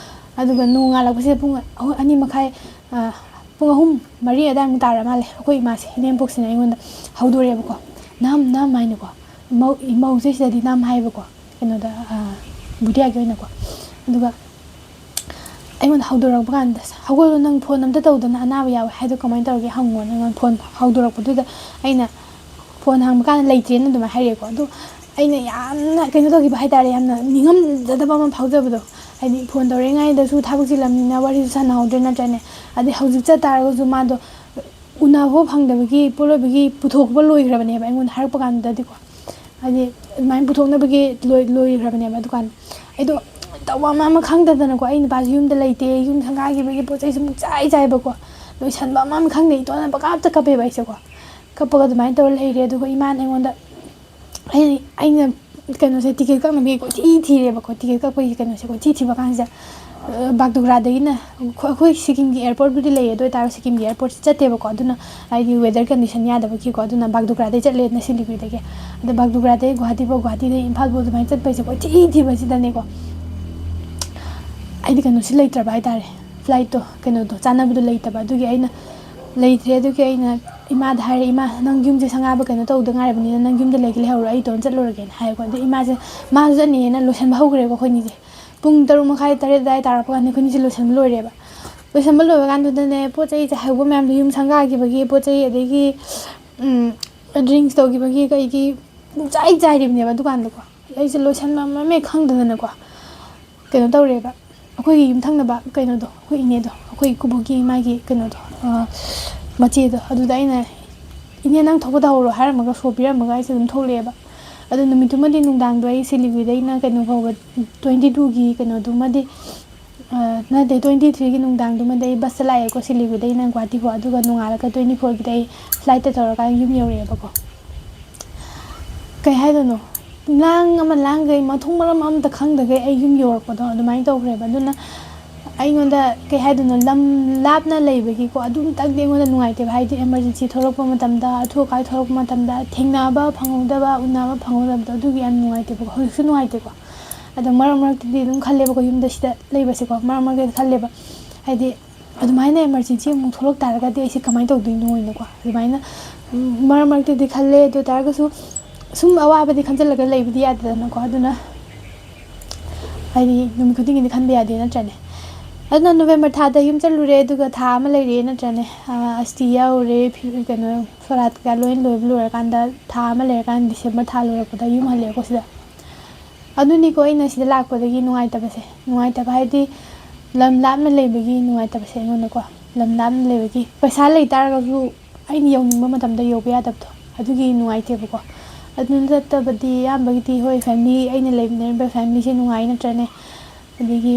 ꯑꯗꯨꯒ ꯅꯣꯡꯉꯥꯜꯂꯛꯄꯁꯤꯗ ꯄꯨꯡ ꯑꯍꯨꯝ, ꯑꯅꯤ ꯃꯈꯥꯏ, ꯑ, ꯄꯨꯡ ꯑꯍꯨꯝ, ꯃꯔꯤ ꯑꯗꯥꯏꯃꯨꯛ ꯇꯥꯔ ꯃꯥꯜꯂꯦ꯫ ꯑꯩꯈꯣꯏ ꯏꯃꯥꯁꯦ, ꯏꯅꯦꯝꯄꯣꯛꯁꯤꯅ ꯑꯩꯉꯣꯟꯗ ꯍꯧꯗꯣꯔꯛꯑꯦꯕꯀꯣ꯫ "ꯅꯝ, ꯅꯝ" ꯍꯥꯏꯅꯀꯣ꯫ ꯏꯃꯧ, ꯏꯃꯧꯁꯦ ꯁꯤꯗꯗꯤ ꯅꯝ ꯍꯥꯏꯌꯦꯕꯀꯣ꯫ ꯀꯩꯅꯣꯗ, ꯑ, ꯕꯨꯙꯤꯌꯥꯒꯤ ꯑꯣꯏꯅꯀꯣ꯫ ꯑꯗꯨꯒ ꯑꯩꯉꯣꯟꯗ ꯍꯧꯗꯣꯔꯛꯄ ꯀꯥꯟꯗ, "ꯍꯧꯒꯠꯂꯣ, ꯅꯪ phone ꯑꯝꯇ ꯇꯧꯗꯅ ꯑꯅꯥꯕ ꯌꯥꯎꯋꯦ ꯍꯥꯏꯗꯣ ꯀꯃꯥꯏꯅ ꯇꯧꯔꯒꯦ ꯍꯪꯉꯣꯅ" ꯑꯩꯉꯣꯟꯗ phone ꯍꯧꯗꯣꯔꯛꯄꯗꯨꯗ ꯑꯩꯅ phone ꯍꯥꯡꯕ ꯀꯥꯟꯗ ꯂꯩꯇ꯭ꯔꯦꯅ ꯑꯗꯨꯃꯥꯏꯅ ꯍꯥꯏꯔꯛꯑꯦꯀꯣ꯫ ꯑꯗꯣ ꯑꯩꯅ ꯌꯥꯝꯅ ꯀꯩꯅꯣ ꯇꯧꯈꯤꯕ ꯍꯥꯏꯇꯥꯔꯦ, ꯌꯥꯝꯅ ꯅꯤꯡꯉꯝꯖꯗꯕ ꯑꯃ ꯐꯥꯎꯖꯕꯗꯣ꯫ ꯍꯥꯏꯗꯤ phone ꯇꯧꯔꯤꯉꯩꯗꯁꯨ ꯊꯕꯛ ꯆꯤꯜꯂꯝꯅꯤꯅ ꯋꯥꯔꯤꯁꯨ ꯁꯥꯟꯅꯍꯧꯗ꯭ꯔꯦ ꯅꯠꯇ꯭ꯔꯅꯦ? ꯑꯗꯩ ꯍꯧꯖꯤꯛ ꯆꯠ ꯇꯥꯔꯒꯁꯨ ꯃꯥꯗꯣ ꯎꯅꯕ ꯐꯪꯗꯕꯒꯤ ꯄꯣꯠꯂꯣꯏꯕꯒꯤ ꯄꯨꯊꯣꯛꯄ ꯂꯣꯏꯈ꯭ꯔꯕꯅꯦꯕ ꯑꯩꯉꯣꯟꯗ ꯍꯥꯏꯔꯛꯄ ꯀꯥꯟꯗꯗꯤꯀꯣ꯫ ꯍꯥꯏꯗꯤ ꯑꯗꯨꯃꯥꯏꯅ ꯄꯨꯊꯣꯛꯅꯕꯒꯤ ꯂꯣꯏ-, ꯂꯣꯏꯈ꯭ꯔꯕꯅꯦꯕ꯫ ꯑꯗꯨꯀꯥꯟꯗ ꯑꯩꯗꯣ ꯇꯧꯕ ꯑꯃ ꯑꯃ ꯈꯪꯗꯗꯅꯀꯣ, ꯑꯩ ꯅꯨꯄꯥꯁꯨ ꯌꯨꯝꯗ ꯂꯩꯇꯦ, ꯌꯨꯝ ꯁꯪꯒꯥꯈꯤꯕꯒꯤ ꯄꯣꯠ ꯆꯩꯁꯨ ꯑꯃꯨꯛ ꯆꯥꯏ ꯆꯥꯏꯕꯀꯣ, ꯂꯣꯏꯁꯟꯕ ꯑꯃ ꯑꯃ ꯈꯪꯗꯦ, ꯏꯇꯣꯝꯅ ꯄꯪꯀꯞꯇ ꯀꯞꯄꯦꯕ ꯑꯩꯁꯦꯀꯣ꯫ ꯀꯞꯄꯒ ꯑꯗꯨꯃꯥꯏꯅ ꯇꯧꯔ ꯂꯩꯔꯦ꯫ ꯑꯗꯨꯒ ꯏꯃꯥꯅ ꯑꯩꯉꯣꯟꯗ, ꯑꯩ, ꯑꯩꯅ ꯀꯩꯅꯣꯁꯦ, ticket ꯀꯛꯅꯕꯒꯤ ꯀꯣꯏꯊꯤ ꯊꯤꯔꯦꯕꯀꯣ, ticket ꯀꯛꯄꯒꯤ ꯀꯩꯅꯣꯁꯦ ꯀꯣꯏꯊꯤ ꯊꯤꯕ ꯀꯥꯟꯁꯤꯗ, ꯑ, ꯕꯥꯒꯗꯣꯒ꯭ꯔꯥꯗꯒꯤꯅ ꯑꯩꯈꯣꯏ, ꯑꯩꯈꯣꯏ ꯁꯤꯀꯤꯝꯒꯤ airportꯄꯨꯗꯤ ꯂꯩꯌꯦ, ꯑꯗꯨ ꯑꯣꯏꯇꯥꯔꯁꯨ ꯁꯤꯀꯤꯝꯒꯤ airportꯁꯤ ꯆꯠꯇꯦꯕꯀꯣ꯫ ꯑꯗꯨꯅ ꯍꯥꯏꯗꯤ weather condition ꯌꯥꯗꯕꯒꯤꯀꯣ꯫ ꯑꯗꯨꯅ ꯕꯥꯒꯗꯣꯒ꯭ꯔꯥꯗꯒꯤ ꯆꯠꯂꯦꯗꯅ ꯁꯤꯂꯤꯒꯨꯔꯤꯗꯒꯤ꯫ ꯑꯗ ꯕꯥꯒꯗꯣꯒ꯭ꯔꯥꯗꯒꯤ ꯒꯨꯍꯥꯇꯤꯐꯥꯎ, ꯒꯨꯍꯥꯇꯤꯗꯒꯤ ꯏꯝꯐꯥꯜꯐꯥꯎ ꯑꯗꯨꯃꯥꯏꯅ ꯆꯠꯄꯩꯁꯦ ꯀꯣꯏꯊꯤ ꯊꯤꯕꯁꯤꯗꯅꯦꯀꯣ, ꯑꯩꯗꯤ ꯀꯩꯅꯣꯁꯤ ꯂꯩꯇ꯭ꯔꯕ ꯍꯥꯏꯇꯥꯔꯦ, flightꯇꯣ, ꯀꯩꯅꯣꯗꯣ, ꯆꯥꯟꯅꯕꯗꯣ ꯂꯩꯇꯕ꯫ ꯑꯗꯨꯒꯤ ꯑꯩꯅ ꯂꯩꯇ꯭ꯔꯦ꯫ ꯑꯗꯨꯒꯤ ꯑꯩꯅ ꯏꯃꯥꯗ ꯍꯥꯏꯔꯦ, "ꯏꯃꯥ, ꯅꯪ ꯌꯨꯝꯁꯦ ꯁꯪꯒꯥꯕ ꯀꯩꯅꯣ ꯇꯧꯗ ꯉꯥꯏꯔꯕꯅꯤꯅ ꯅꯪ ꯌꯨꯝꯗ ꯂꯩꯒꯦ ꯂꯩꯍꯧꯔꯣ, ꯑꯩ ꯏꯇꯣꯝ ꯆꯠꯂꯨꯔꯒꯦꯅ" ꯍꯥꯏꯌꯦꯀꯣ꯫ ꯑꯗꯩ ꯏꯃꯥꯁꯦ, ꯃꯥꯁꯨ ꯆꯠꯅꯤꯅ ꯂꯣꯏꯁꯟꯕ ꯍꯧꯈ꯭ꯔꯦꯕ ꯑꯩꯈꯣꯏꯅꯤꯁꯦ꯫ ꯄꯨꯡ ꯇꯔꯨꯛ ꯃꯈꯥꯏ, ꯇꯔꯦꯠ ꯑꯗꯨꯋꯥꯏ ꯇꯥꯔꯛꯄ ꯀꯥꯟꯗ ꯑꯩꯈꯣꯏꯅꯤꯁꯦ ꯂꯣꯏꯁꯟꯕ ꯂꯣꯏꯔꯦꯕ꯫ ꯂꯣꯏꯁꯟꯕ ꯂꯣꯏꯕ ꯀꯥꯟꯗꯨꯗꯅꯦ, ꯄꯣꯠ ꯆꯩ ꯆꯥꯏꯍꯧꯕ ꯃꯌꯥꯝꯗꯣ, ꯌꯨꯝ ꯁꯪꯒꯥꯈꯤꯕꯒꯤ ꯄꯣꯠ ꯆꯩ, ꯑꯗꯒꯤ, ꯎꯝ, drinks ꯇꯧꯈꯤꯕꯒꯤ ꯀꯩꯒꯤ ꯄꯨꯡꯆꯥꯏ ꯆꯥꯏꯔꯤꯕꯅꯦꯕ ꯗꯨꯀꯥꯟꯗꯀꯣ꯫ ꯑꯩꯁꯦ ꯂꯣꯏꯁꯟꯕ ꯑꯃ ꯈꯪꯗꯗꯅꯀꯣ, ꯀꯩꯅꯣ ꯇꯧꯔꯦꯕ꯫ ꯑꯩꯈꯣꯏꯒꯤ ꯌꯨꯝꯊꯪꯅꯕ ꯀꯩꯅꯣꯗꯣ, ꯑꯩꯈꯣꯏ ꯏꯅꯦꯗꯣ, ꯑꯩꯈꯣꯏ ꯏꯀꯨꯕꯣꯛꯀꯤ ꯃꯥꯒꯤ ꯀꯩꯅꯣꯗꯣ, ꯑ, ꯃꯆꯦꯗꯣ, ꯑꯗꯨꯗ ꯑꯩꯅ, "ꯏꯅꯦ, ꯅꯪ ꯊꯣꯛꯄ ꯇꯧꯍꯧꯔꯣ" ꯍꯥꯏꯔꯝꯃꯒ, ꯁꯣ ꯄꯤꯔꯝꯃꯒ ꯑꯩꯁꯦ ꯑꯗꯨꯝ ꯊꯣꯛꯂꯛꯑꯦꯕ꯫ ꯑꯗꯣ ꯅꯨꯃꯤꯠꯇꯨꯃꯗꯤ ꯅꯨꯡꯗꯥꯡꯗꯣ ꯑꯩ ꯁꯤꯂꯤꯒꯨꯔꯤꯗꯩꯅ ꯀꯩꯅꯣ ꯐꯥꯎꯕ, twenty twoꯒꯤ ꯀꯩꯅꯣꯗꯨꯃꯗꯤ, ꯑ, ꯅꯠꯇꯦ, twenty threeꯒꯤ ꯅꯨꯡꯗꯥꯡꯗꯨꯃꯗꯤ ꯑꯩ ꯕꯁꯇ ꯂꯥꯛꯑꯦꯀꯣ, ꯁꯤꯂꯤꯒꯨꯔꯤꯗꯩꯅ ꯒꯨꯍꯥꯇꯤ ꯐꯥꯎ꯫ ꯑꯗꯨꯒ ꯅꯣꯡꯉꯥꯜꯂꯒ twenty fourꯒꯤꯗ ꯑꯩ flightꯇ ꯇꯧꯔꯀꯥꯟꯗ ꯌꯨꯝ ꯌꯧꯔꯛꯑꯦꯕꯀꯣ꯫ ꯀꯩ ꯍꯥꯏꯗꯣꯏꯅꯣ, ꯂꯥꯡ ꯑꯃ ꯂꯥꯡꯈꯩ, ꯃꯊꯣꯡ ꯃꯔꯝ ꯑꯝꯇ ꯈꯪꯗꯈꯩ ꯑꯩ ꯌꯨꯝ ꯌꯧꯔꯛꯄꯗꯣ ꯑꯗꯨꯃꯥꯏꯅ ꯇꯧꯈ꯭ꯔꯦꯕ꯫ ꯑꯗꯨꯅ ꯑꯩꯉꯣꯟꯗ, ꯀꯩ ꯍꯥꯏꯗꯣꯏꯅꯣ, ꯂꯝ ꯂꯥꯞꯅ ꯂꯩꯕꯒꯤꯀꯣ, ꯑꯗꯨꯝꯇꯪꯗꯤ ꯑꯩꯉꯣꯟꯗ ꯅꯨꯡꯉꯥꯏꯇꯦꯕ꯫ ꯍꯥꯏꯗꯤ emergency ꯊꯣꯛꯂꯛꯄ ꯃꯇꯝꯗ, ꯑꯊꯨ ꯑꯀꯥꯏ ꯊꯣꯛꯂꯛꯄ ꯃꯇꯝꯗ ꯊꯦꯡꯅꯕ ꯐꯪꯍꯧꯗꯕ, ꯎꯅꯕ ꯐꯪꯍꯧꯗꯕꯗꯣ, ꯑꯗꯨꯒꯤ ꯌꯥꯝ ꯅꯨꯡꯉꯥꯏꯇꯦꯕꯀꯣ꯫ ꯍꯧꯖꯤꯛꯁꯨ ꯅꯨꯡꯉꯥꯏꯇꯦꯀꯣ꯫ ꯑꯗꯣ ꯃꯔꯛ ꯃꯔꯛꯇꯗꯤ ꯑꯗꯨꯝ ꯈꯜꯂꯦꯕꯀꯣ, ꯌꯨꯝꯗ ꯁꯤꯗ ꯂꯩꯕꯁꯦꯀꯣ, ꯃꯔꯛ ꯃꯔꯛꯇꯗꯤ ꯈꯜꯂꯦꯕ, ꯍꯥꯏꯗꯤ ꯑꯗꯨꯃꯥꯏꯅ emergency ꯑꯃꯨꯛ ꯊꯣꯛꯂꯛ ꯇꯥꯔꯒꯗꯤ ꯑꯩꯁꯦ ꯀꯃꯥꯏꯅ ꯇꯧꯗꯣꯏꯅꯣ ꯍꯥꯏꯅꯀꯣ꯫ ꯑꯗꯨꯃꯥꯏꯅ, ꯎꯝ, ꯃꯔꯛ ꯃꯔꯛꯇꯗꯤ ꯈꯜꯂꯦ꯫ ꯑꯗꯨ ꯑꯣꯏ ꯇꯥꯔꯒꯁꯨ ꯁꯨꯝ ꯑꯋꯥꯕꯗꯤ ꯈꯟꯖꯤꯜꯂꯒ ꯂꯩꯕꯗꯤ ꯌꯥꯗꯦꯗꯅꯀꯣ꯫ ꯑꯗꯨꯅ ꯍꯥꯏꯗꯤ ꯅꯨꯃꯤꯠ ꯈꯨꯗꯤꯡꯒꯤꯗꯤ ꯈꯟꯕ ꯌꯥꯗꯦ, ꯅꯠꯇ꯭ꯔꯅꯦ? ꯑꯗꯨꯅ November ꯊꯥꯗ ꯌꯨꯝ ꯆꯠꯂꯨꯔꯦ, ꯑꯗꯨꯒ ꯊꯥ ꯑꯃ ꯂꯩꯔꯦ, ꯅꯠꯇ꯭ꯔꯅꯦ? ꯑꯥ, ꯑꯁꯇꯤ ꯌꯥꯎꯔꯦ, ꯐꯤ-, ꯀꯩꯅꯣ, ꯁꯣꯔꯥꯠ ꯀꯩꯀꯥ ꯂꯣꯏ ꯂꯣꯏꯕ ꯂꯣꯏꯔꯀꯥꯟꯗ, ꯊꯥ ꯑꯃ ꯂꯩꯔꯀꯥꯟꯗ, December ꯊꯥ ꯂꯣꯏꯔꯛꯄꯗ ꯌꯨꯝ ꯍꯜꯂꯛꯑꯦꯀꯣ ꯁꯤꯗ꯫ ꯑꯗꯨꯅꯤꯀꯣ ꯑꯩꯅ ꯁꯤꯗ ꯂꯥꯛꯄꯗꯒꯤ ꯅꯨꯡꯉꯥꯏꯇꯕꯁꯦ, ꯅꯨꯡꯉꯥꯏꯇꯕ ꯍꯥꯏꯗꯤ ꯂꯝ ꯂꯥꯞꯅ ꯂꯩꯕꯒꯤ ꯅꯨꯡꯉꯥꯏꯇꯕꯁꯦ ꯑꯩꯉꯣꯟꯗꯀꯣ꯫ ꯂꯝ ꯂꯥꯞꯅ ꯂꯩꯕꯒꯤ, ꯄꯩꯁꯥ ꯂꯩ ꯇꯥꯔꯒꯁꯨ ꯑꯩꯅ ꯌꯧꯅꯤꯡꯕ ꯃꯇꯝꯗ ꯌꯧꯕ ꯌꯥꯗꯕꯗꯣ, ꯑꯗꯨꯒꯤ ꯅꯨꯡꯉꯥꯏꯇꯦꯕꯀꯣ꯫ ꯑꯗꯨ ꯅꯠꯇꯕꯗꯤ ꯑꯌꯥꯝꯕꯒꯤꯗꯤ, ꯍꯣꯏ, family, ꯑꯩꯅ ꯂꯩꯃꯤꯟꯅꯔꯤꯕ familyꯁꯦ ꯅꯨꯡꯉꯥꯏ, ꯅꯠꯇ꯭ꯔꯅꯦ? ꯑꯗꯒꯤ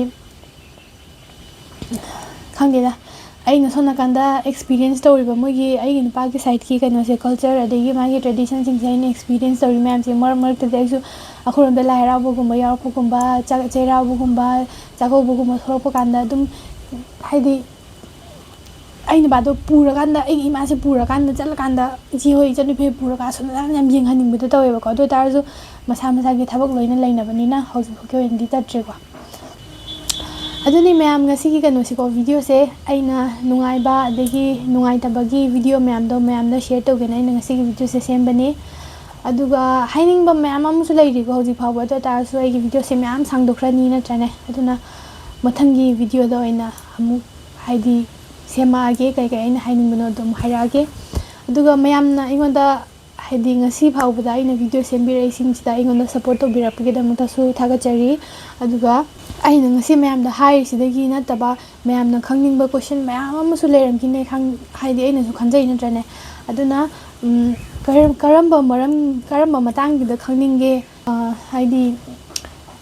ꯈꯪꯗꯦꯗ, ꯑꯩꯅ ꯁꯣꯝ ꯅꯥꯀꯟꯗ experience ꯇꯧꯔꯤꯕ ꯃꯣꯏꯒꯤ, ꯑꯩꯒꯤ ꯅꯨꯄꯥꯒꯤ sideꯀꯤ ꯀꯩꯅꯣꯁꯦ, culture, ꯑꯗꯒꯤ ꯃꯥꯒꯤ traditionꯁꯤꯡꯁꯦ ꯑꯩꯅ experience ꯇꯧꯔꯤ ꯃꯌꯥꯝꯁꯦ, ꯃꯔꯛ ꯃꯔꯛꯇꯗꯤ ꯑꯩꯁꯨ ꯑꯩꯈꯣꯏꯔꯣꯝꯗ ꯂꯥꯏ ꯍꯔꯥꯎꯕꯒꯨꯝꯕ ꯌꯥꯎꯔꯛꯄꯒꯨꯝꯕ, ꯆꯥꯛ ꯆꯩꯔꯥꯎꯕꯒꯨꯝꯕ, ꯆꯥꯛꯀꯧꯕꯒꯨꯝꯕ ꯊꯣꯛꯂꯛꯄ ꯀꯥꯟꯗ ꯑꯗꯨꯝ, ꯍꯥꯏꯗꯤ, ꯑꯩ ꯅꯨꯄꯥꯗꯣ ꯄꯨꯔꯀꯥꯟꯗ, ꯑꯩꯒꯤ ꯏꯃꯥꯁꯦ ꯄꯨꯔꯀꯥꯟꯗ ꯆꯠꯂꯀꯥꯟꯗ, "ꯏꯆꯦ ꯍꯣꯏ ꯏꯆꯟꯅꯨꯄꯤ ꯍꯣꯏ ꯄꯨꯔꯒ ꯑꯁꯣꯝꯗ ꯌꯥꯝ ꯌꯦꯡꯍꯟꯅꯤꯡꯕꯗꯣ ꯇꯧꯋꯦꯕꯀꯣ"꯫ ꯑꯗꯨ ꯑꯣꯏ ꯇꯥꯔꯁꯨ ꯃꯁꯥ ꯃꯁꯥꯒꯤ ꯊꯕꯛ ꯂꯣꯏꯅ ꯂꯩꯅꯕꯅꯤꯅ ꯍꯧꯖꯤꯛ ꯐꯥꯎꯒꯤ ꯑꯣꯏꯅꯗꯤ ꯆꯠꯇ꯭ꯔꯤꯀꯣ꯫ ꯑꯗꯨꯅꯤ ꯃꯌꯥꯝ, ꯉꯁꯤꯒꯤ ꯀꯩꯅꯣꯁꯤꯀꯣ, videoꯁꯦ ꯑꯩꯅ ꯅꯨꯡꯉꯥꯏꯕ ꯑꯗꯒꯤ ꯅꯨꯡꯉꯥꯏꯇꯕꯒꯤ video ꯃꯌꯥꯝꯗꯣ ꯃꯌꯥꯝꯗ share ꯇꯧꯒꯦꯅ ꯑꯩꯅ ꯉꯁꯤꯒꯤ videoꯁꯦ ꯁꯦꯝꯕꯅꯤ꯫ ꯑꯗꯨꯒ ꯍꯥꯏꯅꯤꯡꯕ ꯃꯌꯥꯝ ꯑꯃꯁꯨ ꯂꯩꯔꯤꯀꯣ ꯍꯧꯖꯤꯛ ꯐꯥꯎꯕ꯫ ꯑꯗꯨ ꯑꯣꯏ ꯇꯥꯔꯁꯨ ꯑꯩꯒꯤ videoꯁꯦ ꯃꯌꯥꯝ ꯁꯥꯡꯗꯣꯛꯈ꯭ꯔꯅꯤ, ꯅꯠꯇ꯭ꯔꯅꯦ? ꯑꯗꯨꯅ ꯃꯊꯪꯒꯤ videoꯗ ꯑꯣꯏꯅ ꯑꯃꯨꯛ, ꯍꯥꯏꯗꯤ, ꯁꯦꯝꯃꯛꯑꯒꯦ, ꯀꯩ ꯀꯩ ꯑꯩꯅ ꯍꯥꯏꯅꯤꯡꯕꯅꯣ ꯑꯗꯨꯝ ꯍꯥꯏꯔꯛꯑꯒꯦ꯫ ꯑꯗꯨꯒ ꯃꯌꯥꯝꯅ ꯑꯩꯉꯣꯟꯗ ꯍꯥꯏꯗꯤ ꯉꯁꯤ ꯐꯥꯎꯕꯗ ꯑꯩꯅ ꯚꯤꯗꯤꯑꯣ ꯁꯦꯝꯕꯤꯔꯛꯏꯁꯤꯡꯁꯤꯗ ꯑꯩꯉꯣꯟꯗ ꯁꯞꯄꯣꯔꯠ ꯇꯧꯕꯤꯔꯛꯄꯒꯤꯗꯃꯛꯇꯁꯨ ꯊꯥꯒꯠꯆꯔꯤ꯫ ꯑꯗꯨꯒ ꯑꯩꯅ ꯉꯁꯤ ꯃꯌꯥꯝꯗ ꯍꯥꯏꯔꯤꯁꯤꯗꯒꯤ ꯅꯠꯇꯕ, ꯃꯌꯥꯝꯅ ꯈꯪꯅꯤꯡꯕ ꯀꯣꯏꯁꯟ ꯃꯌꯥꯝ ꯑꯃꯁꯨ ꯂꯩꯔꯝꯈꯤꯅꯤ, ꯈꯪ-, ꯍꯥꯏꯗꯤ ꯑꯩꯅꯁꯨ ꯈꯟꯖꯩ, ꯅꯠꯇ꯭ꯔꯅꯦ? ꯑꯗꯨꯅ, ꯎꯝ, ꯀꯔꯝ-, ꯀꯔꯝꯕ ꯃꯔꯝ, ꯀꯔꯝꯕ ꯃꯇꯥꯡꯒꯤꯗ ꯈꯪꯅꯤꯡꯒꯦ? ꯑ, ꯍꯥꯏꯗꯤ,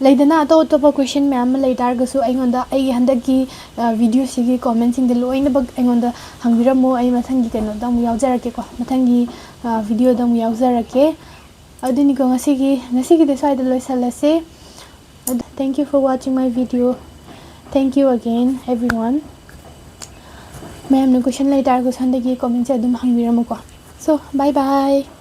ꯂꯩꯗꯅ, ꯑꯇꯣꯞ ꯑꯇꯣꯞꯄ ꯀꯣꯏꯁꯟ ꯃꯌꯥꯝ ꯑꯃ ꯂꯩ ꯇꯥꯔꯒꯁꯨ, ꯑꯩꯉꯣꯟꯗ, ꯑꯩꯒꯤ ꯍꯟꯗꯛꯀꯤ, ꯑ, ꯚꯤꯗꯤꯑꯣꯁꯤꯒꯤ ꯀꯣꯃꯦꯟꯁꯤꯡꯗ ꯂꯣꯏꯅꯃꯛ ꯑꯩꯉꯣꯟꯗ ꯍꯪꯕꯤꯔꯝꯃꯣ꯫ ꯑꯩ ꯃꯊꯪꯒꯤ ꯀꯩꯅꯣꯗ ꯑꯃꯨꯛ ꯌꯥꯎꯖꯔꯛꯀꯦꯀꯣ, ꯃꯊꯪꯒꯤ, ꯑ, ꯚꯤꯗꯤꯑꯣꯗ ꯑꯃꯨꯛ ꯌꯥꯎꯖꯔꯛꯀꯦ꯫ ꯑꯗꯨꯅꯤꯀꯣ, ꯉꯁꯤꯒꯤ, ꯉꯁꯤꯒꯤꯗꯤ ꯁ꯭ꯋꯥꯏꯗ ꯂꯣꯏꯁꯜꯂꯁꯦ꯫ ꯑꯗꯨ, thank you for watching my video. Thank you again, everyone. ꯃꯌꯥꯝꯅ ꯀꯣꯏꯁꯟ ꯂꯩ ꯇꯥꯔꯒꯁꯨ ꯍꯟꯗꯛꯀꯤ ꯀꯣꯃꯦꯟꯁꯦ ꯑꯗꯨꯝ ꯍꯪꯕꯤꯔꯝꯃꯨꯀꯣ꯫ So, bye bye.